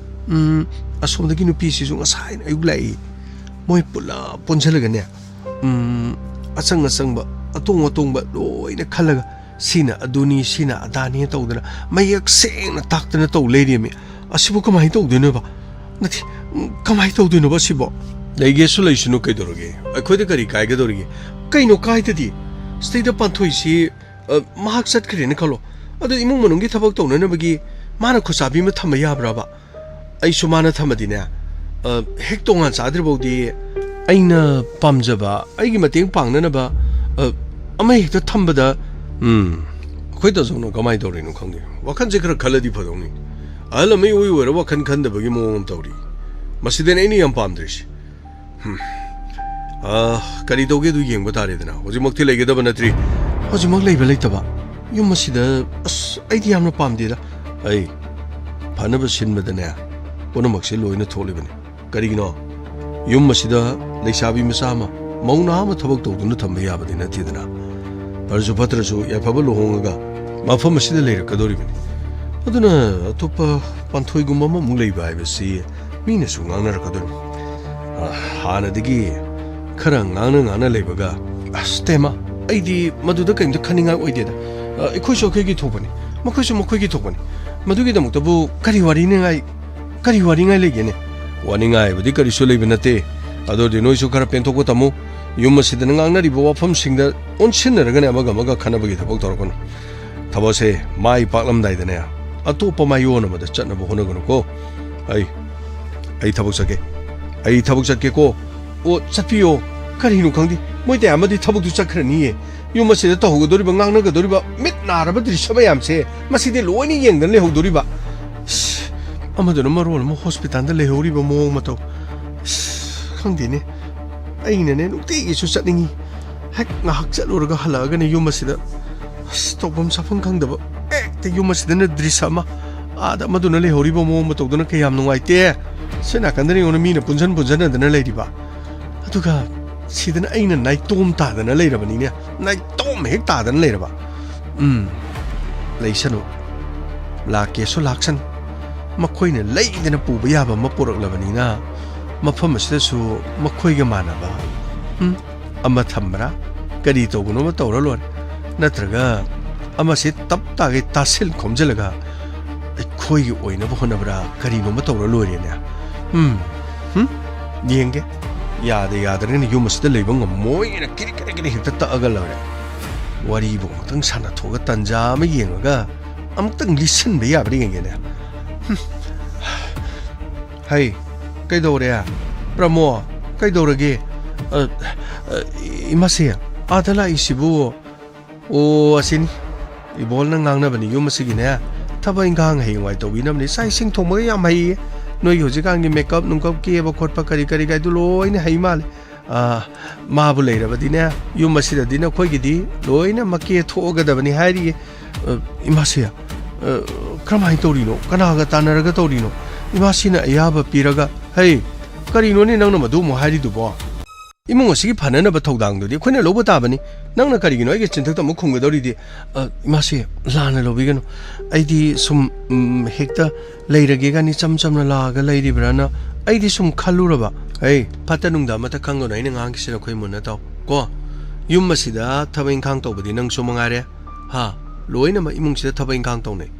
ꯎꯝ, ꯑꯁꯣꯝꯗꯒꯤ ꯅꯨꯄꯤꯁꯤꯁꯨ ꯉꯁꯥꯏꯅ ꯑꯌꯨꯛ ꯂꯥꯛꯏ꯫ ꯃꯣꯏ ꯄꯨꯂꯞ ꯄꯨꯟꯁꯤꯜꯂꯒꯅꯦ, ꯎꯝ, ꯑꯆꯪ ꯑꯆꯪꯕ, ꯑꯇꯣꯡ ꯑꯇꯣꯡꯕ ꯂꯣꯏꯅ ꯈꯜꯂꯒ, ꯁꯤꯅ ꯑꯗꯨꯅꯤ, ꯁꯤꯅ ꯑꯗꯥꯅꯤ ꯇꯧꯗꯅ ꯃꯌꯦꯛ ꯁꯦꯡꯅ ꯇꯥꯛꯇꯅ ꯇꯧ ꯂꯩꯔꯦꯃꯤ꯫ ꯑꯁꯤꯕꯨ ꯀꯃꯥꯏꯅ ꯇꯧꯗꯣꯏꯅꯣꯕ? ꯅꯠꯇꯦ, ꯎꯝ, ꯀꯃꯥꯏꯅ ꯇꯧꯗꯣꯏꯅꯣꯕ ꯑꯁꯤꯕꯣ? ꯂꯩꯒꯦꯁꯨ ꯂꯩꯁꯅꯨ, ꯀꯩꯗꯧꯔꯒꯦ? ꯑꯩꯈꯣꯏꯗ ꯀꯔꯤ ꯀꯥꯏꯒꯗꯧꯔꯤꯒꯦ? ꯀꯩꯅꯣ ꯀꯥꯏꯗꯗꯤ? ꯁꯤꯗꯩꯗ ꯄꯥꯟꯊꯣꯏꯁꯤ, ꯑ, ꯃꯍꯥꯛ ꯆꯠꯈ꯭ꯔꯦꯅ ꯈꯜꯂꯣ꯫ ꯑꯗꯣ ꯏꯃꯨꯡ ꯃꯅꯨꯡꯒꯤ ꯊꯕꯛ ꯇꯧꯅꯅꯕꯒꯤ ꯃꯥꯅ ꯈꯨꯠꯁꯥꯕꯤ ꯑꯃ ꯊꯝꯕ ꯌꯥꯕ꯭ꯔꯕ? ꯑꯩꯁꯨ ꯃꯥꯅ ꯊꯝꯃꯗꯤꯅꯦ, ꯑ, ꯍꯦꯛ ꯇꯣꯉꯥꯟ ꯆꯥꯗ꯭ꯔꯤꯐꯥꯎꯗꯤ ꯑꯩꯅ ꯄꯥꯝꯖꯕ, ꯑꯩꯒꯤ ꯃꯇꯦꯡ ꯄꯥꯡꯅꯅꯕ, ꯑ, ꯑꯃ ꯍꯦꯛꯇ ꯊꯝꯕꯗ, ꯎꯝ, ꯑꯩꯈꯣꯏ ꯇꯥꯖꯧꯅ ꯀꯃꯥꯏꯅ ꯇꯧꯔꯤꯅꯣ ꯈꯪꯗꯦ꯫ ꯋꯥꯈꯜꯁꯦ ꯈꯔ ꯈꯜꯂꯗꯤ ꯐꯗꯧꯅꯤ꯫ ꯑꯍꯜ ꯑꯃ ꯏꯑꯣꯏ ꯑꯣꯏꯔ ꯋꯥꯈꯜ ꯈꯟꯗꯕꯒꯤ ꯃꯑꯣꯡ ꯑꯃ ꯇꯧꯔꯤ꯫ ꯃꯁꯤꯗꯅꯤ ꯑꯩꯅ ꯌꯥꯝ ꯄꯥꯝꯗ꯭ꯔꯤꯁꯦ꯫ ꯍꯝ꯫ ꯑ, ꯀꯔꯤ ꯇꯧꯒꯦ ꯑꯗꯨ ꯌꯦꯡꯕ ꯇꯥꯔꯦꯗꯅ꯫ ꯍꯧꯖꯤꯛꯃꯛꯇꯤ ꯂꯩꯒꯗꯕ ꯅꯠꯇ꯭ꯔꯤ꯫ ꯍꯧꯖꯤꯛꯃꯛ ꯂꯩꯕ ꯂꯩꯇꯕ꯫ ꯌꯨꯝ ꯑꯁꯤꯗ, ꯑꯁ, ꯑꯩꯗꯤ ꯌꯥꯝꯅ ꯄꯥꯝꯗꯦꯗ꯫ ꯑꯩ, ꯐꯅꯕ ꯁꯤꯟꯕꯗꯅꯦ, ꯄꯨꯝꯅꯃꯛꯁꯦ ꯂꯣꯏꯅ ꯊꯣꯛꯂꯤꯕꯅꯤ꯫ ꯀꯔꯤꯒꯤꯅꯣ? ꯌꯨꯝ ꯑꯁꯤꯗ ꯂꯩꯁꯥꯕꯤ ꯃꯆꯥ ꯑꯃ, ꯃꯧ ꯅꯍꯥ ꯑꯃ ꯊꯕꯛ ꯇꯧꯗꯨꯅ ꯊꯝꯕ ꯌꯥꯕꯗꯤ ꯅꯠꯇꯦꯗꯅ꯫ ꯐꯔꯁꯨ ꯐꯠꯇ꯭ꯔꯁꯨ ꯌꯥꯏꯐꯕ ꯂꯨꯍꯣꯡꯉꯒ ꯃꯐꯝ ꯑꯁꯤꯗ ꯂꯩꯔꯛꯀꯗꯧꯔꯤꯕꯅꯤ꯫ ꯑꯗꯨꯅ ꯑꯇꯣꯞꯄ ꯄꯥꯟꯊꯣꯏꯒꯨꯝꯕ ꯑꯃꯃꯨꯛ ꯂꯩꯕ ꯍꯥꯏꯕꯁꯤ ꯃꯤꯅꯁꯨ ꯉꯥꯡꯅꯔꯛꯀꯗꯣꯏꯅꯤ꯫ ꯑ, ꯍꯥꯟꯅꯗꯒꯤ ꯈꯔ ꯉꯥꯡꯅ ꯉꯥꯡꯅ ꯂꯩꯕꯒ, ꯑꯁ, ꯇꯦꯃ, ꯑꯩꯗꯤ ꯃꯗꯨꯗ ꯀꯔꯤꯝꯇ ꯈꯟꯅꯤꯡꯉꯥꯏ ꯑꯣꯏꯗꯦꯗ꯫ ꯑ, ꯑꯩꯈꯣꯏꯁꯨ ꯑꯩꯈꯣꯏꯒꯤ ꯊꯣꯛꯄꯅꯤ, ꯃꯈꯣꯏꯁꯨ ꯃꯈꯣꯏꯒꯤ ꯊꯣꯛꯄꯅꯤ꯫ ꯃꯗꯨꯒꯤꯗꯃꯛꯇꯕꯨ ꯀꯔꯤ ꯋꯥꯔꯤꯅꯤꯡꯉꯥꯏ, ꯀꯔꯤ ꯋꯥꯔꯤꯉꯥꯏ ꯂꯩꯒꯦꯅꯦ? ꯋꯥꯅꯤꯡꯉꯥꯏ ꯍꯥꯏꯕꯗꯤ ꯀꯔꯤꯁꯨ ꯂꯩꯕ ꯅꯠꯇꯦ꯫ ꯑꯗꯨꯗꯤ ꯅꯣꯏꯁꯨ ꯈꯔ ꯄꯦꯟꯊꯣꯛꯄ ꯇꯝꯃꯨ꯫ ꯌꯨꯝ ꯑꯁꯤꯗꯅ ꯉꯥꯡꯅꯔꯤꯕ ꯋꯥꯐꯝꯁꯤꯡꯗ ꯑꯣꯟꯁꯤꯟꯅꯔꯒꯅꯦ ꯑꯃꯒ ꯑꯃꯒ ꯈꯟꯅꯕꯒꯤ ꯊꯕꯛ ꯇꯧꯔꯛꯀꯅꯨ꯫ ꯊꯕꯛꯁꯦ ꯃꯥꯏ ꯄꯥꯛꯂꯝꯗꯥꯏꯗꯅꯦ ꯑꯇꯣꯞꯄ ꯃꯥꯏꯑꯣꯟ ꯑꯃꯗ ꯆꯠꯅꯕ ꯍꯣꯠꯅꯒꯅꯨꯀꯣ꯫ ꯑꯩ ꯑꯩ ꯊꯕꯛ ꯆꯠꯀꯦ꯫ ꯑꯩ ꯊꯕꯛ ꯆꯠꯀꯦꯀꯣ꯫ ꯑꯣ, ꯆꯠꯄꯤꯌꯣ꯫ ꯀꯔꯤꯅꯣ ꯈꯪꯗꯦ, ꯃꯣꯏ ꯇꯌꯥꯝꯕꯗꯤ ꯊꯕꯛꯇꯨ ꯆꯠꯈ꯭ꯔꯅꯤꯌꯦ꯫ ꯌꯨꯝ ꯑꯁꯤꯗ ꯇꯧꯍꯧꯒꯗꯧꯔꯤꯕ, ꯉꯥꯡꯅꯒꯗꯧꯔꯤꯕ ꯃꯤꯠ ꯅꯥꯔꯕ ꯗ꯭ꯔꯤꯁ꯭ꯌ ꯃꯌꯥꯝꯁꯦ ꯃꯁꯤꯗꯤ ꯂꯣꯏꯅ ꯌꯦꯡꯗꯅ ꯂꯩꯍꯧꯗꯧꯔꯤꯕ꯫ ꯑꯁ, ꯑꯃꯗꯨꯅ ꯃꯔꯣꯜ ꯑꯃ ꯍꯣꯁꯄꯤꯇꯥꯜꯗ ꯂꯩꯍꯧꯔꯤꯕ ꯃꯑꯣꯡ ꯃꯇꯧ꯫ ꯑꯁ, ꯈꯪꯗꯦꯅꯦ꯫ ꯑꯩꯅꯅꯦ ꯅꯨꯡꯇꯤꯒꯤꯁꯨ ꯆꯠꯅꯤꯡꯉꯤ꯫ ꯍꯦꯛ ꯉꯥꯏꯍꯥꯛ ꯆꯠꯂꯨꯔꯒ ꯍꯜꯂꯛꯑꯒꯅꯦ ꯌꯨꯝ ꯑꯁꯤꯗ, ꯑꯁ, ꯇꯧꯐꯝ ꯆꯥꯐꯝ ꯈꯪꯗꯕ꯫ ꯍꯦꯛꯇ ꯌꯨꯝ ꯑꯁꯤꯗꯅ ꯗ꯭ꯔꯤꯁ꯭ꯌ ꯑꯃ, ꯑꯥꯗ ꯑꯃꯗꯨꯅ ꯂꯩꯍꯧꯔꯤꯕ ꯃꯑꯣꯡ ꯃꯇꯧꯗꯨꯅ ꯀꯌꯥꯝ ꯅꯨꯡꯉꯥꯏꯇꯦ꯫ ꯁꯤ ꯅꯥꯀꯟꯗꯅ ꯌꯦꯡꯉꯨꯅꯦ, ꯃꯤꯅ ꯄꯨꯟꯁꯤꯟ ꯄꯨꯟꯁꯤꯟꯅꯗꯅ ꯂꯩꯔꯤꯕ꯫ ꯑꯗꯨꯒ ꯁꯤꯗꯅ ꯑꯩꯅ ꯅꯥꯏꯇꯣꯝ ꯇꯥꯗꯅ ꯂꯩꯔꯕꯅꯤꯅꯦ꯫ ꯅꯥꯏꯇꯣꯝ ꯍꯦꯛ ꯇꯥꯗꯅ ꯂꯩꯔꯕ꯫ ꯎꯝ, ꯂꯩꯁꯅꯨ꯫ ꯂꯥꯛꯀꯦꯁꯨ ꯂꯥꯛꯁꯅꯨ꯫ ꯃꯈꯣꯏꯅ ꯂꯩꯗꯅ ꯄꯨꯕ ꯌꯥꯕ ꯑꯃ ꯄꯨꯔꯛꯂꯕꯅꯤꯅ ꯃꯐꯝ ꯑꯁꯤꯗꯁꯨ ꯃꯈꯣꯏꯒ ꯃꯥꯟꯅꯕ, ꯎꯝ, ꯑꯃ ꯊꯝꯕ꯭ꯔꯥ? ꯀꯔꯤ ꯇꯧꯕꯅꯣ ꯑꯃ ꯇꯧꯔ ꯂꯣꯏꯔꯦ꯫ ꯅꯠꯇ꯭ꯔꯒ ꯑꯃꯁꯤ ꯇꯞ ꯇꯥꯒꯩ ꯇꯥꯁꯤꯜ ꯈꯣꯝꯖꯤꯜꯂꯒ ꯑꯩꯈꯣꯏꯒꯤ ꯑꯣꯏꯅꯕ ꯍꯣꯠꯅꯕ꯭ꯔꯥ? ꯀꯔꯤꯅꯣ ꯑꯃ ꯇꯧꯔ ꯂꯣꯏꯔꯦꯅꯦ꯫ ꯎꯝ, ꯎꯝ, ꯌꯦꯡꯒꯦ꯫ ꯌꯥꯗ ꯌꯥꯗ꯭ꯔꯒꯅ ꯌꯨꯝ ꯑꯁꯤꯗ ꯂꯩꯕ ꯉꯝꯃꯣꯏꯅ ꯀꯤꯔꯤ ꯀꯤꯔꯤ ꯀꯤꯔꯤ ꯍꯦꯛꯇ ꯇꯛꯑꯒ ꯂꯣꯏꯔꯦ꯫ ꯋꯥꯔꯤꯕꯨ ꯑꯃꯨꯛꯇꯪ ꯁꯥꯟꯅꯊꯣꯛꯑꯒ ꯇꯟꯖꯥ ꯑꯃ ꯌꯦꯡꯉꯒ ꯑꯃꯨꯛꯇꯪ ꯂꯤꯠꯁꯤꯟꯕ ꯌꯥꯕ꯭ꯔꯥ ꯌꯦꯡꯒꯦꯅꯦ꯫ ꯍꯝ꯫ ꯍꯩ, ꯀꯩꯗꯧꯔꯦ? ꯄ꯭ꯔꯃꯣ, ꯀꯩꯗꯧꯔꯒꯦ? ꯑ, ꯑ, ꯏꯃꯥꯁꯦ, ꯑꯥꯗ ꯂꯥꯛꯏꯁꯤꯕꯨ? ꯑꯣ, ꯑꯁꯤꯅꯤ꯫ ꯏꯕꯣꯜꯅ ꯉꯥꯡꯅꯕꯅꯤ ꯌꯨꯝ ꯑꯁꯤꯒꯤꯅꯦ꯫ ꯊꯕꯛ ꯏꯪꯈꯥꯡ ꯍꯌꯦꯡꯋꯥꯏ ꯇꯧꯕꯤꯅꯕꯅꯤ꯫ ꯆꯥꯛ ꯏꯁꯤꯡ ꯊꯣꯡꯕꯒ ꯌꯥꯝ ꯍꯩꯌꯦ꯫ ꯅꯣꯏꯒꯤ ꯍꯧꯖꯤꯛꯀꯥꯟꯒꯤ ꯃꯦꯀꯞ ꯅꯨꯡꯀꯞ ꯀꯦꯕ ꯈꯣꯠꯄ ꯀꯔꯤ ꯀꯔꯤ ꯀꯥꯏꯗꯨ ꯂꯣꯏꯅ ꯍꯩ ꯃꯥꯜꯂꯦ꯫ ꯑ, ꯃꯥꯕꯨ ꯂꯩꯔꯕꯗꯤꯅꯦ, ꯌꯨꯝ ꯑꯁꯤꯗꯗꯤ ꯅꯈꯣꯏꯒꯤꯗꯤ ꯂꯣꯏꯅ ꯃꯀꯦ ꯊꯣꯛꯑꯒꯗꯕꯅꯤ ꯍꯥꯏꯔꯤꯌꯦ꯫ ꯑ, ꯏꯃꯥꯁꯦ, ꯑ, ꯀꯔꯝꯍꯥꯏꯅ ꯇꯧꯔꯤꯅꯣ? ꯀꯅꯥꯒ ꯇꯥꯟꯅꯔꯒ ꯇꯧꯔꯤꯅꯣ? ꯏꯃꯥꯁꯤꯅ ꯑꯌꯥꯕ ꯄꯤꯔꯒ, ꯍꯩ, ꯀꯔꯤꯅꯣꯅꯦ ꯅꯪꯅ ꯃꯗꯨ ꯑꯃꯨꯛ ꯍꯥꯏꯔꯤꯗꯨꯕꯣ? ꯏꯃꯨꯡ ꯑꯁꯤꯒꯤ ꯐꯅꯅꯕ ꯊꯧꯗꯥꯡꯗꯨꯗꯤ ꯑꯩꯈꯣꯏꯅ ꯂꯧꯕ ꯇꯥꯕꯅꯤ꯫ ꯅꯪꯅ ꯀꯔꯤꯒꯤꯅꯣ ꯑꯩꯒꯤ ꯆꯤꯟꯊꯛꯇ ꯑꯃꯨꯛ ꯈꯨꯝꯒꯗꯧꯔꯤꯗꯤ? ꯑ, ꯏꯃꯥꯁꯦ, ꯂꯥꯟꯅ ꯂꯧꯕꯤꯒꯅꯨ꯫ ꯑꯩꯗꯤ ꯁꯨꯝ, ꯎꯝ, ꯍꯦꯛꯇ ꯂꯩꯔꯒꯦꯒ ꯏꯆꯝ ꯆꯝꯅ ꯂꯥꯛꯑꯒ ꯂꯩꯔꯤꯕ꯭ꯔꯥꯅ ꯑꯩꯗꯤ ꯁꯨꯝ ꯈꯜꯂꯨꯔꯕ꯫ ꯍꯩ, ꯐꯠꯇ ꯅꯨꯡꯗ ꯑꯃꯠꯇ ꯈꯪꯒꯅꯨ, ꯑꯩꯅ ꯉꯥꯡꯈꯤꯁꯤꯅ ꯑꯩꯈꯣꯏ ꯃꯨꯟꯅ ꯇꯥꯎ ꯀꯣ꯫ ꯌꯨꯝ ꯑꯁꯤꯗ ꯊꯕꯛ ꯏꯪꯈꯥꯡ ꯇꯧꯕꯗꯤ ꯅꯪꯁꯨ ꯃꯉꯥꯏꯔꯦ꯫ ꯍꯥ, ꯂꯣꯏꯅꯃꯛ ꯏꯃꯨꯡꯁꯤꯗ ꯊꯕꯛ ꯏꯪꯈꯥꯡ ꯇꯧꯅꯩ꯫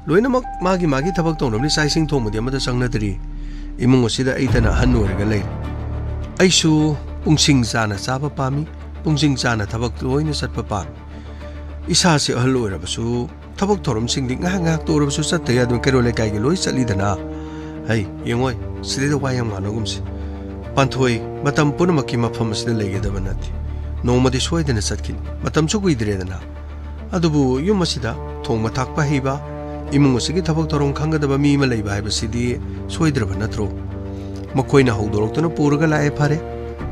ꯂꯣꯏꯅꯃꯛ ꯃꯥꯒꯤ ꯃꯥꯒꯤ ꯊꯕꯛ ꯇꯧꯅꯕꯅꯤ, ꯆꯥꯛ ꯏꯁꯤꯡ ꯊꯣꯡꯕꯗꯤ ꯑꯃꯠꯇ ꯆꯪꯅꯗ꯭ꯔꯤ꯫ ꯏꯃꯨꯡ ꯑꯁꯤꯗ ꯑꯩꯇꯅ ꯑꯍꯟ ꯑꯣꯏꯔꯒ ꯂꯩꯔꯦ꯫ ꯑꯩꯁꯨ ꯄꯨꯡꯁꯤꯡ ꯆꯥꯅ ꯆꯥꯕ ꯄꯥꯝꯃꯤ, ꯄꯨꯡꯁꯤꯡ ꯆꯥꯅ ꯊꯕꯛ ꯂꯣꯏꯅ ꯆꯠꯄ ꯄꯥꯝꯃꯤ꯫ ꯏꯁꯥꯁꯦ ꯑꯍꯜ ꯑꯣꯏꯔꯕꯁꯨ ꯊꯕꯛ ꯊꯧꯔꯝꯁꯤꯡꯗꯤ ꯉꯥꯏꯍꯥꯛ ꯉꯥꯏꯍꯥꯛꯇ ꯑꯣꯏꯔꯕꯁꯨ ꯆꯠꯇ ꯌꯥꯗꯕ ꯀꯩꯔꯣꯜ ꯂꯩꯀꯥꯏꯒꯤ ꯂꯣꯏ ꯆꯠꯂꯤꯗꯅ꯫ ꯍꯩ, ꯌꯦꯡꯉꯣꯏ, ꯁꯤꯗꯩꯗ ꯋꯥ ꯌꯥꯝ ꯉꯥꯡꯅꯒꯨꯝꯁꯤ꯫ ꯄꯥꯟꯊꯣꯏ, ꯃꯇꯝ ꯄꯨꯝꯅꯃꯛꯀꯤ ꯃꯐꯝ ꯑꯁꯤꯗ ꯂꯩꯒꯗꯕ ꯅꯠꯇꯦ꯫ ꯅꯣꯡꯃꯗꯤ ꯁꯣꯏꯗꯅ ꯆꯠꯈꯤꯅꯤ꯫ ꯃꯇꯝꯁꯨ ꯀꯨꯏꯗ꯭ꯔꯦꯗꯅ꯫ ꯑꯗꯨꯕꯨ ꯌꯨꯝ ꯑꯁꯤꯗ ꯊꯣꯡꯕ ꯊꯥꯛꯄ ꯍꯩꯕ, ꯏꯃꯨꯡ ꯑꯁꯤꯒꯤ ꯊꯕꯛ ꯊꯧꯔꯝ ꯈꯪꯒꯗꯕ ꯃꯤ ꯑꯃ ꯂꯩꯕ ꯍꯥꯏꯕꯁꯤꯗꯤ ꯁꯣꯏꯗ꯭ꯔꯕ ꯅꯠꯇ꯭ꯔꯣ? ꯃꯈꯣꯏꯅ ꯍꯧꯗꯣꯔꯛꯇꯨꯅ ꯄꯨꯔꯒ ꯂꯥꯛꯑꯦ ꯐꯔꯦ,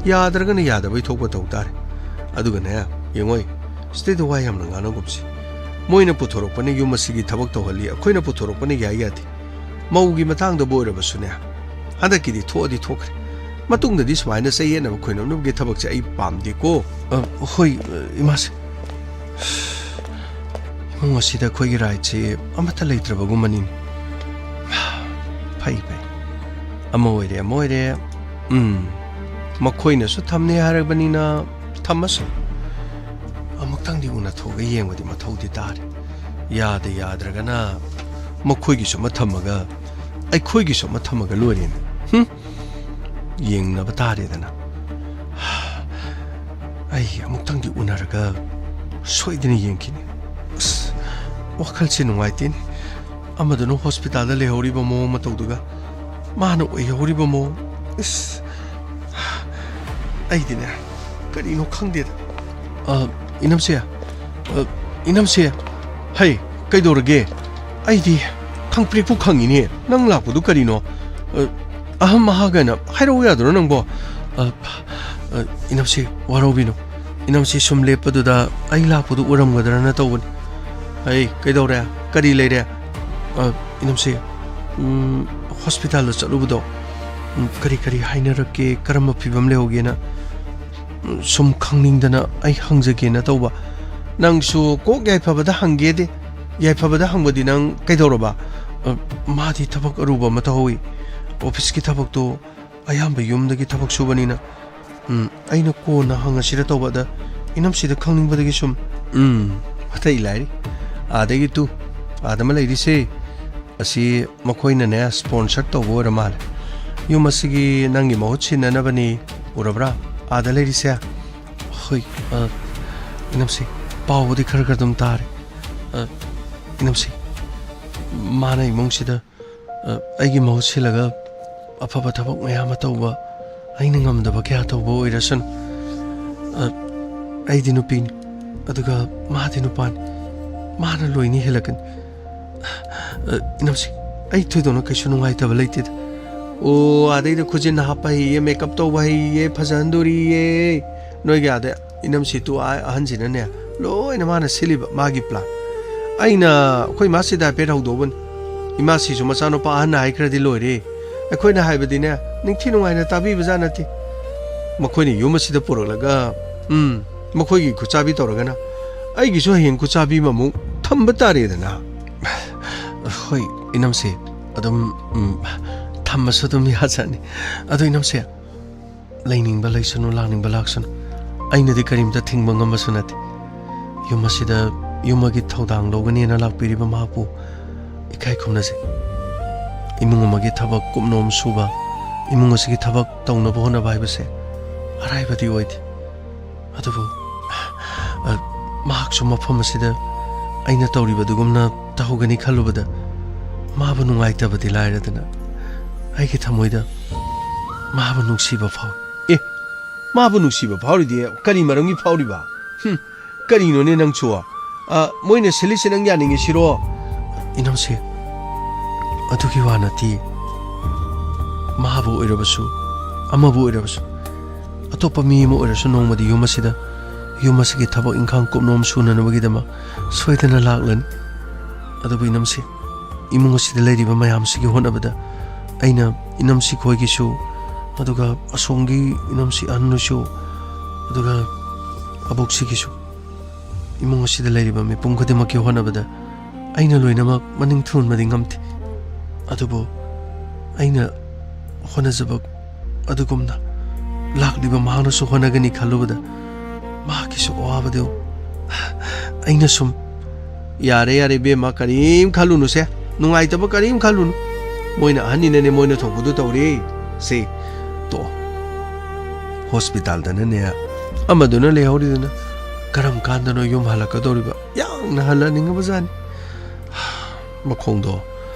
ꯌꯥꯗ꯭ꯔꯒꯅ ꯌꯥꯗꯕꯩ ꯊꯣꯛꯄ ꯇꯧ ꯇꯥꯔꯦ꯫ ꯑꯗꯨꯒꯅꯦ, ꯌꯦꯡꯉꯣꯏ, ꯁꯤꯗꯩꯗ ꯋꯥ ꯌꯥꯝꯅ ꯉꯥꯡꯅꯒꯨꯝꯁꯤ꯫ ꯃꯣꯏꯅ ꯄꯨꯊꯣꯔꯛꯄꯅ ꯌꯨꯝ ꯑꯁꯤꯒꯤ ꯊꯕꯛ ꯇꯧꯍꯜꯂꯤ, ꯑꯩꯈꯣꯏꯅ ꯄꯨꯊꯣꯔꯛꯄꯅ ꯌꯥꯏ ꯌꯥꯗꯦ꯫ ꯃꯧꯒꯤ ꯃꯇꯥꯡꯗꯕꯨ ꯑꯣꯏꯔꯕꯁꯨꯅꯦ, ꯍꯟꯗꯛꯀꯤꯗꯤ ꯊꯣꯛꯑꯗꯤ ꯊꯣꯛꯈ꯭ꯔꯦ꯫ ꯃꯇꯨꯡꯗꯗꯤ ꯁꯨꯃꯥꯏꯅ ꯆꯌꯦꯠꯅꯕ ꯈꯣꯏꯅꯝꯅꯕꯒꯤ ꯊꯕꯛꯁꯦ ꯑꯩ ꯄꯥꯝꯗꯦꯀꯣ꯫ ꯑ, ꯍꯣꯏ, ꯑ, ꯏꯃꯥꯁꯦ꯫ ꯏꯃꯨꯡ ꯑꯁꯤꯗ ꯑꯩꯈꯣꯏꯒꯤ ꯔꯥꯏꯠꯁꯦ ꯑꯃꯠꯇ ꯂꯩꯇ꯭ꯔꯕꯒꯨꯝꯕꯅꯤꯅꯦ꯫ ꯐꯩ, ꯐꯩ꯫ ꯑꯃ ꯑꯣꯏꯔꯦ, ꯑꯃ ꯑꯣꯏꯔꯦ꯫ ꯎꯝ, ꯃꯈꯣꯏꯅꯁꯨ ꯊꯝꯅꯤ ꯍꯥꯏꯔꯕꯅꯤꯅ ꯊꯝꯃꯁꯨ꯫ ꯑꯃꯨꯛꯇꯪꯗꯤ ꯎꯅꯊꯣꯛꯑꯒ ꯌꯦꯡꯕꯗꯤ ꯃꯊꯧꯗꯤ ꯇꯥꯔꯦ꯫ ꯌꯥꯗ ꯌꯥꯗ꯭ꯔꯒꯅ ꯃꯈꯣꯏꯒꯤꯁꯨ ꯑꯃ ꯊꯝꯃꯒ ꯑꯩꯈꯣꯏꯒꯤꯁꯨ ꯑꯃ ꯊꯝꯃꯒ ꯂꯣꯏꯔꯦꯅꯦ꯫ ꯍꯨꯝ? ꯌꯦꯡꯅꯕ ꯇꯥꯔꯦꯗꯅ꯫ ꯑꯩ ꯑꯃꯨꯛꯇꯪꯗꯤ ꯎꯅꯔꯒ ꯁꯣꯏꯗꯅ ꯌꯦꯡꯈꯤꯅꯤ꯫ ꯑꯁ, ꯋꯥꯈꯜꯁꯦ ꯅꯨꯡꯉꯥꯏꯇꯦꯅꯦ꯫ ꯑꯃꯗꯨꯅ ꯍꯣꯁꯄꯤꯇꯥꯜꯗ ꯂꯩꯍꯧꯔꯤꯕ ꯃꯑꯣꯡ ꯃꯇꯧꯗꯨꯒ ꯃꯥꯅ ꯑꯣꯏꯍꯧꯔꯤꯕ ꯃꯑꯣꯡ꯫ ꯏꯁ, ꯑꯩꯗꯤꯅꯦ, ꯀꯔꯤꯅꯣ ꯈꯪꯗꯦꯗ꯫ ꯑ, ꯏꯅꯝꯁꯦ, ꯑ, ꯏꯅꯝꯁꯦ, ꯍꯩ, ꯀꯩꯗꯧꯔꯒꯦ? ꯑꯩꯗꯤ ꯈꯪꯄ꯭ꯔꯦꯛꯄꯨ ꯈꯪꯉꯤꯅꯦ꯫ ꯅꯪ ꯂꯥꯛꯄꯗꯨ ꯀꯔꯤꯅꯣ? ꯑ, ꯑꯍꯝ ꯑꯍꯥꯒꯅ ꯍꯥꯏꯔꯛꯎ ꯌꯥꯗ꯭ꯔꯣ ꯅꯪꯕꯣ? ꯑ, ꯑ, ꯏꯅꯝꯁꯦ, ꯋꯥꯔꯧꯕꯤꯅꯨ꯫ ꯏꯅꯝꯁꯦ ꯁꯨꯝ ꯂꯦꯞꯄꯗꯨꯗ ꯑꯩ ꯂꯥꯛꯄꯗꯨ ꯎꯔꯝꯒꯗ꯭ꯔꯅ ꯇꯧꯕꯅꯤ꯫ ꯑꯩ, ꯀꯩꯗꯧꯔꯦ? ꯀꯔꯤ ꯂꯩꯔꯦ? ꯑ, ꯏꯅꯝꯁꯦ, ꯎꯝ, ꯍꯣꯁꯄꯤꯇꯥꯜꯗ ꯆꯠꯂꯨꯕꯗꯣ, ꯎꯝ, ꯀꯔꯤ ꯀꯔꯤ ꯍꯥꯏꯅꯔꯛꯀꯦ? ꯀꯔꯝꯕ ꯐꯤꯕꯝ ꯂꯩꯍꯧꯒꯦꯅ, ꯎꯝ, ꯁꯨꯝ ꯈꯪꯅꯤꯡꯗꯅ ꯑꯩ ꯍꯪꯖꯒꯦꯅ ꯇꯧꯕ꯫ ꯅꯪꯁꯨ ꯀꯣꯛ ꯌꯥꯏꯐꯕꯗ ꯍꯪꯒꯦꯗꯤ, ꯌꯥꯏꯐꯕꯗ ꯍꯪꯕꯗꯤ ꯅꯪ ꯀꯩꯗꯧꯔꯕ? ꯑ, ꯃꯥꯗꯤ ꯊꯕꯛ ꯑꯔꯨꯕ ꯑꯃ ꯇꯧꯍꯧꯋꯤ꯫ ꯑꯣꯐꯤꯁꯀꯤ ꯊꯕꯛꯇꯣ ꯑꯌꯥꯝꯕ ꯌꯨꯝꯗꯒꯤ ꯊꯕꯛ ꯁꯨꯕꯅꯤꯅ, ꯎꯝ, ꯑꯩꯅ ꯀꯣꯟꯅ ꯍꯪꯉꯁꯤꯔ ꯇꯧꯕ꯫ ꯑꯗ ꯏꯅꯝꯁꯤꯗ ꯈꯪꯅꯤꯡꯕꯗꯒꯤ ꯁꯨꯝ, ꯎꯝ, ꯑꯇꯩ ꯂꯥꯏꯔꯤ꯫ ꯑꯥꯗꯒꯤ ꯇꯨ, ꯑꯥꯗ ꯑꯃ ꯂꯩꯔꯤꯁꯦ, ꯑꯁꯤ ꯃꯈꯣꯏꯅꯅꯦ ꯁ꯭ꯄꯣꯟꯁꯔ ꯇꯧꯕ ꯑꯣꯏꯔ ꯃꯥꯜꯂꯦ꯫ ꯌꯨꯝ ꯑꯁꯤꯒꯤ ꯅꯪꯒꯤ ꯃꯍꯨꯠ ꯁꯤꯟꯅꯅꯕꯅꯤ꯫ ꯎꯔꯕ꯭ꯔꯥ? ꯑꯥꯗ ꯂꯩꯔꯤꯁꯦ꯫ ꯍꯣꯏ, ꯑ, ꯏꯅꯝꯁꯤ, ꯄꯥꯎꯕꯨꯗꯤ ꯈꯔ ꯈꯔ ꯑꯗꯨꯝ ꯇꯥꯔꯦ꯫ ꯑ, ꯏꯅꯝꯁꯤ, ꯃꯥꯅ ꯏꯃꯨꯡꯁꯤꯗ, ꯑ, ꯑꯩꯒꯤ ꯃꯍꯨꯠ ꯁꯤꯜꯂꯒ ꯑꯐꯕ ꯊꯕꯛ ꯃꯌꯥꯝ ꯑꯃ ꯇꯧꯕ, ꯑꯩꯅ ꯉꯝꯗꯕ ꯀꯌꯥ ꯇꯧꯕ ꯑꯣꯏꯔꯁꯅꯨ꯫ ꯑ, ꯑꯩꯗꯤ ꯅꯨꯄꯤꯅꯤ, ꯑꯗꯨꯒ ꯃꯥꯗꯤ ꯅꯨꯄꯥꯅꯤ꯫ ꯃꯥꯅ ꯂꯣꯏꯅ ꯍꯦꯜꯂꯛꯀꯅꯤ꯫ ꯑ, ꯏꯅꯝꯁꯤ, ꯑꯩ ꯊꯣꯏꯗꯣꯛꯅ ꯀꯩꯁꯨ ꯅꯨꯡꯉꯥꯏꯇꯕ ꯂꯩꯇꯦꯗ꯫ ꯑꯣ, ꯑꯗꯩꯗ ꯈꯨꯖꯤꯟ ꯍꯥꯞꯄ ꯍꯩꯌꯦ, ꯃꯦꯀꯞ ꯇꯧꯕ ꯍꯩꯌꯦ, ꯐꯖꯍꯟꯗꯣꯔꯤꯌꯦ꯫ ꯅꯣꯏꯒꯤ ꯑꯥꯗ ꯏꯅꯝꯁꯤ ꯇꯨ ꯑꯥ ꯑꯍꯟꯁꯤꯅꯅꯦ, ꯂꯣꯏꯅ ꯃꯥꯅ ꯁꯤꯜꯂꯤꯕ, ꯃꯥꯒꯤ ꯄ꯭ꯂꯥꯟ꯫ ꯑꯩꯅ ꯑꯩꯈꯣꯏ ꯏꯃꯥꯁꯤꯗ ꯍꯥꯏꯐꯦꯠ ꯍꯧꯗꯣꯛꯎꯕꯅꯤ꯫ ꯏꯃꯥꯁꯤꯁꯨ ꯃꯆꯥꯅꯨꯄꯥ ꯑꯍꯟꯅ ꯍꯥꯏꯈ꯭ꯔꯗꯤ ꯂꯣꯏꯔꯦ꯫ ꯑꯩꯈꯣꯏꯅ ꯍꯥꯏꯕꯗꯤꯅꯦ, ꯅꯤꯡꯊꯤ ꯅꯨꯡꯉꯥꯏꯅ ꯇꯥꯕꯤꯕꯖꯥꯠ ꯅꯠꯇꯦ꯫ ꯃꯈꯣꯏꯅ ꯌꯨꯝ ꯑꯁꯤꯗ ꯄꯨꯔꯛꯂꯒ, ꯎꯝ, ꯃꯈꯣꯏꯒꯤ ꯈꯨꯠꯆꯥꯕꯤ ꯇꯧꯔꯒꯅ ꯑꯩꯒꯤꯁꯨ ꯍꯌꯦꯡ ꯈꯨꯠꯆꯥꯕꯤ ꯑꯃꯃꯨꯛ ꯊꯝꯕ ꯇꯥꯔꯦꯗꯅ꯫ ꯍꯣꯏ, ꯏꯅꯝꯁꯦ, ꯑꯗꯨꯝ, ꯎꯝ, ꯊꯝꯃꯁꯨ ꯑꯗꯨꯝ ꯌꯥꯖꯅꯤ꯫ ꯑꯗꯣ ꯏꯅꯝꯁꯦ, ꯂꯩꯅꯤꯡꯕ ꯂꯩꯁꯅꯨ, ꯂꯥꯛꯅꯤꯡꯕ ꯂꯥꯛꯁꯅꯨ, ꯑꯩꯅꯗꯤ ꯀꯔꯤꯝꯇ ꯊꯤꯡꯕ ꯉꯝꯕꯁꯨ ꯅꯠꯇꯦ꯫ ꯌꯨꯝ ꯑꯁꯤꯗ ꯌꯨꯝ ꯑꯃꯒꯤ ꯊꯧꯗꯥꯡ ꯂꯧꯒꯅꯦꯅ ꯂꯥꯛꯄꯤꯔꯤꯕ ꯃꯍꯥꯛꯄꯨ ꯏꯀꯥꯏ ꯈꯨꯝꯅꯖꯩ꯫ ꯏꯃꯨꯡ ꯑꯃꯒꯤ ꯊꯕꯛ ꯀꯨꯞꯅꯣꯝ ꯁꯨꯕ, ꯏꯃꯨꯡ ꯑꯁꯤꯒꯤ ꯊꯕꯛ ꯇꯧꯅꯕ ꯍꯣꯠꯅꯕ ꯍꯥꯏꯕꯁꯦ ꯑꯔꯥꯏꯕꯗꯤ ꯑꯣꯏꯗꯦ꯫ ꯑꯗꯨꯕꯨ, ꯑ, ꯃꯍꯥꯛꯁꯨ ꯃꯐꯝ ꯑꯁꯤꯗ ꯑꯩꯅ ꯇꯧꯔꯤꯕꯗꯨꯒꯨꯝꯅ ꯇꯧꯒꯅꯤ ꯈꯜꯂꯨꯕꯗ ꯃꯥꯕꯨ ꯅꯨꯡꯉꯥꯏꯇꯕꯗꯤ ꯂꯥꯏꯔꯗꯅ, ꯑꯩꯒꯤ ꯊꯃꯣꯏꯗ ꯃꯥꯕꯨ ꯅꯨꯡꯁꯤꯕ ꯐꯥꯎꯏ꯫ ꯑꯦ, ꯃꯥꯕꯨ ꯅꯨꯡꯁꯤꯕ ꯐꯥꯎꯔꯤꯗꯤ ꯀꯔꯤ ꯃꯔꯝꯒꯤ ꯐꯥꯎꯔꯤꯕ? ꯍꯨꯝ, ꯀꯔꯤꯅꯣꯅꯦ ꯅꯪꯁꯨ? ꯑ, ꯃꯣꯏꯅ ꯁꯤꯜꯂꯤꯁꯦ ꯅꯪ ꯌꯥꯅꯤꯡꯉꯤꯁꯤꯔꯣ? ꯏꯅꯝꯁꯦ, ꯑꯗꯨꯒꯤ ꯋꯥ ꯅꯠꯇꯦ꯫ ꯃꯥꯕꯨ ꯑꯣꯏꯔꯕꯁꯨ, ꯑꯃꯕꯨ ꯑꯣꯏꯔꯕꯁꯨ, ꯑꯇꯣꯞꯄ ꯃꯤ ꯑꯃ ꯑꯣꯏꯔꯁꯨ ꯅꯣꯡꯃꯗꯤ ꯌꯨꯝ ꯑꯁꯤꯗ, ꯌꯨꯝ ꯑꯁꯤꯒꯤ ꯊꯕꯛ ꯏꯪꯈꯥꯡ ꯀꯨꯞꯅꯣꯝ ꯁꯨꯅꯅꯕꯒꯤꯗꯃꯛ ꯁꯣꯏꯗꯅ ꯂꯥꯛꯂꯅꯤ꯫ ꯑꯗꯨꯕꯨ ꯏꯅꯝꯁꯦ, ꯏꯃꯨꯡ ꯑꯁꯤꯗ ꯂꯩꯔꯤꯕ ꯃꯌꯥꯝꯁꯤꯒꯤ ꯍꯣꯠꯅꯕꯗ ꯑꯩꯅ ꯏꯅꯝꯁꯤ ꯈꯣꯏꯒꯤꯁꯨ, ꯑꯗꯨꯒ ꯑꯁꯣꯝꯒꯤ ꯏꯅꯝꯁꯤ ꯑꯍꯟꯁꯨ, ꯑꯗꯨꯒ ꯑꯕꯣꯛꯁꯤꯒꯤꯁꯨ, ꯏꯃꯨꯡ ꯑꯁꯤꯗ ꯂꯩꯔꯤꯕ ꯃꯤꯄꯨꯝ ꯈꯨꯗꯤꯡꯃꯛꯀꯤ ꯍꯣꯠꯅꯕꯗ ꯑꯩꯅ ꯂꯣꯏꯅꯃꯛ ꯃꯅꯤꯡ ꯊꯨꯡꯍꯟꯕꯗꯤ ꯉꯝꯗꯦ꯫ ꯑꯗꯨꯕꯨ ꯑꯩꯅ ꯍꯣꯠꯅꯖꯕ ꯑꯗꯨꯒꯨꯝꯅ ꯂꯥꯛꯂꯤꯕ ꯃꯍꯥꯛꯅꯁꯨ ꯍꯣꯠꯅꯒꯅꯤ ꯈꯜꯂꯨꯕꯗ ꯃꯍꯥꯛꯀꯤꯁꯨ ꯑꯋꯥꯕꯗꯨ ꯑꯩꯅ ꯁꯨꯝ, ꯌꯥꯔꯦ, ꯌꯥꯔꯦ, ꯏꯕꯦꯝꯃ, ꯀꯔꯤꯝ ꯈꯜꯂꯨꯅꯨꯁꯦ꯫ ꯅꯨꯡꯉꯥꯏꯇꯕ ꯀꯔꯤꯝ ꯈꯜꯂꯨꯅꯨ꯫ ꯃꯣꯏꯅ ꯑꯍꯟꯅꯤꯅꯅꯦ, ꯃꯣꯏꯅ ꯊꯣꯛꯄꯗꯨ ꯇꯧꯔꯦ꯫ ꯁꯤ ꯇꯣ, ꯍꯣꯁꯄꯤꯇꯥꯜꯗꯅꯅꯦ ꯑꯃꯗꯨꯅ ꯂꯩꯍꯧꯔꯤꯗꯨꯅ ꯀꯔꯝ ꯀꯥꯟꯗꯅꯣ ꯌꯨꯝ ꯍꯜꯂꯛꯀꯗꯧꯔꯤꯕ? ꯌꯥꯡꯅ ꯍꯜꯂꯛꯅꯤꯡꯉꯕꯖꯥꯠꯅꯤ꯫ ꯃꯈꯣꯡꯗꯣ,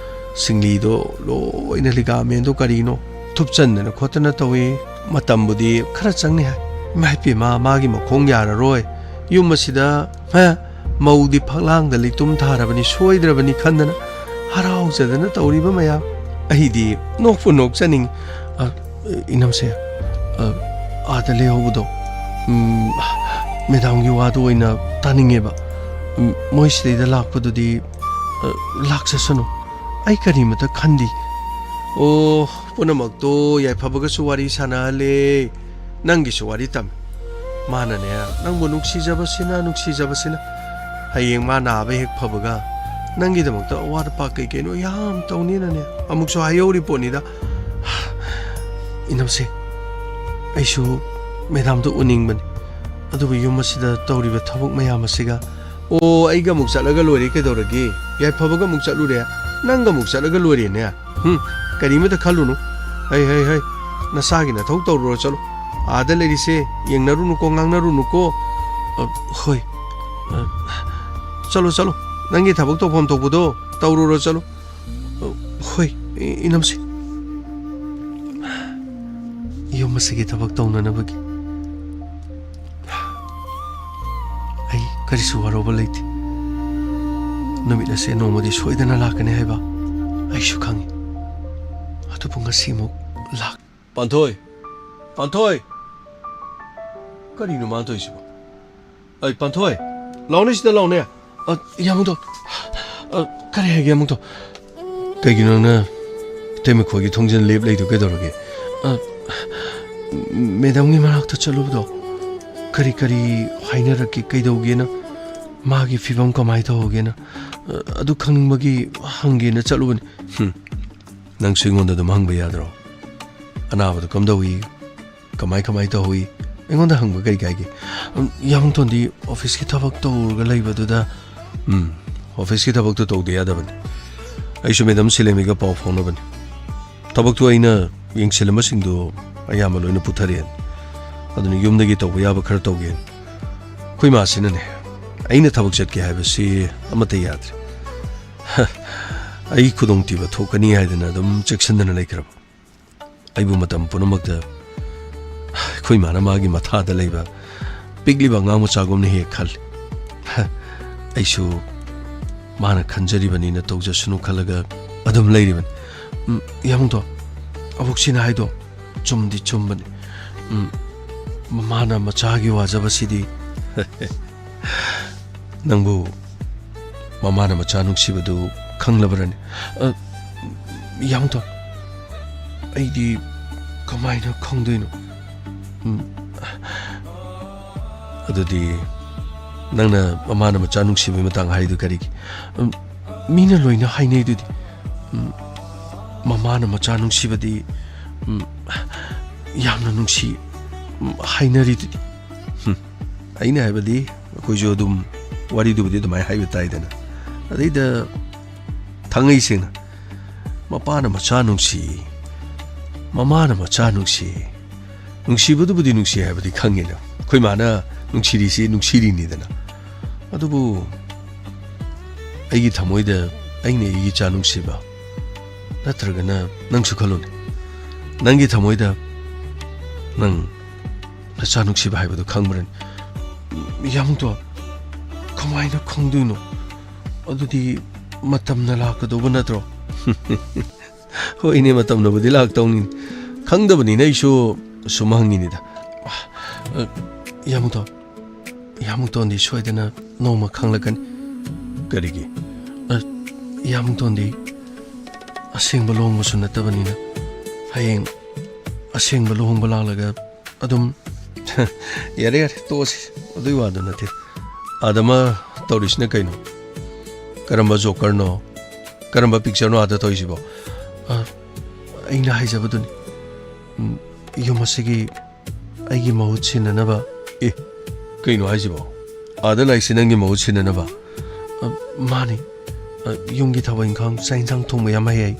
ꯁꯤꯡꯂꯤꯗꯣ ꯂꯣꯏꯅ, ꯂꯤꯒꯥꯃꯦꯟꯗꯣ ꯀꯔꯤꯅꯣ ꯊꯨꯞꯆꯟꯗꯅ ꯈꯣꯠꯇꯅ ꯇꯧꯏ꯫ ꯃꯇꯝꯕꯨꯗꯤ ꯈꯔ ꯆꯪꯅꯤ ꯍꯥꯏ꯫ ꯏꯃꯥ ꯏꯄꯦꯝꯃ, ꯃꯥꯒꯤ ꯃꯈꯣꯡ ꯌꯥꯔꯔꯣꯏ꯫ ꯌꯨꯝ ꯑꯁꯤꯗ, ꯍ, ꯃꯧꯗꯤ ꯐꯛꯂꯥꯡꯗ ꯂꯤꯛꯇꯨꯝ ꯊꯥꯔꯕꯅꯤ, ꯁꯣꯏꯗ꯭ꯔꯕꯅꯤ ꯈꯟꯗꯅ ꯍꯔꯥꯎꯖꯗꯅ ꯇꯧꯔꯤꯕ ꯃꯌꯥꯝ꯫ ꯑꯩꯗꯤ ꯅꯣꯛꯄꯨ ꯅꯣꯛꯆꯅꯤꯡ꯫ ꯑ, ꯏꯅꯝꯁꯦ, ꯑ, ꯑꯥꯗ ꯂꯩꯍꯧꯕꯗꯣ, ꯎꯝ, ꯃꯦꯗꯥꯝꯒꯤ ꯋꯥꯗꯨ ꯑꯣꯏꯅ ꯇꯥꯅꯤꯡꯉꯦꯕ꯫ ꯎꯝ, ꯃꯣꯏ ꯁꯤꯗꯩꯗ ꯂꯥꯛꯄꯗꯨꯗꯤ, ꯑ, ꯂꯥꯛꯆꯁꯅꯨ꯫ ꯑꯩ ꯀꯔꯤꯃꯇ ꯈꯟꯗꯤ꯫ ꯑꯣ, ꯄꯨꯝꯅꯃꯛꯇꯣ ꯌꯥꯏꯐꯕꯒꯁꯨ ꯋꯥꯔꯤ ꯁꯥꯟꯅꯍꯜꯂꯦ, ꯅꯪꯒꯤꯁꯨ ꯋꯥꯔꯤ ꯇꯝꯃꯤ꯫ ꯃꯥꯅꯅꯦ, ꯅꯪꯕꯨ ꯅꯨꯡꯁꯤꯖꯕꯁꯤꯅ, ꯅꯨꯡꯁꯤꯖꯕꯁꯤꯅ꯫ ꯍꯌꯦꯡ ꯃꯥ ꯅꯥꯕ ꯍꯦꯛ ꯐꯕꯒ ꯅꯪꯒꯤꯗꯃꯛꯇ ꯑꯋꯥꯠ ꯑꯄꯥ ꯀꯩ ꯀꯩꯅꯣ ꯌꯥꯝ ꯇꯧꯅꯤꯅꯅꯦ, ꯑꯃꯨꯛꯁꯨ ꯍꯥꯏꯍꯧꯔꯤ ꯄꯣꯠꯅꯤꯗ꯫ ꯏꯅꯝꯁꯦ, ꯑꯩꯁꯨ ꯃꯦꯗꯥꯝꯗꯣ ꯎꯅꯤꯡꯕꯅꯤ, ꯑꯗꯨꯕꯨ ꯌꯨꯝ ꯑꯁꯤꯗ ꯇꯧꯔꯤꯕ ꯊꯕꯛ ꯃꯌꯥꯝ ꯑꯁꯤꯒ꯫ ꯑꯣ, ꯑꯩꯒ ꯑꯃꯨꯛ ꯆꯠꯂꯒ ꯂꯣꯏꯔꯦ ꯀꯩꯗꯧꯔꯒꯦ? ꯌꯥꯏꯐꯕꯒ ꯑꯃꯨꯛ ꯆꯠꯂꯨꯔꯦ, ꯅꯪꯒ ꯑꯃꯨꯛ ꯆꯠꯂꯒ ꯂꯣꯏꯔꯦꯅꯦ꯫ ꯍꯨꯝ, ꯀꯔꯤꯃꯇ ꯈꯜꯂꯨꯅꯨ꯫ ꯍꯩ, ꯍꯩ, ꯍꯩ, ꯅꯁꯥꯒꯤ ꯅꯊꯧ ꯇꯧꯔꯨꯔꯣ, ꯆꯠꯂꯣ꯫ ꯑꯥꯗ ꯂꯩꯔꯤꯁꯦ ꯌꯦꯡꯅꯔꯨꯅꯨꯀꯣ, ꯉꯥꯡꯅꯔꯨꯅꯨꯀꯣ꯫ ꯑ, ꯍꯣꯏ꯫ ꯑ, ꯆꯠꯂꯣ, ꯆꯠꯂꯣ꯫ ꯅꯪꯒꯤ ꯊꯕꯛ ꯇꯧꯐꯝ ꯊꯣꯛꯄꯗꯣ ꯇꯧꯔꯨꯔꯣ, ꯆꯠꯂꯣ꯫ ꯑ, ꯍꯣꯏ, ꯏ-, ꯏꯅꯝꯁꯦ꯫ ꯌꯨꯝ ꯑꯁꯤꯒꯤ ꯊꯕꯛ ꯇꯧꯅꯅꯕꯒꯤ ꯑꯩ ꯀꯔꯤꯁꯨ ꯋꯥꯔꯧꯕ ꯂꯩꯇꯦ꯫ ꯅꯨꯃꯤꯠ ꯑꯁꯦ ꯅꯣꯡꯃꯗꯤ ꯁꯣꯏꯗꯅ ꯂꯥꯛꯀꯅꯤ ꯍꯥꯏꯕ ꯑꯩꯁꯨ ꯈꯪꯉꯤ꯫ ꯑꯗꯨꯕꯨ ꯉꯁꯤꯃꯨꯛ ꯂꯥꯛ- ꯄꯥꯟꯊꯣꯏ! ꯄꯥꯟꯊꯣꯏ! ꯀꯔꯤꯅꯣ ꯃꯥꯅ ꯇꯧꯔꯤꯁꯤꯕꯣ? ꯑꯩ, ꯄꯥꯟꯊꯣꯏ! ꯂꯥꯎꯅꯦ ꯁꯤꯗ, ꯂꯥꯎꯅꯦ! ꯑ, ꯌꯥꯃꯨꯗꯣ! ꯑ, ꯀꯔꯤ ꯍꯥꯏꯒꯦ, ꯌꯥꯃꯨꯗꯣ? ꯀꯩꯒꯤꯅꯣ ꯅꯪꯅ ꯏꯇꯩꯃ ꯈꯣꯏꯒꯤ ꯊꯣꯡꯖꯤꯟ ꯂꯦꯞ ꯂꯩꯗꯨ ꯀꯩꯗꯧꯔꯒꯦ? ꯑ, ꯃꯦꯗꯥꯝꯒꯤ ꯃꯅꯥꯛꯇ ꯆꯠꯂꯨꯕꯗꯣ ꯀꯔꯤ ꯀꯔꯤ ꯍꯥꯏꯅꯔꯛꯀꯦ, ꯀꯩꯗꯧꯒꯦꯅ, ꯃꯥꯒꯤ ꯐꯤꯕꯝ ꯀꯃꯥꯏ ꯇꯧꯍꯧꯒꯦꯅ, ꯑ, ꯑꯗꯨ ꯈꯪꯅꯤꯡꯕꯒꯤ ꯍꯪꯒꯦꯅ ꯆꯠꯂꯨꯕꯅꯤ꯫ ꯍꯨꯝ, ꯅꯪꯁꯨ ꯑꯩꯉꯣꯟꯗ ꯑꯗꯨꯝ ꯍꯪꯕ ꯌꯥꯗ꯭ꯔꯣ? ꯑꯅꯥꯕꯗꯨ ꯀꯝꯗꯧꯏ? ꯀꯃꯥꯏ ꯀꯃꯥꯏ ꯇꯧꯍꯧꯏ? ꯑꯩꯉꯣꯟꯗ ꯍꯪꯕ ꯀꯔꯤ ꯀꯥꯏꯒꯦ? ꯎꯝ, ꯌꯥꯃꯨꯡꯊꯣꯟꯗꯤ ꯑꯣꯐꯤꯁꯀꯤ ꯊꯕꯛ ꯇꯧꯔꯒ ꯂꯩꯕꯗꯨꯗ, ꯎꯝ, ꯑꯣꯐꯤꯁꯀꯤ ꯊꯕꯛꯇꯨ ꯇꯧꯗ ꯌꯥꯗꯕꯅꯤ꯫ ꯑꯩꯁꯨ ꯃꯦꯗꯥꯝ ꯁꯤꯂꯦꯝꯕꯤꯒ ꯄꯥꯎ ꯐꯥꯎꯅꯕꯅꯤ꯫ ꯊꯕꯛꯇꯨ ꯑꯩꯅ ꯌꯦꯡꯁꯤꯜꯂꯝꯕꯁꯤꯡꯗꯨ ꯑꯌꯥꯝꯕ ꯂꯣꯏꯅ ꯄꯨꯊꯔꯛꯑꯦ꯫ ꯑꯗꯨꯅ ꯌꯨꯝꯗꯒꯤ ꯇꯧꯕ ꯌꯥꯕ ꯈꯔ ꯇꯧꯒꯦ꯫ ꯑꯩꯈꯣꯏ ꯃꯥꯁꯤꯅꯅꯦ, ꯑꯩꯅ ꯊꯕꯛ ꯆꯠꯀꯦ ꯍꯥꯏꯕꯁꯤ ꯑꯃꯠꯇ ꯌꯥꯗ꯭ꯔꯦ꯫ ꯑꯩ ꯈꯨꯗꯣꯡꯊꯤꯕ ꯊꯣꯛꯀꯅꯤ ꯍꯥꯏꯗꯅ ꯑꯗꯨꯝ ꯆꯦꯛꯁꯤꯟꯗꯅ ꯂꯩꯈ꯭ꯔꯕ꯫ ꯑꯩꯕꯨ ꯃꯇꯝ ꯄꯨꯝꯅꯃꯛꯇ ꯑꯩꯈꯣꯏ ꯃꯥꯅ ꯃꯥꯒꯤ ꯃꯊꯥꯗ ꯂꯩꯕ ꯄꯤꯛꯂꯤꯕ ꯑꯉꯥꯡ ꯃꯆꯥꯒꯨꯝꯅ ꯍꯦꯛ ꯈꯜꯂꯤ꯫ ꯑꯩꯁꯨ ꯃꯥꯅ ꯈꯟꯖꯔꯤꯕꯅꯤꯅ ꯇꯧꯖꯁꯅꯨ ꯈꯜꯂꯒ ꯑꯗꯨꯝ ꯂꯩꯔꯤꯕꯅꯤ꯫ ꯎꯝ, ꯌꯥꯃꯨꯡꯗꯣ, ꯑꯕꯣꯛꯁꯤꯅ ꯍꯥꯏꯗꯣ ꯆꯨꯝꯗꯤ ꯆꯨꯝꯕꯅꯤ꯫ ꯎꯝ, ꯃꯃꯥꯅ ꯃꯆꯥꯒꯤ ꯋꯥꯖꯕꯁꯤꯗꯤ꯫ ꯅꯪꯕꯨ ꯃꯃꯥꯅ ꯃꯆꯥ ꯅꯨꯡꯁꯤꯕꯗꯨ ꯈꯪꯂꯕ꯭ꯔꯅꯦ? ꯑ, ꯌꯥꯃꯨꯡꯗꯣ, ꯑꯩꯗꯤ ꯀꯃꯥꯏꯅ ꯈꯪꯗꯣꯏꯅꯣ? ꯎꯝ, ꯑꯗꯨꯗꯤ ꯅꯪꯅ ꯃꯃꯥꯅ ꯃꯆꯥ ꯅꯨꯡꯁꯤꯕꯒꯤ ꯃꯇꯥꯡ ꯍꯥꯏꯗꯨ ꯀꯔꯤꯒꯤ? ꯎꯝ, ꯃꯤꯅ ꯂꯣꯏꯅ ꯍꯥꯏꯅꯩꯗꯨꯗꯤ꯫ ꯎꯝ, ꯃꯃꯥꯅ ꯃꯆꯥ ꯅꯨꯡꯁꯤꯕꯗꯤ, ꯎꯝ, ꯌꯥꯝꯅ ꯅꯨꯡꯁꯤ, ꯎꯝ, ꯍꯥꯏꯅꯔꯤꯗꯨꯗꯤ꯫ ꯍꯨꯝ, ꯑꯩꯅ ꯍꯥꯏꯕꯗꯤ ꯑꯩꯈꯣꯏꯁꯨ ꯑꯗꯨꯝ ꯋꯥꯔꯤꯗꯨꯕꯨꯗꯤ ꯑꯗꯨꯃꯥꯏꯅ ꯍꯥꯏꯕ ꯇꯥꯏꯗꯅ꯫ ꯑꯗꯩꯗ ꯊꯥꯡꯉꯩ ꯁꯦꯡꯅ ꯃꯄꯥꯅ ꯃꯆꯥ ꯅꯨꯡꯁꯤ, ꯃꯃꯥꯅ ꯃꯆꯥ ꯅꯨꯡꯁꯤ, ꯅꯨꯡꯁꯤꯕꯗꯨꯕꯨꯗꯤ ꯅꯨꯡꯁꯤ ꯍꯥꯏꯕꯗꯤ ꯈꯪꯉꯤꯅ꯫ ꯑꯩꯈꯣꯏ ꯃꯥꯅ ꯅꯨꯡꯁꯤꯔꯤꯁꯤ ꯅꯨꯡꯁꯤꯔꯤꯅꯤꯗꯅ꯫ ꯑꯗꯨꯕꯨ ꯑꯩꯒꯤ ꯊꯃꯣꯏꯗ ꯑꯩꯅ ꯑꯩꯒꯤ ꯏꯆꯥ ꯅꯨꯡꯁꯤꯕ, ꯅꯠꯇ꯭ꯔꯒꯅ ꯅꯪꯁꯨ ꯈꯜꯂꯨꯅꯦ, ꯅꯪꯒꯤ ꯊꯃꯣꯏꯗ ꯅꯪ ꯅꯆꯥ ꯅꯨꯡꯁꯤꯕ ꯍꯥꯏꯕꯗꯨ ꯈꯪꯕ꯭ꯔꯅꯦ? ꯌꯥꯃꯨꯡꯗꯣ, ꯀꯃꯥꯏꯅ ꯈꯪꯗꯣꯏꯅꯣ? ꯑꯗꯨꯗꯤ ꯃꯇꯝꯅ ꯂꯥꯛꯀꯗꯧꯕ ꯅꯠꯇ꯭ꯔꯣ? ꯍꯣꯏꯅꯦ, ꯃꯇꯝꯅꯕꯨꯗꯤ ꯂꯥꯛꯇꯧꯅꯤ꯫ ꯈꯪꯗꯕꯅꯤꯅ ꯑꯩꯁꯨ ꯁꯨꯝ ꯍꯪꯉꯤꯅꯤꯗ꯫ ꯑ, ꯌꯥꯃꯨꯡꯗꯣ, ꯌꯥꯃꯨꯡꯇꯣꯟꯗꯤ ꯁꯣꯏꯗꯅ ꯅꯣꯡꯃ ꯈꯪꯂꯛꯀꯅꯤ꯫ ꯀꯔꯤꯒꯤ? ꯑ, ꯌꯥꯃꯨꯡꯇꯣꯟꯗꯤ ꯑꯁꯦꯡꯕ ꯂꯨꯍꯣꯡꯕꯁꯨ ꯅꯠꯇꯕꯅꯤꯅ ꯍꯌꯦꯡ ꯑꯁꯦꯡꯕ ꯂꯨꯍꯣꯡꯕ ꯂꯥꯛꯂꯒ ꯑꯗꯨꯝ ꯌꯥꯔꯦ, ꯌꯥꯔꯦ, ꯇꯣꯛꯑꯁꯤ꯫ ꯑꯗꯨꯏ ꯋꯥꯗꯨ ꯅꯠꯇꯦ꯫ ꯑꯥꯗ ꯑꯃ ꯇꯧꯔꯤꯁꯤꯅ ꯀꯩꯅꯣ? ꯀꯔꯝꯕ ꯖꯣꯀꯔꯅꯣ? ꯀꯔꯝꯕ ꯄꯤꯛꯆꯔꯅꯣ ꯑꯥꯗ ꯇꯧꯔꯤꯁꯤꯕꯣ? ꯑ, ꯑꯩꯅ ꯍꯥꯏꯖꯕꯗꯨꯅꯤ꯫ ꯎꯝ, ꯌꯨꯝ ꯑꯁꯤꯒꯤ ꯑꯩꯒꯤ ꯃꯍꯨꯠ ꯁꯤꯟꯅꯅꯕ꯫ ꯑꯦ, ꯀꯩꯅꯣ ꯍꯥꯏꯁꯤꯕꯣ? ꯑꯥꯗ ꯂꯥꯛꯏꯁꯤ ꯅꯪꯒꯤ ꯃꯍꯨꯠ ꯁꯤꯟꯅꯅꯕ? ꯑ, ꯃꯥꯅꯤ꯫ ꯑ, ꯌꯨꯝꯒꯤ ꯊꯕꯛ ꯏꯪꯈꯥꯡ, ꯆꯥꯛ ꯏꯟꯁꯥꯡ ꯊꯣꯡꯕ ꯌꯥꯝ ꯍꯩ ꯑꯩ꯫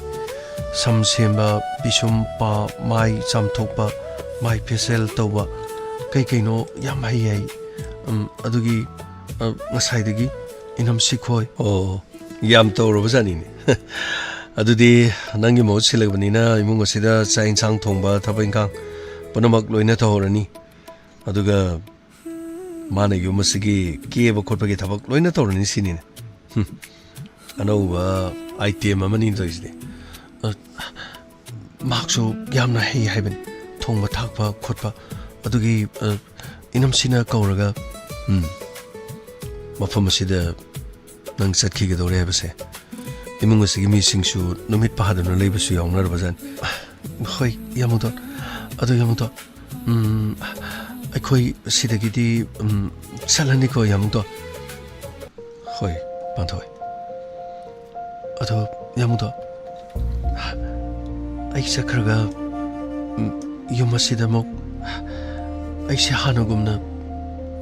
ꯁꯝ ꯁꯦꯝꯕ, ꯄꯤꯁꯨꯝ ꯄꯥ, ꯃꯥꯏ ꯆꯥꯝꯊꯣꯛꯄ, ꯃꯥꯏ ꯐꯦꯁꯦꯜ ꯇꯧꯕ, ꯀꯩ ꯀꯩꯅꯣ ꯌꯥꯝ ꯍꯩ ꯍꯥꯏ꯫ ꯎꯝ, ꯑꯗꯨꯒꯤ, ꯑ, ꯉꯁꯥꯏꯗꯒꯤ ꯏꯅꯝ ꯁꯤꯈꯣꯏ꯫ ꯑꯣ, ꯌꯥꯝ ꯇꯧꯔꯕꯖꯥꯠꯅꯤꯅꯦ꯫ ꯑꯗꯨꯗꯤ ꯅꯪꯒꯤ ꯃꯍꯨꯠ ꯁꯤꯜꯂꯕꯅꯤꯅ ꯏꯃꯨꯡ ꯑꯁꯤꯗ ꯆꯥꯛ ꯏꯟꯁꯥꯡ ꯊꯣꯡꯕ, ꯊꯕꯛ ꯏꯟꯈꯥꯡ ꯄꯨꯝꯅꯃꯛ ꯂꯣꯏꯅ ꯇꯧꯍꯧꯔꯅꯤ꯫ ꯑꯗꯨꯒ ꯃꯥꯅ ꯌꯨꯝ ꯑꯁꯤꯒꯤ ꯀꯦꯕ ꯈꯣꯠꯄꯒꯤ ꯊꯕꯛ ꯂꯣꯏꯅ ꯇꯧꯔꯅꯤ ꯁꯤꯅꯤꯅꯦ꯫ ꯍꯨꯝ, ꯑꯅꯧꯕ item ꯑꯃꯅꯤ ꯇꯧꯔꯤꯁꯤꯗꯤ꯫ ꯑ, ꯃꯍꯥꯛꯁꯨ ꯌꯥꯝꯅ ꯍꯩ ꯍꯥꯏꯕꯅꯤ, ꯊꯣꯡꯕ ꯊꯥꯛꯄ ꯈꯣꯠꯄ꯫ ꯑꯗꯨꯒꯤ, ꯑ, ꯏꯅꯝꯁꯤꯅ ꯀꯧꯔꯒ, ꯎꯝ, ꯃꯐꯝ ꯑꯁꯤꯗ ꯅꯪ ꯆꯠꯈꯤꯒꯗꯧꯔꯦ ꯍꯥꯏꯕꯁꯦ ꯏꯃꯨꯡ ꯑꯁꯤꯒꯤ ꯃꯤꯁꯤꯡꯁꯨ ꯅꯨꯃꯤꯠ ꯄꯥꯗꯨꯅ ꯂꯩꯕꯁꯨ ꯌꯥꯎꯅꯔꯕꯖꯥꯠꯅꯤ꯫ ꯍꯣꯏ, ꯌꯥꯝꯕꯨꯡꯗꯣꯟ꯫ ꯑꯗꯨ ꯌꯥꯝꯕꯨꯡꯗꯣꯟ, ꯎꯝ, ꯑꯩꯈꯣꯏ ꯁꯤꯗꯒꯤꯗꯤ, ꯎꯝ, ꯆꯠꯂꯅꯤꯀꯣ, ꯌꯥꯝꯕꯨꯡꯗꯣꯟ꯫ ꯍꯣꯏ, ꯄꯥꯟꯊꯣꯏ꯫ ꯑꯗꯣ, ꯌꯥꯝꯕꯨꯡꯗꯣꯟ, ꯑꯩ ꯆꯠꯈ꯭ꯔꯒ, ꯎꯝ, ꯌꯨꯝ ꯑꯁꯤꯗ ꯑꯃꯨꯛ ꯑꯩꯁꯦ ꯍꯥꯟꯅꯒꯨꯝꯅ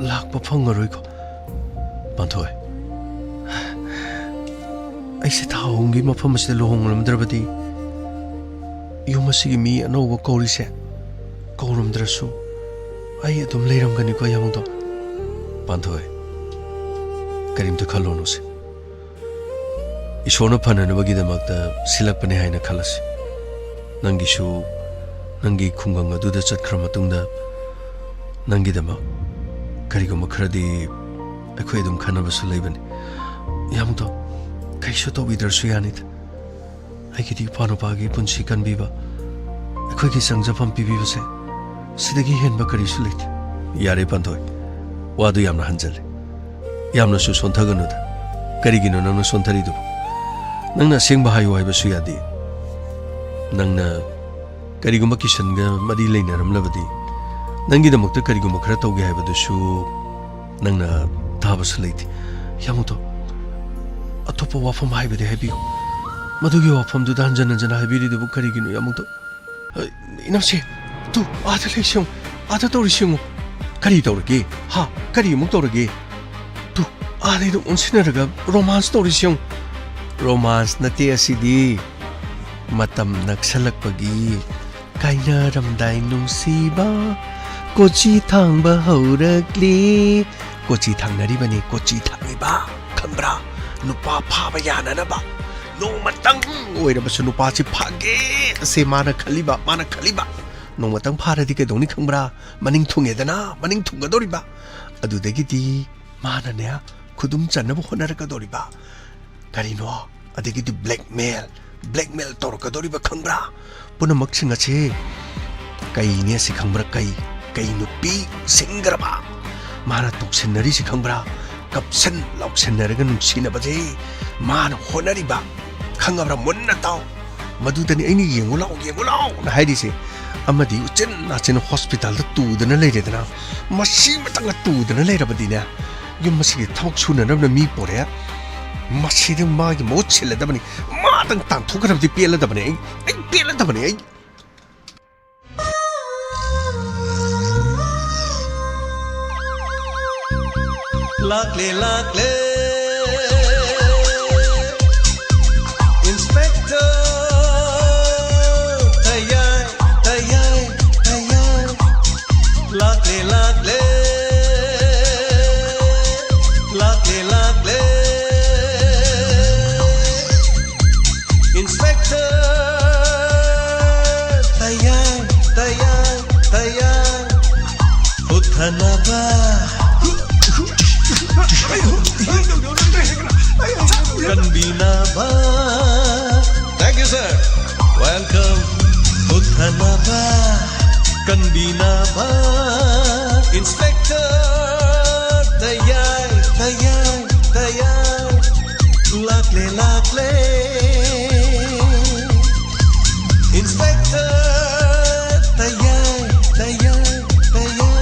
ꯂꯥꯛꯄ ꯐꯪꯉꯔꯣꯏꯀꯣ, ꯄꯥꯟꯊꯣꯏ꯫ ꯑꯩꯁꯦ ꯊꯥ ꯑꯍꯨꯝꯒꯤ ꯃꯐꯝ ꯑꯁꯤꯗ ꯂꯨꯍꯣꯡꯂꯝꯗ꯭ꯔꯕꯗꯤ, ꯌꯨꯝ ꯑꯁꯤꯒꯤ ꯃꯤ ꯑꯅꯧꯕ ꯀꯧꯔꯤꯁꯦ ꯀꯧꯔꯝꯗ꯭ꯔꯁꯨ, ꯑꯩ ꯑꯗꯨꯝ ꯂꯩꯔꯝꯒꯅꯤꯀꯣ, ꯌꯥꯝꯕꯨꯡꯗꯣꯟ꯫ ꯄꯥꯟꯊꯣꯏ, ꯀꯔꯤꯝꯇ ꯈꯜꯂꯨꯅꯨꯁꯦ꯫ ꯏꯁꯣꯔꯅ ꯐꯅꯅꯕꯒꯤꯗꯃꯛꯇ ꯁꯤꯜꯂꯛꯄꯅꯦ ꯍꯥꯏꯅ ꯈꯜꯂꯁꯤ꯫ ꯅꯪꯒꯤꯁꯨ ꯅꯪꯒꯤ ꯈꯨꯡꯒꯪ ꯑꯗꯨꯗ ꯆꯠꯈ꯭ꯔ ꯃꯇꯨꯡꯗ ꯅꯪꯒꯤꯗꯃꯛ ꯀꯔꯤꯒꯨꯝꯕ ꯈꯔꯗꯤ ꯑꯩꯈꯣꯏ ꯑꯗꯨꯝ ꯈꯟꯅꯕꯁꯨ ꯂꯩꯕꯅꯤ꯫ ꯌꯥꯝꯕꯨꯡꯗꯣꯟ, ꯀꯩꯁꯨ ꯇꯧꯕꯤꯗ꯭ꯔꯁꯨ ꯌꯥꯅꯤꯗ꯫ ꯑꯩꯒꯤꯗꯤ ꯏꯄꯥ ꯅꯨꯄꯥꯒꯤ ꯄꯨꯟꯁꯤ ꯀꯟꯕꯤꯕ, ꯑꯩꯈꯣꯏꯒꯤ ꯆꯪꯖꯐꯝ ꯄꯤꯕꯤꯕꯁꯦ, ꯁꯤꯗꯒꯤ ꯍꯦꯟꯕ ꯀꯔꯤꯁꯨ ꯂꯩꯇꯦ꯫ ꯌꯥꯔꯦ ꯄꯥꯟꯊꯣꯏ, ꯋꯥꯗꯨ ꯌꯥꯝꯅ ꯍꯟꯖꯜꯂꯦ꯫ ꯌꯥꯝꯅꯁꯨ ꯁꯣꯟꯊꯒꯅꯨꯗ꯫ ꯀꯔꯤꯒꯤꯅꯣ ꯅꯪꯅ ꯁꯣꯟꯊꯔꯤꯗꯨꯕꯨ? ꯅꯪꯅ ꯑꯁꯦꯡꯕ ꯍꯥꯏꯌꯨ ꯍꯥꯏꯕꯁꯨ ꯌꯥꯗꯦ꯫ ꯅꯪꯅ ꯀꯔꯤꯒꯨꯝꯕ ꯀꯤꯁꯟꯒ ꯃꯔꯤ ꯂꯩꯅꯔꯝꯂꯕꯗꯤ, ꯅꯪꯒꯤꯗꯃꯛꯇ ꯀꯔꯤꯒꯨꯝꯕ ꯈꯔ ꯇꯧꯒꯦ ꯍꯥꯏꯕꯗꯨꯁꯨ ꯅꯪꯅ ꯇꯥꯕꯁꯨ ꯂꯩꯇꯦ꯫ ꯌꯥꯝꯕꯨꯡꯗꯣꯟ, ꯑꯇꯣꯞꯄ ꯋꯥꯐꯝ ꯍꯥꯏꯕꯗꯤ ꯍꯥꯏꯕꯤꯌꯨ꯫ ꯃꯗꯨꯒꯤ ꯋꯥꯐꯝꯗꯨꯗ ꯍꯟꯖꯟ ꯍꯟꯖꯟ ꯍꯥꯏꯕꯤꯔꯤꯗꯨꯕꯨ ꯀꯔꯤꯒꯤꯅꯣ, ꯌꯥꯝꯕꯨꯡꯗꯣꯟ? ꯑ, ꯏꯅꯝꯁꯦ, ꯇꯨ, ꯑꯥꯗ ꯂꯩꯁꯤ ꯌꯦꯡꯉꯨ, ꯑꯥꯗ ꯇꯧꯔꯤꯁꯤ ꯌꯦꯡꯉꯨ꯫ ꯀꯔꯤ ꯇꯧꯔꯒꯦ? ꯍꯥ? ꯀꯔꯤ ꯑꯃꯨꯛ ꯇꯧꯔꯒꯦ? ꯇꯨ, ꯑꯥꯗꯩꯗ ꯑꯣꯟꯁꯤꯟꯅꯔꯒ romance ꯇꯧꯔꯤꯁꯤ ꯌꯦꯡꯉꯨ꯫ Romance ꯅꯠꯇꯦ ꯑꯁꯤꯗꯤ꯫ ꯃꯇꯝ ꯅꯛꯁꯜꯂꯛꯄꯒꯤ ꯀꯥꯏꯅꯔꯝꯗꯥꯏ ꯅꯨꯡꯁꯤꯕ, ꯀꯣꯆꯤ ꯊꯥꯡꯕ ꯍꯧꯔꯛꯂꯤ꯫ ꯀꯣꯆꯤ ꯊꯥꯡꯅꯔꯤꯕꯅꯤ, ꯀꯣꯆꯤ ꯊꯥꯡꯉꯤꯕ, ꯈꯪꯕ꯭ꯔꯥ? ꯅꯨꯄꯥ ꯐꯥꯕ ꯌꯥꯅꯅꯕ ꯅꯣꯡꯃꯇꯪ ꯑꯣꯏꯔꯕꯁꯨ ꯅꯨꯄꯥꯁꯤ ꯐꯥꯒꯦ ꯑꯁꯦ ꯃꯥꯅ ꯈꯜꯂꯤꯕ, ꯃꯥꯅ ꯈꯜꯂꯤꯕ꯫ ꯅꯣꯡꯃꯇꯪ ꯐꯥꯔꯗꯤ ꯀꯩꯗꯧꯅꯤ ꯈꯪꯕ꯭ꯔꯥ? ꯃꯅꯤꯡ ꯊꯨꯡꯉꯦꯗꯅ, ꯃꯅꯤꯡ ꯊꯨꯡꯒꯗꯧꯔꯤꯕ꯫ ꯑꯗꯨꯗꯒꯤꯗꯤ ꯃꯥꯅꯅꯦ, ꯈꯨꯗꯨꯝ ꯆꯟꯅꯕ ꯍꯣꯠꯅꯔꯛꯀꯗꯧꯔꯤꯕ꯫ ꯀꯔꯤꯅꯣ? ꯑꯗꯒꯤꯗꯤ blackmail, blackmail ꯇꯧꯔꯛꯀꯗꯧꯔꯤꯕ, ꯈꯪꯕ꯭ꯔꯥ? ꯄꯨꯝꯅꯃꯛꯁꯤꯡ ꯑꯁꯤ ꯀꯩꯅꯦ ꯑꯁꯤ ꯈꯪꯕ꯭ꯔꯥ? ꯀꯩ, ꯀꯩ ꯅꯨꯄꯤ ꯁꯤꯡꯈ꯭ꯔꯕ? ꯃꯥꯅ ꯇꯧꯁꯤꯟꯅꯔꯤꯁꯤ ꯈꯪꯕ꯭ꯔꯥ? ꯀꯞꯁꯟ ꯂꯥꯎꯁꯟꯅꯔꯒ ꯅꯨꯡꯁꯤꯅꯕꯁꯦ ꯃꯥꯅ ꯍꯣꯠꯅꯔꯤꯕ, ꯈꯪꯉꯕ꯭ꯔꯥ? ꯃꯨꯟꯅ ꯇꯥꯎ꯫ ꯃꯗꯨꯗꯅꯤ ꯑꯩꯅ "ꯌꯦꯡꯉꯨ ꯂꯥꯎ, ꯌꯦꯡꯉꯨ ꯂꯥꯎꯅ" ꯍꯥꯏꯔꯤꯁꯦ꯫ ꯑꯃꯗꯤ ꯎꯆꯤꯟ ꯅꯥꯆꯤꯟ ꯍꯣꯁꯄꯤꯇꯥꯜꯗ ꯇꯨꯗꯅ ꯂꯩꯔꯦꯗꯅ, ꯃꯁꯤ ꯑꯃꯇꯪꯒ ꯇꯨꯗꯅ ꯂꯩꯔꯕꯗꯤꯅꯦ, ꯌꯨꯝ ꯑꯁꯤꯒꯤ ꯊꯕꯛ ꯁꯨꯅꯅꯕꯅ ꯃꯤ ꯄꯣꯔꯛꯑꯦ꯫ ꯃꯁꯤꯗ ꯃꯥꯒꯤ ꯃꯍꯨꯠ ꯁꯤꯜꯂꯗꯕꯅꯤ, ꯃꯥꯗꯪ ꯇꯥꯟꯊꯣꯛꯈ꯭ꯔꯕꯗꯤ ꯄꯦꯜꯂꯗꯕꯅꯦ ꯑꯩ, ꯑꯩ ꯄꯦꯜꯂꯗꯕꯅꯦ ꯑꯩ꯫ ꯂꯥꯛꯂꯦ, ꯂꯥꯛꯂꯦ, Inspector ꯇꯌꯥꯏ, ꯇꯌꯥꯏ, ꯇꯌꯥꯏ꯫ ꯂꯥꯛꯂꯦ, ꯂꯥꯛꯂꯦ, ꯂꯥꯛꯂꯦ, ꯂꯥꯛꯂꯦ, Inspector ꯇꯌꯥꯏ, ꯇꯌꯥꯏ, ꯇꯌꯥꯏ꯫ ꯍꯨꯠꯊꯅꯕ, ꯀꯟꯕꯤꯅꯕ꯫ Thank you, sir. Welcome. ꯍꯨꯠꯊꯅꯕ, ꯀꯟꯕꯤꯅꯕ꯫ Inspector ꯇꯌꯥꯏ, ꯇꯌꯥꯏ, ꯇꯌꯥꯏ꯫ ꯂꯥꯛꯂꯦ, ꯂꯥꯛꯂꯦ, Inspector ꯇꯌꯥꯏ, ꯇꯌꯥꯏ, ꯇꯌꯥꯏ꯫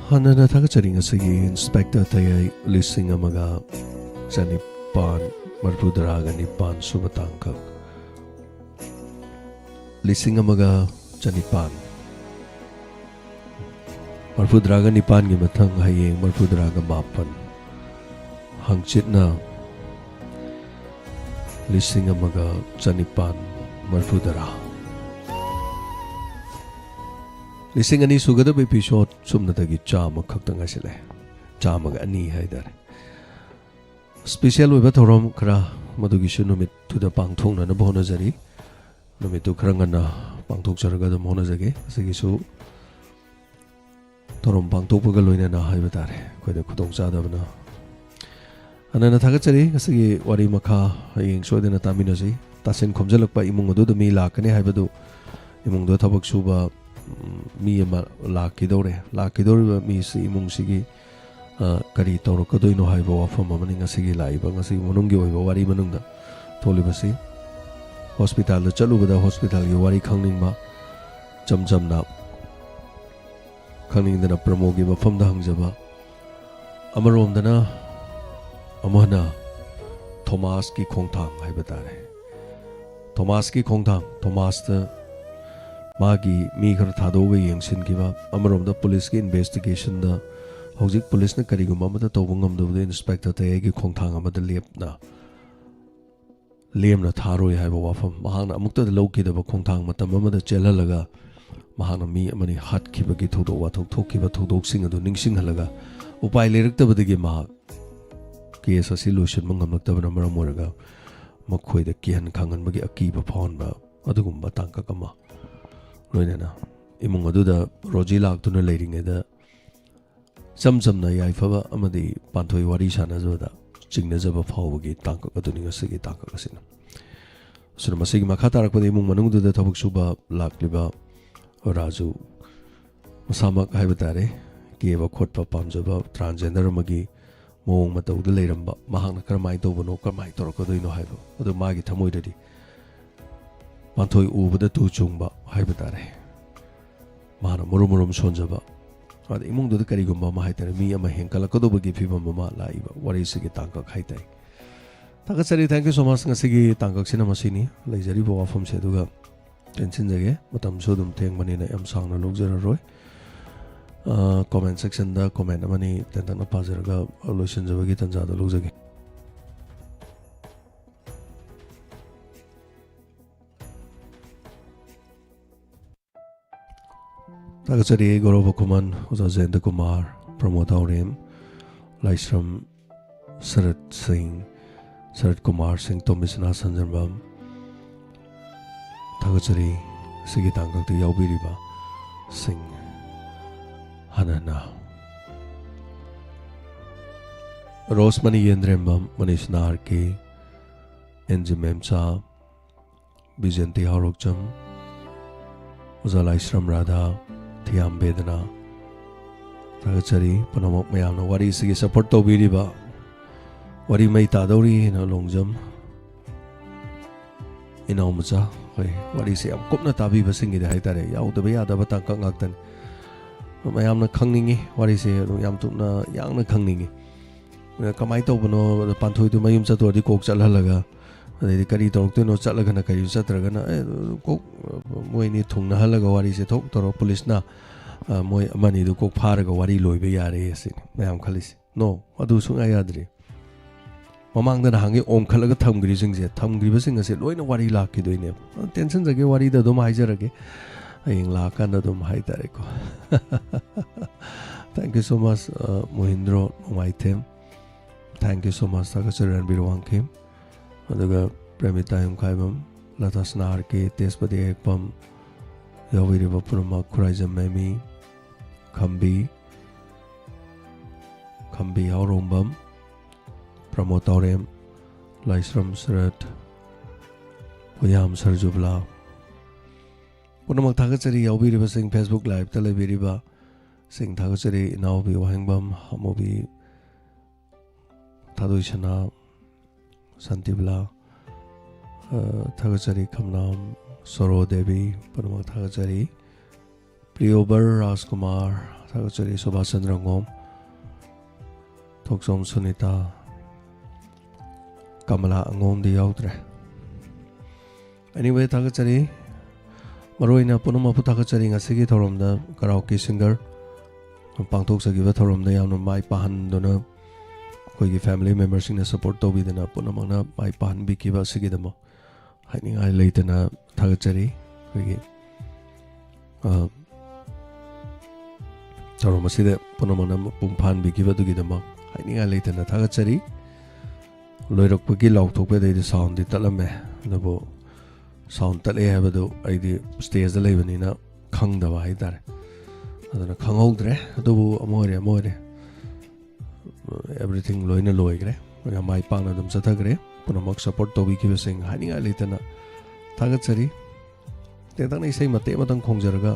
ꯍꯥꯟꯅꯅ ꯊꯥꯒꯠꯆꯔꯤ ꯉꯁꯤꯒꯤ ꯏꯟꯁꯄꯦꯛꯇꯔ ꯇꯌꯥꯏ ꯂꯤꯁꯤꯡ ꯑꯃꯒ ꯆꯅꯤꯄꯥꯟ ꯃꯔꯤꯐꯨꯇꯔꯥꯒ ꯅꯤꯄꯥꯟ ꯁꯨꯕ ꯇꯥꯡꯀꯛ꯫ ꯂꯤꯁꯤꯡ ꯑꯃꯒ ꯆꯅꯤꯄꯥꯟ ꯃꯔꯤꯐꯨꯇꯔꯥꯒ ꯅꯤꯄꯥꯟꯒꯤ ꯃꯊꯪ ꯍꯌꯦꯡ ꯃꯔꯤꯐꯨꯇꯔꯥꯒ ꯃꯥꯄꯟ, ꯍꯪꯆꯤꯠꯅ ꯂꯤꯁꯤꯡ ꯑꯃꯒ ꯆꯅꯤꯄꯥꯟ ꯃꯔꯤꯐꯨꯇꯔꯥ꯫ ꯂꯤꯁꯤꯡ ꯑꯅꯤ ꯁꯨꯒꯗꯕ ꯏꯄꯤꯁꯣꯠ ꯁꯨꯞꯅꯇꯒꯤ ꯆꯥꯝꯃ ꯈꯛꯇ ꯉꯥꯏꯁꯤꯜꯂꯦ꯫ ꯆꯥꯝꯃꯒ ꯑꯅꯤ ꯍꯥꯏꯇꯥꯔꯦ꯫ ꯁ꯭ꯄꯤꯁꯦꯜ ꯑꯣꯏꯕ ꯊꯧꯔꯝ ꯈꯔ ꯃꯗꯨꯒꯤꯁꯨ ꯅꯨꯃꯤꯠꯇꯨꯗ ꯄꯥꯡꯊꯣꯛꯅꯅꯕ ꯍꯣꯠꯅꯖꯔꯤ꯫ ꯅꯨꯃꯤꯠꯇꯨ ꯈꯔ ꯉꯟꯅ ꯄꯥꯡꯊꯣꯛꯆꯔꯒ ꯑꯗꯨꯝ ꯍꯣꯠꯅꯖꯒꯦ꯫ ꯑꯁꯤꯒꯤꯁꯨ ꯊꯧꯔꯝ ꯄꯥꯡꯊꯣꯛꯄꯒ ꯂꯣꯏꯅꯅ ꯍꯥꯏꯕ ꯇꯥꯔꯦ, ꯑꯩꯈꯣꯏꯗ ꯈꯨꯗꯣꯡꯆꯥꯗꯕꯅ꯫ ꯍꯟꯅꯅ ꯊꯥꯒꯠꯆꯔꯤ꯫ ꯉꯁꯤꯒꯤ ꯋꯥꯔꯤ ꯃꯈꯥ ꯍꯌꯦꯡ ꯁꯣꯏꯗꯅ ꯇꯥꯃꯤꯟꯅꯁꯤ꯫ ꯇꯥꯁꯤꯟ ꯈꯣꯝꯖꯤꯜꯂꯛꯄ ꯏꯃꯨꯡ ꯑꯗꯨꯗ ꯃꯤ ꯂꯥꯛꯀꯅꯤ ꯍꯥꯏꯕꯗꯨ, ꯏꯃꯨꯡꯗ ꯊꯕꯛ ꯁꯨꯕ, ꯎꯝ, ꯃꯤ ꯑꯃ ꯂꯥꯛꯈꯤꯗꯧꯔꯦ꯫ ꯂꯥꯛꯈꯤꯗꯧꯔꯤꯕ ꯃꯤꯁꯤ ꯏꯃꯨꯡꯁꯤꯒꯤ, ꯑ, ꯀꯔꯤ ꯇꯧꯔꯛꯀꯗꯣꯏꯅꯣ ꯍꯥꯏꯕ ꯋꯥꯐꯝ ꯑꯃꯅꯤ ꯉꯁꯤꯒꯤ ꯂꯥꯛꯏꯕ, ꯉꯁꯤꯒꯤ ꯃꯅꯨꯡꯒꯤ ꯑꯣꯏꯕ ꯋꯥꯔꯤ ꯃꯅꯨꯡꯗ ꯊꯣꯛꯂꯤꯕꯁꯤ꯫ ꯍꯣꯁꯄꯤꯇꯥꯜꯗ ꯆꯠꯂꯨꯕꯗ ꯍꯣꯁꯄꯤꯇꯥꯜꯒꯤ ꯋꯥꯔꯤ ꯈꯪꯅꯤꯡꯕ, ꯏꯆꯝ ꯆꯝꯅ ꯈꯪꯅꯤꯡꯗꯅ ꯄ꯭ꯔꯃꯣꯒꯤ ꯃꯐꯝꯗ ꯍꯪꯖꯕ꯫ ꯑꯃꯔꯣꯝꯗꯅ ꯑꯃꯨꯛ ꯍꯟꯅ ꯊꯣꯃꯥꯁꯀꯤ ꯈꯣꯡꯊꯥꯡ ꯍꯥꯏꯕ ꯇꯥꯔꯦ꯫ ꯊꯣꯃꯥꯁꯀꯤ ꯈꯣꯡꯊꯥꯡ, ꯊꯣꯃꯥꯁꯇ ꯃꯥꯒꯤ ꯃꯤ ꯈꯔ ꯊꯥꯗꯣꯛꯑꯒ ꯌꯦꯡꯁꯤꯟꯈꯤꯕ, ꯑꯃꯔꯣꯝꯗ ꯄꯨꯂꯤꯁꯀꯤ ꯏꯟꯚꯦꯁꯇꯤꯒꯦꯁꯟꯗ ꯍꯧꯖꯤꯛ ꯄꯨꯂꯤꯁꯅ ꯀꯔꯤꯒꯨꯝꯕ ꯑꯃꯠꯇ ꯇꯧꯕ ꯉꯝꯗꯕꯗ ꯏꯟꯁꯄꯦꯛꯇꯔ ꯇꯌꯥꯏꯒꯤ ꯈꯣꯡꯊꯥꯡ ꯑꯃꯗ ꯂꯦꯞꯅ, ꯂꯦꯝꯅ ꯊꯥꯔꯣꯏ ꯍꯥꯏꯕ ꯋꯥꯐꯝ, ꯃꯍꯥꯛꯅ ꯑꯃꯨꯛꯇꯗ ꯂꯧꯈꯤꯗꯕ ꯈꯣꯡꯊꯥꯡ ꯃꯇꯝ ꯑꯃꯗ ꯆꯦꯜꯍꯜꯂꯒ ꯃꯍꯥꯛꯅ ꯃꯤ ꯑꯃꯅꯤ ꯍꯥꯠꯈꯤꯕꯒꯤ ꯊꯧꯗꯣꯛ ꯋꯥꯊꯣꯛ ꯊꯣꯛꯈꯤꯕ ꯊꯧꯗꯣꯛꯁꯤꯡ ꯑꯗꯨ ꯅꯤꯡꯁꯤꯡꯍꯜꯂꯒ ꯎꯄꯥꯏ ꯂꯩꯔꯛꯇꯕꯗꯒꯤ ꯃꯍꯥꯛ ꯀꯦꯁ ꯑꯁꯤ ꯂꯣꯏꯁꯤꯟꯕ ꯉꯝꯂꯛꯇꯕꯅ ꯃꯔꯝ ꯑꯣꯏꯔꯒ ꯃꯈꯣꯏꯗ ꯀꯤꯍꯟ ꯈꯪꯍꯟꯕꯒꯤ ꯑꯀꯤꯕ ꯐꯥꯎꯍꯟꯕ ꯑꯗꯨꯒꯨꯝꯕ ꯇꯥꯡꯀꯛ ꯑꯃ, ꯂꯣꯏꯅꯅ ꯏꯃꯨꯡ ꯑꯗꯨꯗ ꯔꯣꯖꯤ ꯂꯥꯛꯇꯨꯅ ꯂꯩꯔꯤꯉꯩꯗ ꯏꯆꯝ ꯆꯝꯅ ꯌꯥꯏꯐꯕ ꯑꯃꯗꯤ ꯄꯥꯟꯊꯣꯏ ꯋꯥꯔꯤ ꯁꯥꯟꯅꯖꯕꯗ ꯆꯤꯡꯅꯖꯕ ꯐꯥꯎꯕꯒꯤ ꯇꯥꯡꯀꯛ ꯑꯗꯨꯅꯤ ꯉꯁꯤꯒꯤ ꯇꯥꯡꯀꯛ ꯑꯁꯤꯅ꯫ ꯑꯁꯨꯝꯅ ꯃꯁꯤꯒꯤ ꯃꯈꯥ ꯇꯥꯔꯛꯄꯗ ꯏꯃꯨꯡ ꯃꯅꯨꯡꯗꯨꯗ ꯊꯕꯛ ꯁꯨꯕ ꯂꯥꯛꯂꯤꯕ ꯔꯥꯖꯨ ꯃꯁꯥꯃꯛ ꯍꯥꯏꯕ ꯇꯥꯔꯦ, ꯀꯦꯕ ꯈꯣꯠꯄ ꯄꯥꯝꯖꯕ ꯇ꯭ꯔꯥꯟꯁꯖꯦꯟꯗꯔ ꯑꯃꯒꯤ ꯃꯑꯣꯡ ꯃꯇꯧꯗ ꯂꯩꯔꯝꯕ, ꯃꯍꯥꯛꯅ ꯀꯔꯝꯍꯥꯏꯅ ꯇꯧꯕꯅꯣ, ꯀꯔꯝꯍꯥꯏꯅ ꯇꯧꯔꯛꯀꯗꯣꯏꯅꯣ ꯍꯥꯏꯕ ꯑꯗꯨ ꯃꯥꯒꯤ ꯊꯃꯣꯏꯗꯗꯤ ꯄꯥꯟꯊꯣꯏ ꯎꯕꯗ ꯇꯨ ꯆꯨꯡꯕ ꯍꯥꯏꯕ ꯇꯥꯔꯦ꯫ ꯃꯥꯅ ꯃꯔꯨꯝ ꯃꯔꯨꯝ ꯁꯣꯟꯖꯕ, ꯑꯗ ꯏꯃꯨꯡꯗꯨꯗ ꯀꯔꯤꯒꯨꯝꯕ ꯑꯃ ꯍꯥꯏꯇꯥꯔꯦ, ꯃꯤ ꯑꯃ ꯍꯦꯟꯒꯠꯂꯛꯀꯗꯧꯕꯒꯤ ꯐꯤꯕꯝ ꯑꯃ ꯂꯥꯛꯏꯕ ꯋꯥꯔꯤꯁꯤꯒꯤ ꯇꯥꯡꯀꯛ ꯍꯥꯏꯇꯥꯔꯦ꯫ ꯊꯥꯒꯠꯆꯔꯤ, thank you so much꯫ ꯉꯁꯤꯒꯤ ꯇꯥꯡꯀꯛꯁꯤꯅ ꯃꯁꯤꯅꯤ, ꯂꯩꯖꯔꯤꯕ ꯋꯥꯐꯝꯁꯦ꯫ ꯑꯗꯨꯒ ꯇꯦꯟꯁꯤꯟꯖꯒꯦ, ꯃꯇꯝꯁꯨ ꯑꯗꯨꯝ ꯊꯦꯡꯕꯅꯤꯅ ꯌꯥꯝ ꯁꯥꯡꯅ ꯂꯧꯖꯔꯔꯣꯏ꯫ ꯑ, comment sectionꯗ comment ꯑꯃꯅꯤ ꯇꯦꯟꯇꯛꯅ ꯄꯥꯖꯔꯒ ꯂꯣꯏꯁꯤꯟꯖꯕꯒꯤ ꯇꯥꯟꯖꯥꯗꯣ ꯂꯧꯖꯒꯦ꯫ ꯊꯥꯒꯠꯆꯔꯤ ꯒꯧꯔꯕ ꯈꯨꯃꯟ, ꯑꯣꯖꯥ ꯖꯌꯟꯇ ꯀꯨꯃꯥꯔ, ꯄ꯭ꯔꯃꯣꯗ ꯊꯥꯎꯔꯦꯝ, ꯂꯥꯏꯁ꯭ꯔꯝ ꯁꯔꯠ ꯁꯤꯡ, ꯁꯔꯠ ꯀꯨꯃꯥꯔ ꯁꯤꯡ, ꯇꯣꯝꯕꯤꯁꯅꯥ ꯁꯟꯖꯟꯕꯝ꯫ ꯊꯥꯒꯠꯆꯔꯤ ꯁꯤꯒꯤ ꯇꯥꯡꯀꯛꯇ ꯌꯥꯎꯕꯤꯔꯤꯕ ꯁꯤꯡ꯫ ꯍꯥꯟꯅꯅ ꯔꯣꯁꯃꯅꯤ ꯌꯦꯟꯗ꯭ꯔꯦꯝꯕꯝ, ꯃꯅꯤꯁꯅꯥ ꯑꯥꯔ ꯀꯦ, ꯑꯦꯟ ꯖꯤ ꯃꯦꯝꯆꯥ, ꯕꯤꯖꯦꯟꯇꯤ ꯍꯥꯎꯔꯣꯛꯆꯝ, ꯑꯣꯖꯥ ꯂꯥꯏꯁ꯭ꯔꯝ ꯔꯥꯙꯥ, ꯊꯤꯌꯥꯝ ꯕꯦꯗꯅꯥ꯫ ꯊꯥꯒꯠꯆꯔꯤ ꯄꯨꯝꯅꯃꯛ ꯃꯌꯥꯝꯅ ꯋꯥꯔꯤꯁꯤꯒꯤ support ꯇꯧꯕꯤꯔꯤꯕ꯫ ꯋꯥꯔꯤ ꯃꯩ ꯇꯥꯗꯧꯔꯤ ꯍꯥꯏꯅ ꯂꯣꯡꯖꯝ ꯏꯅꯥꯎ ꯃꯆꯥ꯫ ꯍꯣꯏ, ꯋꯥꯔꯤꯁꯦ ꯌꯥꯝ ꯀꯨꯞꯅ ꯇꯥꯕꯤꯕꯁꯤꯡꯒꯤꯗꯤ ꯍꯥꯏꯇꯥꯔꯦ, ꯌꯥꯎꯗꯕ ꯌꯥꯗꯕ ꯇꯥꯡꯀꯛ ꯉꯥꯛꯇꯅꯤ꯫ ꯃꯌꯥꯝꯅ ꯈꯪꯅꯤꯡꯉꯤ, ꯋꯥꯔꯤꯁꯦ ꯑꯗꯨꯝ ꯌꯥꯝ ꯊꯨꯅ ꯌꯥꯡꯅ ꯈꯪꯅꯤꯡꯉꯤ꯫ ꯀꯃꯥꯏꯅ ꯇꯧꯕꯅꯣ, ꯑꯗꯣ ꯄꯥꯟꯊꯣꯏꯗꯨ ꯃꯌꯨꯝ ꯆꯠꯇꯣꯔꯗꯤ ꯀꯣꯛ ꯆꯠꯍꯜꯂꯒ, ꯑꯗꯩꯗꯤ ꯀꯔꯤ ꯇꯧꯔꯛꯇꯣꯏꯅꯣ, ꯆꯠꯂꯒꯅ ꯀꯔꯤ, ꯆꯠꯇ꯭ꯔꯒꯅ, ꯑꯦ, ꯀꯣꯛ ꯃꯣꯏ ꯑꯅꯤ ꯊꯨꯡꯅꯍꯜꯂꯒ ꯋꯥꯔꯤꯁꯦ ꯊꯣꯛ ꯇꯧꯔ ꯄꯨꯂꯤꯁꯅ, ꯑ, ꯃꯣꯏ ꯑꯃ ꯑꯅꯤꯗꯨ ꯀꯣꯛ ꯐꯥꯔꯒ ꯋꯥꯔꯤ ꯂꯣꯏꯕ ꯌꯥꯔꯦ ꯁꯤꯅꯤ ꯃꯌꯥꯝ ꯈꯜꯂꯤꯁꯦ꯫ No, ꯑꯗꯨ ꯁꯨꯡꯌꯥ ꯌꯥꯗ꯭ꯔꯤ꯫ ꯃꯃꯥꯡꯗ ꯅꯍꯥꯟꯒꯤ ꯑꯣꯝꯈꯠꯂꯒ ꯊꯝꯈ꯭ꯔꯤꯁꯤꯡꯁꯦ, ꯊꯝꯈ꯭ꯔꯤꯕꯁꯤꯡ ꯑꯁꯦ ꯂꯣꯏꯅ ꯋꯥꯔꯤ ꯂꯥꯛꯈꯤꯗꯣꯏꯅꯦꯕ꯫ ꯑ, ꯇꯦꯟꯁꯟꯖꯒꯦ, ꯋꯥꯔꯤꯗ ꯑꯗꯨꯝ ꯍꯥꯏꯖꯔꯒꯦ, ꯍꯌꯦꯡ ꯂꯥꯛꯑꯀꯥꯟꯗ ꯑꯗꯨꯝ ꯍꯥꯏꯇꯥꯔꯦꯀꯣ꯫ Thank you so much, ꯑ, ꯃꯣꯍꯤꯟꯗ꯭ꯔꯣ ꯅꯣꯡꯃꯥꯏꯊꯦꯝ꯫ Thank you so much, ꯊꯥꯒꯠꯆꯔꯤ ꯔꯟꯕꯤꯔ ꯋꯥꯡꯈꯦꯝ꯫ ꯑꯗꯨꯒ ꯄ꯭ꯔꯦꯃꯤꯇꯥ ꯌꯨꯝꯈꯥꯏꯕꯝ, ꯂꯇꯥꯁꯅꯥ ꯑꯥꯔ ꯀꯦ, ꯇꯦꯖꯄꯇꯤ ꯑꯌꯦꯛꯄꯝ, ꯌꯥꯎꯕꯤꯔꯤꯕ ꯄꯨꯝꯅꯃꯛ, ꯈꯨꯔꯥꯏꯖꯝ ꯃꯦꯃꯤ, ꯈꯝꯕꯤ, ꯈꯝꯕꯤ ꯍꯥꯎꯔꯣꯡꯕꯝ, ꯄ꯭ꯔꯃꯣꯗ ꯇꯥꯎꯔꯦꯝ, ꯂꯥꯏꯁ꯭ꯔꯝ ꯁꯔꯠ, ꯍꯨꯌꯥꯝ ꯁꯔꯖꯨꯕꯂꯥ꯫ ꯄꯨꯝꯅꯃꯛ ꯊꯥꯒꯠꯆꯔꯤ, ꯌꯥꯎꯕꯤꯔꯤꯕꯁꯤꯡ, Facebook liveꯇ ꯂꯩꯕꯤꯔꯤꯕ ꯁꯤꯡ ꯊꯥꯒꯠꯆꯔꯤ, ꯏꯅꯥꯎꯕꯤ ꯋꯥꯍꯦꯡꯕꯝ, ꯑꯃꯨꯕꯤ ꯊꯥꯗꯣꯏꯁꯅꯥ, ꯁꯥꯟꯇꯤꯕꯂꯥ, ꯑ, ꯊꯥꯒꯠꯆꯔꯤ, ꯈꯝꯅꯥꯝ ꯁꯣꯔꯣ ꯗꯦꯕꯤ, ꯄꯨꯝꯅꯃꯛ ꯊꯥꯒꯠꯆꯔꯤ꯫ ꯄ꯭ꯔꯤꯌꯣꯕꯔ ꯔꯥꯖꯀꯨꯃꯥꯔ, ꯊꯥꯒꯠꯆꯔꯤ ꯁꯨꯕꯥꯁ ꯆꯟꯗ꯭ꯔ ꯑꯉꯣꯝ, ꯊꯣꯛꯆꯣꯝ ꯁꯨꯅꯤꯇꯥ, ꯀꯃꯂꯥ ꯑꯉꯣꯝꯗꯤ ꯌꯥꯎꯗ꯭ꯔꯦ꯫ Anyway, ꯊꯥꯒꯠꯆꯔꯤ꯫ ꯃꯔꯨ ꯑꯣꯏꯅ ꯄꯨꯝꯅꯃꯛꯄꯨ ꯊꯥꯒꯠꯆꯔꯤ꯫ ꯉꯁꯤꯒꯤ ꯊꯧꯔꯝꯗ karaoke singer ꯄꯥꯡꯊꯣꯛꯆꯈꯤꯕ ꯊꯧꯔꯝꯗ ꯌꯥꯝꯅ ꯃꯥꯏ ꯄꯥꯛꯍꯟꯗꯨꯅ ꯑꯩꯈꯣꯏꯒꯤ family memberꯁꯤꯡꯅ support ꯇꯧꯕꯤꯗꯅ ꯄꯨꯝꯅꯃꯛꯅ ꯃꯥꯏ ꯄꯥꯛꯍꯟꯕꯤꯈꯤꯕ ꯑꯁꯤꯒꯤꯗꯃꯛ ꯍꯥꯏꯅꯤꯡꯉꯥꯏ ꯂꯩꯇꯅ ꯊꯥꯒꯠꯆꯔꯤ꯫ ꯑꯩꯈꯣꯏꯒꯤ, ꯑ, ꯊꯧꯔꯝ ꯑꯁꯤꯗ ꯄꯨꯝꯅꯃꯛꯅ ꯃꯄꯨꯡ ꯐꯥꯍꯟꯕꯤꯈꯤꯕ ꯑꯗꯨꯒꯤꯗꯃꯛ ꯍꯥꯏꯅꯤꯡꯉꯥꯏ ꯂꯩꯇꯅ ꯊꯥꯒꯠꯆꯔꯤ꯫ ꯂꯣꯏꯔꯛꯄꯒꯤ ꯂꯥꯎꯊꯣꯛꯄꯗꯩꯗꯤ soundꯗꯤ ꯇꯠꯂꯝꯃꯦ, ꯑꯗꯨꯕꯨ sound ꯇꯠꯂꯦ ꯍꯥꯏꯕꯗꯨ ꯑꯩꯗꯤ stageꯇ ꯂꯩꯕꯅꯤꯅ ꯈꯪꯗꯕ ꯍꯥꯏꯇꯥꯔꯦ, ꯑꯗꯨꯅ ꯈꯪꯍꯧꯗ꯭ꯔꯦ꯫ ꯑꯗꯨꯕꯨ ꯑꯃ ꯑꯣꯏꯔꯦ, ꯑꯃ ꯑꯣꯏꯔꯦ, everything ꯂꯣꯏꯅ ꯂꯣꯏꯈ꯭ꯔꯦ꯫ ꯌꯥꯝ ꯃꯥꯏ ꯄꯥꯛꯅ ꯑꯗꯨꯝ ꯆꯠꯊꯈ꯭ꯔꯦ꯫ ꯄꯨꯝꯅꯃꯛ support ꯇꯧꯕꯤꯈꯤꯕꯁꯤꯡ ꯍꯥꯏꯅꯤꯡꯉꯥꯏ ꯂꯩꯇꯅ ꯊꯥꯒꯠꯆꯔꯤ꯫ ꯇꯦꯟꯇꯛꯅ ꯏꯁꯩ ꯃꯇꯦꯛ ꯑꯃꯇꯪ ꯈꯣꯡꯖꯔꯒ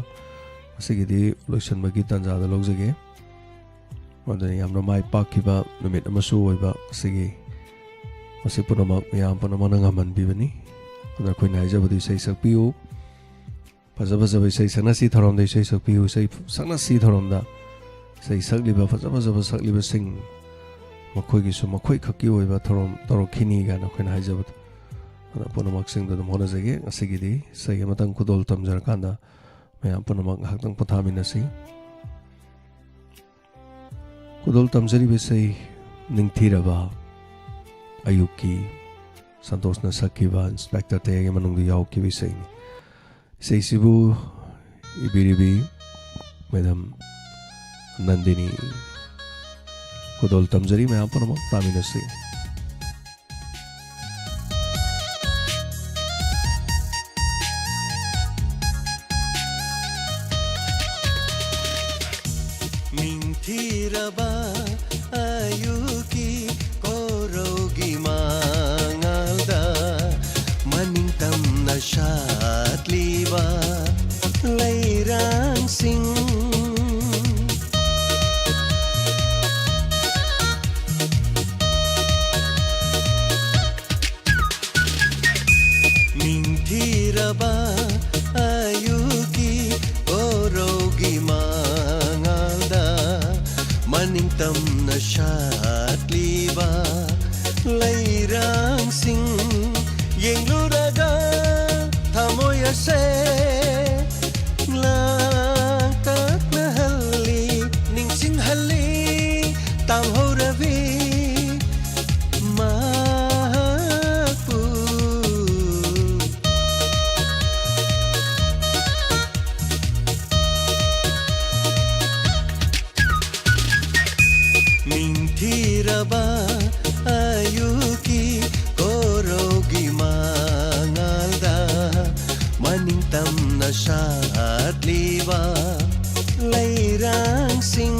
ꯉꯁꯤꯒꯤꯗꯤ ꯂꯣꯏꯁꯤꯟꯕꯒꯤ ꯇꯥꯟꯖꯥꯗ ꯂꯧꯖꯒꯦ꯫ ꯑꯗꯨꯅ ꯌꯥꯝꯅ ꯃꯥꯏ ꯄꯥꯛꯈꯤꯕ ꯅꯨꯃꯤꯠ ꯑꯃꯁꯨ ꯑꯣꯏꯕ ꯑꯁꯤꯒꯤ, ꯃꯁꯤ ꯄꯨꯝꯅꯃꯛ ꯃꯌꯥꯝ ꯄꯨꯝꯅꯃꯛꯅ ꯉꯝꯍꯟꯕꯤꯕꯅꯤ꯫ ꯑꯗꯨꯅ ꯑꯩꯈꯣꯏꯅ ꯍꯥꯏꯖꯕꯗꯤ ꯏꯁꯩ ꯁꯛꯄꯤꯌꯨ, ꯐꯖ ꯐꯖꯕ ꯏꯁꯩ ꯁꯛꯅꯁꯤ ꯊꯧꯔꯝꯗ, ꯏꯁꯩ ꯁꯛꯄꯤꯌꯨ, ꯏꯁꯩ ꯁꯛꯅꯁꯤ ꯊꯧꯔꯝꯗ꯫ ꯏꯁꯩ ꯁꯛꯂꯤꯕ ꯐꯖ ꯐꯖꯕ ꯁꯛꯂꯤꯕꯁꯤꯡ, ꯃꯈꯣꯏꯒꯤꯁꯨ ꯃꯈꯣꯏ ꯈꯛꯀꯤ ꯑꯣꯏꯕ ꯊꯧꯔꯝ ꯇꯧꯔꯛꯈꯤꯅꯤ ꯀꯥꯏꯅ ꯑꯩꯈꯣꯏꯅ ꯍꯥꯏꯖꯕꯗꯣ꯫ ꯑꯗꯨꯅ ꯄꯨꯝꯅꯃꯛꯁꯤꯡꯗꯣ ꯑꯗꯨꯝ ꯍꯣꯠꯅꯖꯒꯦ꯫ ꯉꯁꯤꯒꯤꯗꯤ ꯏꯁꯩ ꯑꯃꯇꯪ ꯈꯨꯗꯣꯜ ꯇꯝꯖꯔꯀꯥꯟꯗ ꯃꯌꯥꯝ ꯄꯨꯝꯅꯃꯛ ꯉꯥꯏꯍꯥꯛꯇꯪ ꯄꯣꯊꯥꯃꯤꯟꯅꯁꯤ꯫ ꯈꯨꯗꯣꯜ ꯇꯝꯖꯔꯤꯕ ꯏꯁꯩ ꯅꯤꯡꯊꯤꯔꯕ ꯑꯌꯨꯛꯀꯤ ꯁꯟꯇꯣꯁꯅ ꯁꯛꯈꯤꯕ ꯏꯟꯁꯄꯦꯛꯇꯔ ꯇꯌꯥꯒꯤ ꯃꯅꯨꯡꯗ ꯌꯥꯎꯈꯤꯕ ꯏꯁꯩꯅꯤ꯫ ꯏꯁꯩꯁꯤꯕꯨ ꯏꯕꯤꯔꯤꯕꯤ ꯃꯦꯗꯥꯝ ꯅꯟꯗꯤꯅꯤ꯫ ꯈꯨꯗꯣꯜ ꯇꯝꯖꯔꯤ, ꯃꯌꯥꯝ ꯄꯨꯝꯅꯃꯛ ꯇꯥꯃꯤꯟꯅꯁꯤ꯫ ꯅꯤꯡꯊꯤꯔꯕ ꯑꯌꯨꯛꯀꯤ ꯀꯣꯔꯧꯒꯤ ꯃꯉꯥꯜꯗ ꯃꯅꯤꯡ ꯇꯝꯅ ꯁꯥꯠꯂꯤꯕ ꯂꯩꯔꯥꯡꯁꯤꯡ꯫ ꯅꯤꯡꯊꯤꯔꯕ ꯑꯌꯨꯛꯀꯤ ꯀꯣꯔꯧꯒꯤ ꯃꯉꯥꯜ ꯌꯥꯝꯅ ꯁꯥꯠꯂꯤꯕ ꯂꯩꯔꯥꯡꯁꯤꯡ ꯌꯦꯡꯂꯨꯔꯒ ꯊꯃꯣꯏ ꯑꯁꯦ ꯂꯥꯡꯇꯛꯅꯍꯜꯂꯤ, ꯅꯤꯡꯁꯤꯡꯍꯜꯂꯤ ꯇꯥꯝꯍꯧꯔꯕꯤ ꯃꯍꯥꯛꯄꯨ꯫ ꯅꯤꯡꯊꯤꯔꯕ ꯑꯌꯨꯛꯀꯤ ꯀꯣꯔꯧꯒꯤ ꯃꯉꯥꯜꯗ ꯃꯅꯤꯡ ꯇꯝꯅ ꯁꯥꯠꯂꯤꯕ ꯂꯩꯔꯥꯡꯁꯤꯡ꯫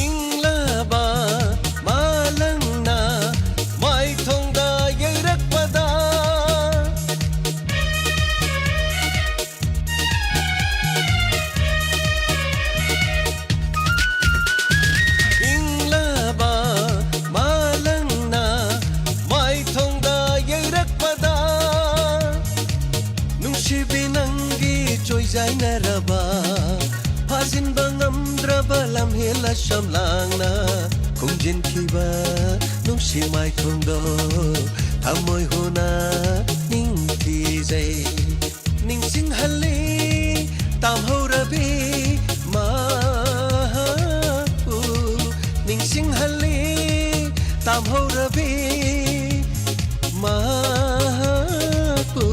ꯏꯪꯂꯕ ꯃꯥꯂꯪꯅ ꯃꯥꯏꯊꯣꯡꯗ ꯌꯩꯔꯛꯄꯗ, ꯏꯪꯂꯕ ꯃꯥꯂꯪꯅ ꯃꯥꯏꯊꯣꯡꯗ ꯌꯩꯔꯛꯄꯗ, ꯅꯨꯡꯁꯤꯕꯤ ꯅꯪꯒꯤ ꯆꯣꯏꯖꯥꯏꯅꯔꯕ, ꯐꯥꯖꯤꯟꯕ ꯉꯝꯗ꯭ꯔꯕ ꯂꯝꯍꯦꯜ ꯑꯁꯝꯂꯥꯡꯅ ꯈꯨꯝꯖꯤꯟꯈꯤꯕ ꯅꯨꯡꯁꯤ ꯃꯥꯏꯊꯣꯡꯗꯣ ꯊꯃꯣꯏ ꯍꯨꯅ ꯅꯤꯡꯊꯤꯖꯩ꯫ ꯅꯤꯡꯁꯤꯡꯍꯜꯂꯤ ꯇꯥꯝꯍꯧꯔꯕꯤ ꯃꯍꯥꯛꯄꯨ, ꯅꯤꯡꯁꯤꯡꯍꯜꯂꯤ ꯇꯥꯝꯍꯧꯔꯕꯤ ꯃꯍꯥꯛꯄꯨ꯫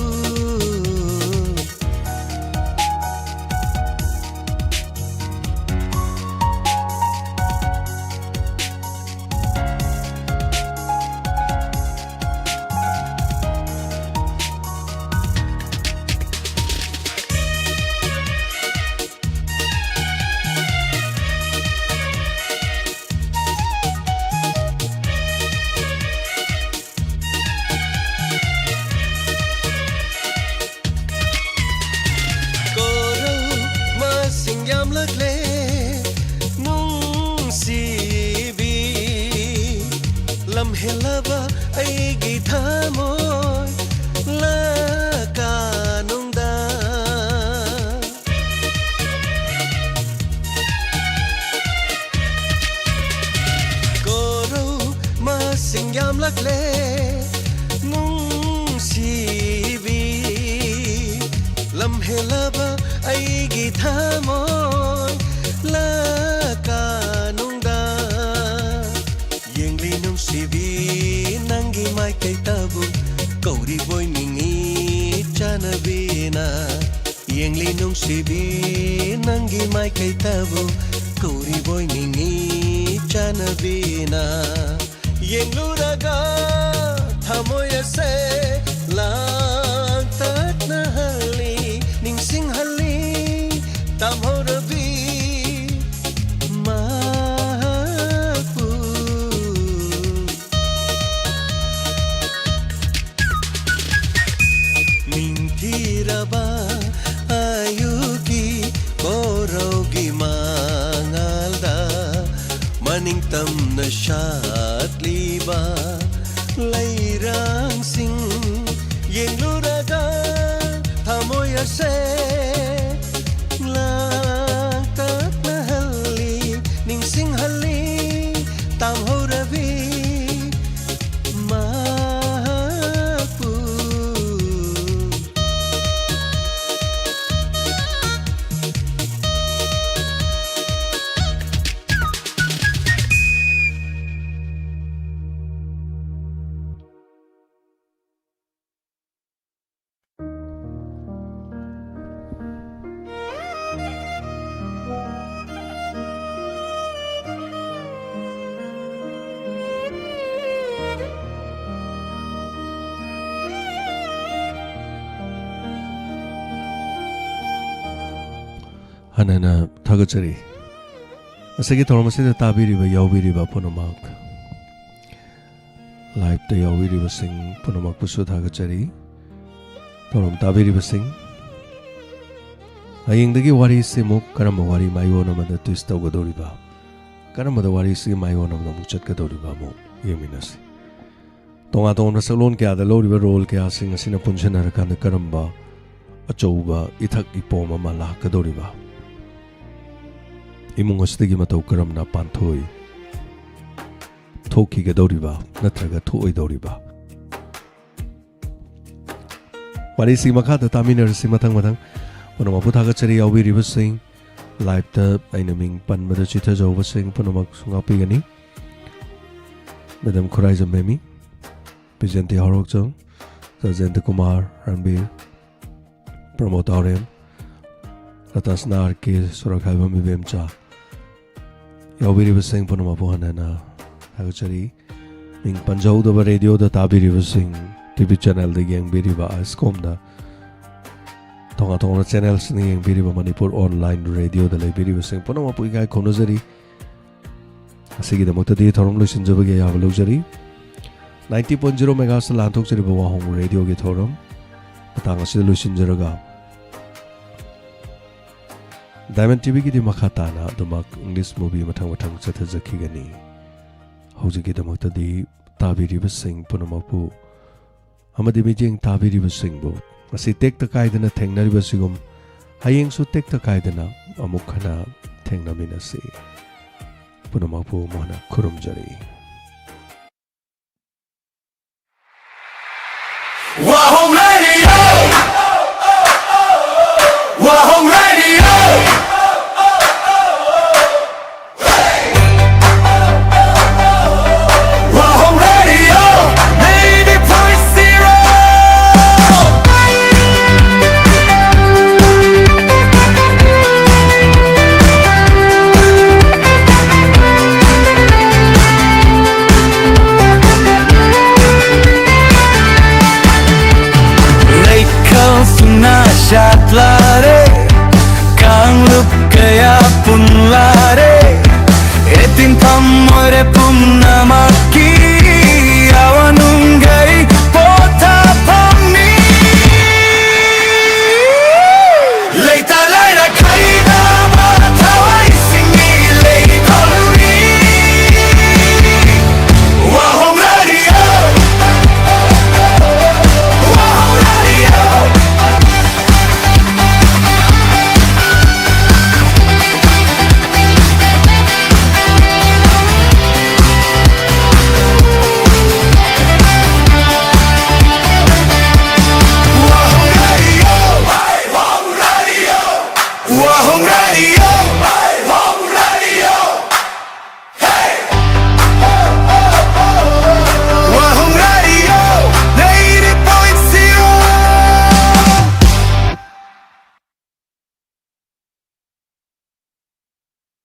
ꯂꯕ ꯑꯩꯒꯤ ꯊꯃꯣꯏ ꯂꯀꯥꯅꯨꯡꯗ꯫ ꯀꯣꯔꯧ ꯃꯁꯤꯡ ꯌꯥꯝꯂꯛꯂꯦ ꯅꯨꯡꯁꯤꯕꯤ꯫ ꯂꯝꯍꯦꯜꯂꯕ ꯑꯩꯒꯤ ꯊꯃꯣꯏ ꯂꯀꯥꯅꯨꯡꯗ꯫ ꯌꯦꯡꯂꯤ ꯅꯨꯡꯁꯤꯕꯤ ꯅꯪꯒꯤ ꯃꯥꯏꯀꯩꯇꯕꯨ ꯀꯧꯔꯤꯕꯣꯏ ꯅꯤꯡꯏ ꯆꯥꯅꯕꯤꯅ꯫ ꯌꯦꯡꯂꯤ ꯅꯨꯡꯁꯤꯕꯤ ꯅꯪꯒꯤ ꯃꯥꯏꯀꯩꯇꯕꯨ ꯀꯧꯔꯤꯕꯣꯏ ꯅꯤꯡꯏ ꯆꯥꯅꯕꯤꯅ꯫ ꯌꯦꯡꯂꯨꯔꯒ ꯊꯃꯣꯏ ꯑꯁꯦ ꯂꯥꯡꯇꯛꯅꯍꯜꯂꯤ, ꯅꯤꯡꯁꯤꯡꯍꯜꯂꯤ ꯇꯝꯍꯧꯔꯕꯤ ꯃꯍꯥꯛꯄꯨ꯫ ꯅꯤꯡꯊꯤꯔꯕ ꯑꯌꯨꯛꯀꯤ ꯀꯣꯔꯧꯒꯤ ꯃꯉꯥꯜꯗ ꯃꯅꯤꯡꯇꯝꯅ ꯁꯥꯠꯂꯤꯕ ꯂꯩꯔꯥꯡꯁꯤꯡ ꯌꯦꯡꯂꯨꯔꯒ ꯊꯃꯣꯏ ꯑꯁꯦ ꯂꯥꯡꯇꯛꯅꯍꯜꯂꯤ, ꯅꯤꯡꯁꯤꯡꯍꯜꯂꯤ ꯇꯝꯍꯧꯔꯕꯤ ꯃꯍꯥꯛꯄꯨ꯫ ꯍꯟꯅ ꯍꯟꯅ ꯊꯥꯒꯠꯆꯔꯤ꯫ ꯉꯁꯤꯒꯤ ꯊꯧꯔꯝ ꯑꯁꯤꯗ ꯇꯥꯕꯤꯔꯤꯕ, ꯌꯥꯎꯕꯤꯔꯤꯕ ꯄꯨꯝꯅꯃꯛ, live-ꯇ ꯌꯥꯎꯕꯤꯔꯤꯕꯁꯤꯡ ꯄꯨꯝꯅꯃꯛꯄꯨꯁꯨ ꯊꯥꯒꯠꯆꯔꯤ꯫ ꯊꯧꯔꯝ ꯇꯥꯕꯤꯔꯤꯕꯁꯤꯡ, ꯍꯌꯦꯡꯗꯒꯤ ꯋꯥꯔꯤꯁꯤ ꯑꯃꯨꯛ ꯀꯔꯝꯕ ꯋꯥꯔꯤ ꯃꯥꯏꯑꯣꯟ ꯑꯃꯗ twist ꯇꯧꯒꯗꯧꯔꯤꯕ, ꯀꯔꯝꯕꯗ ꯋꯥꯔꯤꯁꯤꯒꯤ ꯃꯥꯏꯑꯣꯟ ꯑꯃꯗ ꯑꯃꯨꯛ ꯆꯠꯀꯗꯧꯔꯤꯕ ꯑꯃꯨꯛ ꯌꯦꯡꯃꯤꯟꯅꯁꯤ꯫ ꯇꯣꯉꯥꯟ ꯇꯣꯉꯥꯟꯕ ꯁꯛꯂꯣꯟ ꯀꯌꯥꯗ ꯂꯧꯔꯤꯕ ꯔꯣꯜ ꯀꯌꯥꯁꯤꯡ ꯑꯁꯤꯅ ꯄꯨꯟꯁꯤꯟꯅꯔꯀꯥꯟꯗ ꯀꯔꯝꯕ ꯑꯆꯧꯕ ꯏꯊꯛ ꯏꯄꯣꯝ ꯑꯃ ꯂꯥꯛꯀꯗꯧꯔꯤꯕ? ꯏꯃꯨꯡ ꯑꯁꯤꯗꯒꯤ ꯃꯇꯧ ꯀꯔꯝꯅ ꯄꯥꯟꯊꯣꯛꯏ? ꯊꯣꯛꯈꯤꯒꯗꯧꯔꯤꯕ ꯅꯠꯇ꯭ꯔꯒ ꯊꯣꯛꯑꯣꯏꯗꯧꯔꯤꯕ? ꯋꯥꯔꯤꯁꯤ ꯃꯈꯥꯗ ꯇꯥꯃꯤꯟꯅꯔꯁꯤ ꯃꯊꯪ ꯃꯊꯪ꯫ ꯄꯨꯝꯅꯃꯛꯄꯨ ꯊꯥꯒꯠꯆꯔꯤ ꯌꯥꯎꯕꯤꯔꯤꯕꯁꯤꯡ꯫ ꯂꯥꯏꯞꯇ ꯑꯩꯅ ꯃꯤꯡ ꯄꯟꯕꯗ ꯆꯤꯊꯖꯍꯧꯕꯁꯤꯡ ꯄꯨꯝꯅꯃꯛꯁꯨ ꯉꯥꯛꯄꯤꯒꯅꯤ꯫ ꯃꯦꯗꯥꯝ ꯈꯨꯔꯥꯏꯖꯝ ꯃꯦꯃꯤ, ꯕꯤꯖꯦꯟꯇꯤ ꯍꯧꯔꯣꯛꯆꯝ, ꯖꯌꯦꯟꯇ ꯀꯨꯃꯥꯔ ꯔꯟꯕꯤꯔ, ꯄ꯭ꯔꯃꯣꯗ ꯇꯥꯎꯔꯦꯝ, ꯔꯇꯁꯅꯥ ꯑꯥꯔ ꯀꯦ, ꯁꯣꯔꯣꯛꯈꯥꯏꯕꯝ ꯏꯕꯦꯝꯆꯥ ꯌꯥꯎꯕꯤꯔꯤꯕꯁꯤꯡ ꯄꯨꯝꯅꯃꯛꯄꯨ ꯍꯟꯅ ꯍꯟꯅ ꯊꯥꯒꯠꯆꯔꯤ꯫ ꯃꯤꯡ ꯄꯟꯖꯍꯧꯗꯕ ꯔꯦꯗꯤꯑꯣꯗ ꯇꯥꯕꯤꯔꯤꯕꯁꯤꯡ, ꯇꯤ ꯚꯤ ꯆꯦꯅꯦꯜꯗ ꯌꯦꯡꯕꯤꯔꯤꯕ, ꯑꯥꯏꯁꯀꯣꯝꯗ ꯇꯣꯉꯥꯟ ꯇꯣꯉꯥꯟꯕ ꯆꯦꯅꯦꯜꯁꯤꯡꯗ ꯌꯦꯡꯕꯤꯔꯤꯕ, ꯃꯅꯤꯄꯨꯔ ꯑꯣꯟꯂꯥꯏꯟ ꯔꯦꯗꯤꯑꯣꯗ ꯂꯩꯕꯤꯔꯤꯕꯁꯤꯡ ꯄꯨꯝꯅꯃꯛꯄꯨ ꯏꯀꯥꯏ ꯈꯨꯝꯅꯖꯔꯤ꯫ ꯉꯁꯤꯒꯤꯗꯃꯛꯇꯗꯤ ꯊꯧꯔꯝ ꯂꯣꯏꯁꯤꯟꯖꯕꯒꯤ ꯑꯌꯥꯕ ꯂꯧꯖꯔꯤ꯫ ꯅꯥꯏꯟꯇꯤ ꯄꯣꯏꯟ ꯖꯤꯔꯣ ꯃꯦꯒꯥꯁꯇ ꯂꯥꯟꯊꯣꯛꯆꯔꯤꯕ ꯋꯥꯍꯣꯡ ꯔꯦꯗꯤꯑꯣꯒꯤ ꯊꯧꯔꯝ ꯃꯇꯥꯡ ꯑꯁꯤꯗ ꯂꯣꯏꯁꯤꯟꯖꯔꯒ, ꯗꯥꯏꯃꯟ ꯇꯤ ꯚꯤꯒꯤꯗꯤ ꯃꯈꯥ ꯇꯥꯅ ꯑꯗꯨꯃꯛ ꯏꯪꯂꯤꯁ ꯃꯨꯚꯤ ꯃꯊꯪ ꯃꯊꯪ ꯆꯠꯊꯖꯈꯤꯒꯅꯤ꯫ ꯍꯧꯖꯤꯛꯀꯤꯗꯃꯛꯇꯗꯤ ꯇꯥꯕꯤꯔꯤꯕꯁꯤꯡ ꯄꯨꯝꯅꯃꯛꯄꯨ ꯑꯃꯗꯤ ꯃꯤꯠꯌꯦꯡ ꯇꯥꯕꯤꯔꯤꯕꯁꯤꯡꯕꯨ ꯉꯁꯤ ꯇꯦꯛꯇ ꯀꯥꯏꯗꯅ ꯊꯦꯡꯅꯔꯤꯕꯁꯤꯒꯨꯝ ꯍꯌꯦꯡꯁꯨ ꯇꯦꯛꯇ ꯀꯥꯏꯗꯅ ꯑꯃꯨꯛ ꯍꯟꯅ ꯊꯦꯡꯅꯃꯤꯟꯅꯁꯤ꯫ ꯄꯨꯝꯅꯃꯛꯄꯨ ꯃꯥꯅ ꯈꯨꯔꯨꯝꯖꯔꯤ꯫ Wahoo Radio! Wahoo Radio! Wahoo Radio! Ninety point zero! Leikal suna shatlare, kanglup kaya punlare, etin pamore pumnamak